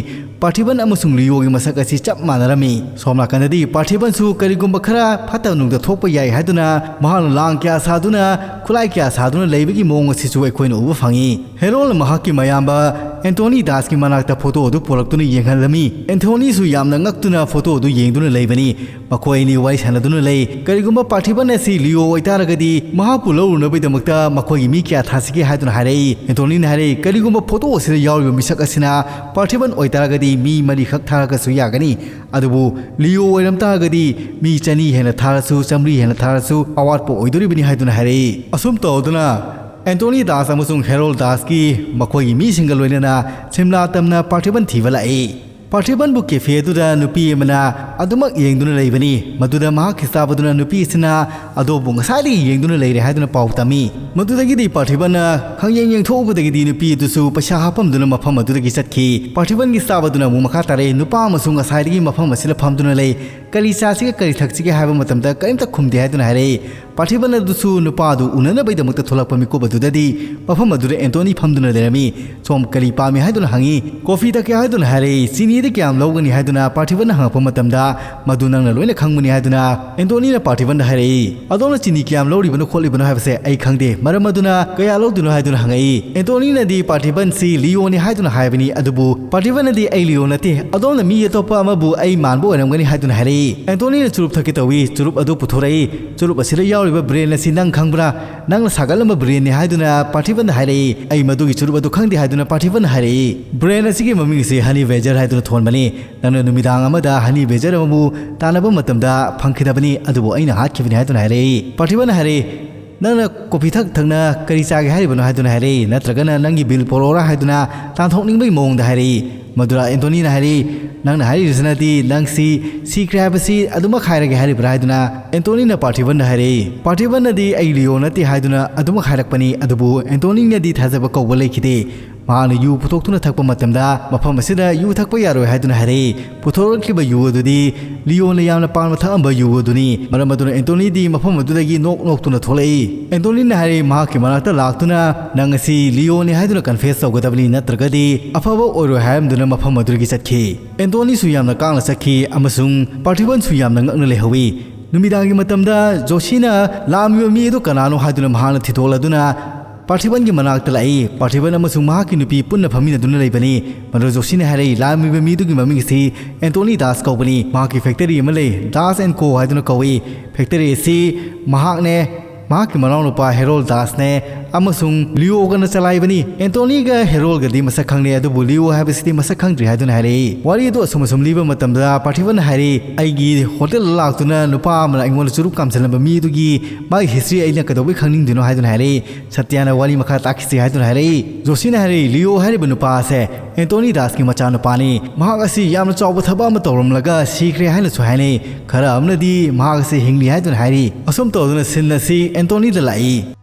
ꯄꯥꯔꯊꯤꯕꯟ ꯑꯃꯁꯨꯡ ꯂꯤꯌꯣꯒꯤ ꯃꯁꯛ ꯑꯁꯤ ꯆꯞ ꯃꯥꯟꯅꯔꯝꯃꯤ꯫ ꯁꯣꯝ ꯅꯥꯀꯟꯗꯗꯤ ꯄꯥꯔꯊꯤꯕꯟꯁꯨ ꯀꯔꯤꯒꯨꯝꯕ ꯈꯔ ꯐꯠꯇ ꯅꯨꯡꯗ ꯊꯣꯛꯄ ꯌꯥꯏ ꯍꯥꯏꯗꯨꯅ ꯃꯍꯥꯛꯅ ꯂꯥꯡ ꯀꯌꯥ ꯁꯥꯗꯨꯅ, ꯈꯨꯠꯂꯥꯏ ꯀꯌꯥ ꯁꯥꯗꯨꯅ ꯂꯩꯕꯒꯤ ꯃꯑꯣꯡ ꯑꯁꯤꯁꯨ ꯑꯩꯈꯣꯏꯅ ꯎꯕ ꯐꯪꯉꯤ꯫ ꯍꯦꯔꯣꯜꯅ ꯃꯍꯥꯛꯀꯤ ꯃꯌꯥꯝꯕ ꯑꯦꯟꯊꯣꯅꯤ ꯗꯥꯁꯀꯤ ꯃꯅꯥꯛꯇ ꯐꯣꯇꯣ ꯑꯗꯨ ꯄꯨꯔꯛꯇꯨꯅ ꯌꯦꯡꯍꯜꯂꯝꯃꯤ꯫ ꯑꯦꯟꯊꯣꯅꯤꯁꯨ ꯌꯥꯝꯅ ꯉꯛꯇꯨꯅ ꯐꯣꯇꯣ ꯑꯗꯨ ꯌꯦꯡꯗꯨꯅ ꯂꯩꯕꯅꯤ꯫ ꯃꯈꯣꯏ ꯑꯅꯤ ꯋꯥꯔꯤ ꯁꯥꯟꯅꯗꯨꯅ ꯂꯩ꯫ ꯀꯔꯤꯒꯨꯝꯕ ꯄꯥꯔꯊꯤꯕꯟ ꯑꯁꯤ ꯂꯤꯌꯣ ꯑꯣꯏꯇꯥꯔꯒꯗꯤ ꯃꯍꯥꯛꯄꯨ ꯂꯧꯔꯨꯅꯕꯒꯤꯗꯃꯛꯇ ꯃꯈꯣꯏꯒꯤ ꯃꯤ ꯀꯌꯥ ꯊꯥꯁꯤꯒꯦ ꯍꯥꯏꯗꯨꯅ ꯍꯥꯏꯔꯛꯏ꯫ ꯑꯦꯟꯊꯣꯅꯤꯅ ꯍꯥꯏꯔꯛꯏ, ꯀꯔꯤꯒꯨꯝꯕ ꯐꯣꯇꯣ ꯑꯁꯤꯗ ꯌꯥꯎꯔꯤꯕ ꯃꯤꯁꯛ ꯑꯁꯤꯅ ꯄꯥꯔꯊꯤꯕꯟ ꯑꯣꯏꯇꯥꯔꯒꯗꯤ ꯃꯤ ꯃꯔꯤꯈꯛ ꯊꯥꯔꯒꯁꯨ ꯌꯥꯒꯅꯤ, ꯑꯗꯨꯕꯨ ꯂꯤꯌꯣ ꯑꯣꯏꯔꯝ ꯇꯥꯔꯒꯗꯤ ꯃꯤ ꯆꯅꯤ ꯍꯦꯟꯅ ꯊꯥꯔꯁꯨ, ꯆꯥꯃꯔꯤ ꯍꯦꯟꯅ ꯊꯥꯔꯁꯨ ꯑꯋꯥꯠꯄ ꯑꯣꯏꯗꯣꯔꯤꯕꯅꯤ ꯍꯥꯏꯗꯨꯅ ꯍꯥꯏꯔꯛꯏ꯫ ꯑꯁꯨꯝ ꯇꯧꯗꯨꯅ ꯑꯦꯟꯊꯣꯅꯤ ꯗꯥꯁ ꯑꯃꯁꯨꯡ ꯍꯦꯔꯣꯜ ꯗꯥꯁꯀꯤ ꯃꯈꯣꯏꯒꯤ ꯃꯤꯁꯤꯡꯒ ꯂꯣꯏꯅꯅ ꯁꯤꯝꯂꯥ ꯇꯝꯅ ꯄꯥꯔꯊꯤꯕꯟ ꯊꯤꯕ ꯂꯥꯛꯏ꯫ ꯄꯥꯔꯊꯤꯕꯟꯕꯨ ꯀꯦꯐꯦ ꯑꯗꯨꯗ ꯅꯨꯄꯤ ꯑꯃꯅ ꯑꯗꯨꯃꯛ ꯌꯦꯡꯗꯨꯅ ꯂꯩꯕꯅꯤ꯫ ꯃꯗꯨꯗ ꯃꯍꯥꯛꯀꯤ ꯆꯥꯕꯗꯨꯅ ꯅꯨꯄꯤ ꯑꯁꯤꯅ ꯑꯗꯣꯝꯕꯨ ꯉꯁꯥꯏꯗꯒꯤ ꯌꯦꯡꯗꯨꯅ ꯂꯩꯔꯦ ꯍꯥꯏꯗꯨꯅ ꯄꯥꯎ ꯇꯝꯃꯤ꯫ ꯃꯗꯨꯗꯒꯤꯗꯤ ꯄꯥꯔꯊꯤꯕꯟꯅ ꯈꯪꯌꯦꯡ ꯌꯦꯡꯊꯣꯛꯎꯕꯗꯒꯤꯗꯤ ꯅꯨꯄꯤ ꯑꯗꯨꯁꯨ ꯄꯩꯁꯥ ꯍꯥꯞꯐꯝꯗꯨꯅ ꯃꯐꯝ ꯑꯗꯨꯗꯒꯤ ꯆꯠꯈꯤ꯫ ꯄꯥꯔꯊꯤꯕꯟꯒꯤ ꯆꯥꯕꯗꯨꯅ ꯑꯃꯨꯛ ꯃꯈꯥ ꯇꯥꯔꯛꯏ꯫ ꯅꯨꯄꯥ ꯑꯃꯁꯨ ꯉꯁꯥꯏꯗꯒꯤ ꯃꯐꯝ ꯑꯁꯤꯗ ꯐꯝꯗꯨꯅ ꯂꯩ꯫ ꯀꯔꯤ ꯆꯥꯁꯤꯒꯦ, ꯀꯔꯤ ꯊꯛꯁꯤꯒꯦ ꯍꯥꯏꯕ ꯃꯇꯝꯗ ꯀꯔꯤꯝꯇ ꯈꯨꯝꯗꯦ ꯍꯥꯏꯗꯨꯅ ꯍꯥꯏꯔꯛꯏ꯫ ꯄꯥꯔꯊꯤꯕꯟ ꯑꯗꯨꯁꯨ ꯅꯨꯄꯥ ꯑꯗꯨ ꯎꯅꯅꯕꯒꯤꯗꯃꯛꯇ ꯊꯣꯛꯂꯛꯄ ꯃꯤꯀꯨꯞ ꯑꯗꯨꯗꯗꯤ ꯃꯐꯝ ꯑꯗꯨꯗ ꯑꯦꯟꯇꯣꯅꯤ ꯐꯝꯗꯨꯅ ꯂꯩꯔꯝꯃꯤ꯫ "ꯁꯣꯝ ꯀꯔꯤ ꯄꯥꯝꯃꯤ?" ꯍꯥꯏꯗꯨꯅ ꯍꯪꯉꯤ꯫ "ꯀꯣꯐꯤ ꯊꯛꯀꯦ" ꯍꯥꯏꯗꯨꯅ ꯍꯥꯏꯔꯛꯏ꯫ "ꯆꯤꯅꯤꯗꯤ ꯀꯌꯥꯝ ꯂꯧꯒꯅꯤ?" ꯍꯥꯏꯗꯨꯅ ꯄꯥꯔꯊꯤꯕꯟꯅ ꯍꯪꯉꯛꯄ ꯃꯇꯝꯗ, "ꯃꯗꯨ ꯅꯪꯅ ꯂꯣꯏꯅ ꯈꯪꯕꯅꯤ" ꯍꯥꯏꯗꯨꯅ ꯑꯦꯟꯇꯣꯅꯤꯅ ꯄꯥꯔꯊꯤꯕꯟꯗ ꯍꯥꯏꯔꯛꯏ꯫ "ꯑꯗꯣꯝꯅ ꯆꯤꯅꯤ ꯀꯌꯥꯝ ꯂꯧꯔꯤꯕꯅꯣ ꯈꯣꯠꯂꯤꯕꯅꯣ ꯍꯥꯏꯕꯁꯦ ꯑꯩ ꯈꯪꯗꯦ, ꯃꯔꯝ ꯑꯗꯨꯅ ꯀꯌꯥ ꯂꯧꯗꯣꯏꯅꯣ?" ꯍꯥꯏꯗꯨꯅ ꯍꯪꯉꯛꯏ꯫ ꯑꯦꯟꯇꯣꯅꯤꯅꯗꯤ ꯄꯥꯔꯊꯤꯕꯟꯁꯤ ꯂꯤꯌꯣꯅꯤ ꯍꯥꯏꯗꯨꯅ ꯍꯥꯏꯕꯅꯤ, ꯑꯗꯨꯕꯨ ꯄꯥꯔꯊꯤꯕꯟꯅꯗꯤ "ꯑꯩ ꯂꯤꯌꯣ ꯅꯠꯇꯦ, ꯑꯗꯣꯝꯅ ꯃꯤ ꯑꯇꯣꯞꯄ ꯑꯃꯕꯨ ꯑꯩ ꯃꯥꯟꯕ ꯑꯣꯏꯔꯝꯒꯅꯤ" ꯍꯥꯏꯗꯨꯅ ꯍꯥꯏꯔꯛꯏ꯫ ꯑꯦꯟꯇꯣꯅꯤꯅ ꯆꯨꯔꯨꯞ ꯊꯛꯀꯦ ꯇꯧꯏ꯫ ꯆꯨꯔꯨꯞ ꯑꯗꯨ ꯄꯨꯊꯣꯔꯛꯏ꯫ ꯆꯨꯔꯨꯞ ꯑꯁꯤꯗ ꯌꯥꯎꯔꯤꯕ ꯕ꯭ꯔꯦꯟ ꯑꯁꯤ ꯅꯪ ꯈꯪꯕ꯭ꯔꯥ? ꯅꯪꯅ ꯁꯥꯒꯠꯂꯝꯕ ꯕ꯭ꯔꯦꯟꯅꯤ ꯍꯥꯏꯗꯨꯅ ꯄꯥꯔꯊꯤꯕꯟꯅ ꯍꯥꯏꯔꯛꯏ꯫ ꯑꯩ ꯃꯗꯨꯒꯤ ꯆꯨꯔꯨꯞ ꯑꯗꯨ ꯈꯪꯗꯦ ꯍꯥꯏꯗꯨꯅ ꯄꯥꯔꯊꯤꯕꯟꯅ ꯍꯥꯏꯔꯛꯏ꯫ ꯕ꯭ꯔꯦꯟ ꯑꯁꯤꯒꯤ ꯃꯃꯤꯡ ꯑꯁꯤ ꯍꯅꯤ ꯕꯦꯖꯔ ꯍꯥꯏꯗꯨꯅ ꯊꯣꯟꯕꯅꯤ꯫ ꯅꯪꯅ ꯅꯨꯃꯤꯗꯥꯡ ꯑꯃꯗ ꯍꯅꯤ ꯕꯦꯖꯔ ꯑꯃꯕꯨ ꯇꯥꯟꯅꯕ ꯃꯇꯝꯗ ꯐꯪꯈꯤꯗꯕꯅꯤ, ꯑꯗꯨꯕꯨ ꯑꯩꯅ ꯍꯥꯠꯈꯤꯕꯅꯤ ꯍꯥꯏꯗꯨꯅ ꯍꯥꯏꯔꯛꯏ꯫ ꯄꯥꯔꯊꯤꯕꯟꯅ ꯍꯥꯏꯔꯛꯏ, ꯅꯪꯅ ꯀꯣꯐꯤ ꯊꯛ ꯊꯛꯅ ꯀꯔꯤ ꯆꯥꯒꯦ ꯍꯥꯏꯔꯤꯕꯅꯣ ꯍꯥꯏꯗꯨꯅ ꯍꯥꯏꯔꯛꯏ꯫ ꯅꯠꯇ꯭ꯔꯒꯅ ꯅꯪꯒꯤ ꯕꯤꯜ ꯄꯣꯔꯛꯑꯣꯔꯥ ꯍꯥꯏꯗꯨꯅ ꯇꯥꯟꯊꯣꯛꯅꯤꯡꯕꯒꯤ ꯃꯑꯣꯡꯗ ꯍꯥꯏꯔꯛꯏ꯫ ꯃꯗꯨꯗ ꯑꯦꯟꯇꯣꯅꯤꯅ ꯍꯥꯏꯔꯛꯏ, ꯅꯪꯅ ꯍꯥꯏꯔꯤꯕꯁꯤꯅꯗꯤ ꯅꯪꯁꯤ ꯁꯤꯈ꯭ꯔꯦ ꯍꯥꯏꯕꯁꯤ ꯑꯗꯨꯃꯛ ꯍꯥꯏꯔꯒꯦ ꯍꯥꯏꯔꯤꯕ꯭ꯔꯥ ꯍꯥꯏꯗꯨꯅ ꯑꯦꯟꯇꯣꯅꯤꯅ ꯄꯥꯔꯊꯤꯕꯟꯗ ꯍꯥꯏꯔꯛꯏ꯫ ꯄꯥꯔꯊꯤꯕꯟꯅꯗꯤ ꯑꯩ ꯂꯤꯑꯣ ꯅꯠꯇꯦ ꯍꯥꯏꯗꯨꯅ ꯑꯗꯨꯃꯛ ꯍꯥꯏꯔꯛꯄꯅꯤ, ꯑꯗꯨꯕꯨ ꯑꯦꯟꯇꯣꯅꯤꯅꯗꯤ ꯊꯥꯖꯕ ꯀꯧꯕ ꯂꯩꯈꯤꯗꯦ꯫ ꯃꯍꯥꯛꯅ ꯌꯨ ꯄꯨꯊꯣꯛꯇꯨꯅ ꯊꯛꯄ ꯃꯇꯝꯗ ꯃꯐꯝ ꯑꯁꯤꯗ ꯌꯨ ꯊꯛꯄ ꯌꯥꯔꯣꯏ ꯍꯥꯏꯗꯨꯅ ꯍꯥꯏꯔꯛꯏ꯫ ꯄꯨꯊꯣꯔꯛꯈꯤꯕ ꯌꯨ ꯑꯗꯨꯗꯤ ꯂꯤꯑꯣꯅ ꯌꯥꯝꯅ ꯄꯥꯝꯅ ꯊꯛꯑꯝꯕ ꯌꯨ ꯑꯗꯨꯅꯤ꯫ ꯃꯔꯝ ꯑꯗꯨꯅ ꯑꯦꯟꯇꯣꯅꯤꯗꯤ ꯃꯐꯝ ꯑꯗꯨꯗꯒꯤ ꯅꯣꯛ ꯅꯣꯛꯇꯨꯅ ꯊꯣꯛꯂꯛꯏ꯫ ꯑꯦꯟꯇꯣꯅꯤꯅ ꯍꯥꯏꯔꯛꯏ, ꯃꯍꯥꯛꯀꯤ ꯃꯅꯥꯛꯇ ꯂꯥꯛꯇꯨꯅ ꯅꯪ ꯑꯁꯤ ꯂꯤꯑꯣꯅꯤ ꯍꯥꯏꯗꯨꯅ ꯀꯟꯐꯦꯁ ꯇꯧꯒꯗꯕꯅꯤ, ꯅꯠꯇ꯭ꯔꯒꯗꯤ ꯑꯐꯕ ꯑꯣꯏꯔꯣꯏ ꯍꯥꯏꯔꯝꯗꯨꯅ ꯃꯐꯝ ꯑꯗꯨꯗꯒꯤ ꯆꯠꯈꯤ꯫ ꯑꯦꯟꯇꯣꯅꯤꯁꯨ ꯌꯥꯝꯅ ꯀꯥꯡꯅ ꯆꯠꯈꯤ ꯑꯃꯁꯨꯡ ꯄꯥꯔꯊꯤꯕꯟꯁꯨ ꯌꯥꯝꯅ ꯉꯛꯅ ꯂꯩꯍꯧꯏ꯫ ꯅꯨꯃꯤꯗꯥꯡꯒꯤ ꯃꯇꯝꯗ ꯖꯣꯁꯤꯅ ꯂꯥꯛꯂꯝꯃꯤꯕ ꯃꯤ ꯑꯗꯨ ꯀꯅꯥꯅꯣ ꯍꯥꯏꯗꯨꯅ ꯃꯍꯥꯛꯅ ꯊꯤꯗꯣꯛꯂꯗꯨꯅ ꯄꯥꯔꯊꯤꯕꯟꯒꯤ ꯃꯅꯥꯛꯇ ꯂꯥꯛꯏ꯫ ꯄꯥꯔꯊꯤꯕꯟ ꯑꯃꯁꯨꯡ ꯃꯍꯥꯛꯀꯤ ꯅꯨꯄꯤ ꯄꯨꯟꯅ ꯐꯝꯃꯤꯟꯅꯗꯨꯅ ꯂꯩꯕꯅꯤ꯫ ꯃꯗꯨꯗ ꯖꯣꯁꯤꯅ ꯍꯥꯏꯔꯛꯏ, ꯂꯥꯛꯂꯝꯃꯤꯕ ꯃꯤꯗꯨꯒꯤ ꯃꯃꯤꯡ ꯑꯁꯤ ꯑꯦꯟꯇꯣꯅꯤ ꯗꯥꯁ ꯀꯧꯕꯅꯤ꯫ ꯃꯍꯥꯛꯀꯤ ꯐꯦꯛꯇꯔꯤ ꯑꯃ ꯂꯩ, ꯗꯥꯁ ꯑꯦꯟ ꯀꯣ ꯍꯥꯏꯗꯨꯅ ꯀꯧꯏ꯫ ꯐꯦꯛꯇꯔꯤ ꯑꯁꯤ ꯃꯍꯥꯛꯅꯦ, ꯃꯍꯥꯛꯀꯤ ꯃꯅꯥꯎꯅꯨꯄꯥ ꯍꯦꯔꯣꯜ ꯗꯥꯁꯅꯦ ꯑꯃꯁꯨꯡ ꯂꯤꯑꯣꯒꯅ ꯆꯂꯥꯏꯕꯅꯤ꯫ ꯑꯦꯟꯇꯣꯅꯤꯒ ꯍꯦꯔꯣꯜꯒꯗꯤ ꯃꯁꯛ ꯈꯪꯅꯩ, ꯑꯗꯨꯕꯨ ꯂꯤꯑꯣ ꯍꯥꯏꯕꯁꯤꯗꯤ ꯃꯁꯛ ꯈꯪꯗ꯭ꯔꯤ ꯍꯥꯏꯗꯨꯅ ꯍꯥꯏꯔꯛꯏ꯫ ꯋꯥꯔꯤ ꯑꯗꯨ ꯑꯁꯨꯝ ꯑꯁꯨꯝ ꯂꯤꯕ ꯃꯇꯝꯗ ꯄꯥꯔꯊꯤꯕꯟꯅ ꯍꯥꯏꯔꯛꯏ, ꯑꯩꯒꯤ ꯍꯣꯇꯦꯜꯗ ꯂꯥꯛꯇꯨꯅ ꯅꯨꯄꯥ ꯑꯃꯅ ꯑꯩꯉꯣꯟꯗ ꯆꯨꯔꯨꯞ ꯀꯥꯝꯁꯤꯜꯂꯝꯕ ꯃꯤꯗꯨꯒꯤ ꯃꯥꯒꯤ ꯍꯤꯁꯇ꯭ꯔꯤ ꯑꯩꯅ ꯀꯩꯗꯧꯕꯩ ꯈꯪꯅꯤꯡꯗꯣꯏꯅꯣ ꯍꯥꯏꯗꯨꯅ ꯍꯥꯏꯔꯛꯏ꯫ ꯁꯇ꯭ꯌꯥꯅ ꯋꯥꯔꯤ ꯃꯈꯥ ꯇꯥꯛꯈꯤꯁꯤ ꯍꯥꯏꯗꯨꯅ ꯍꯥꯏꯔꯛꯏ꯫ ꯖꯣꯁꯤꯅ ꯍꯥꯏꯔꯛꯏ, ꯂꯤꯑꯣ ꯍꯥꯏꯔꯤꯕ ꯅꯨꯄꯥ ꯑꯁꯦ ꯑꯦꯟꯇꯣꯅꯤ ꯗꯥꯁꯀꯤ ꯃꯆꯥꯅꯨꯄꯥꯅꯤ꯫ ꯃꯍꯥꯛ ꯑꯁꯤ ꯌꯥꯝꯅ ꯆꯥꯎꯕ ꯊꯕꯛ ꯑꯃ ꯇꯧꯔꯝꯂꯒ ꯁꯤꯈ꯭ꯔꯦ ꯍꯥꯏꯅꯁꯨ ꯍꯥꯏꯅꯩ꯫ ꯈꯔ ꯑꯃꯅꯗꯤ ꯃꯍꯥꯛ ꯑꯁꯤ ꯍꯤꯡꯂꯤ ꯍꯥꯏꯗꯨꯅ ꯍꯥꯏꯔꯤ꯫ ꯑꯁꯨꯝ ꯇꯧꯗꯨꯅ ꯁꯤꯟ ꯑꯁꯤ ꯑꯦꯟꯇꯣꯅꯤꯗ ꯂꯥꯛꯏ꯫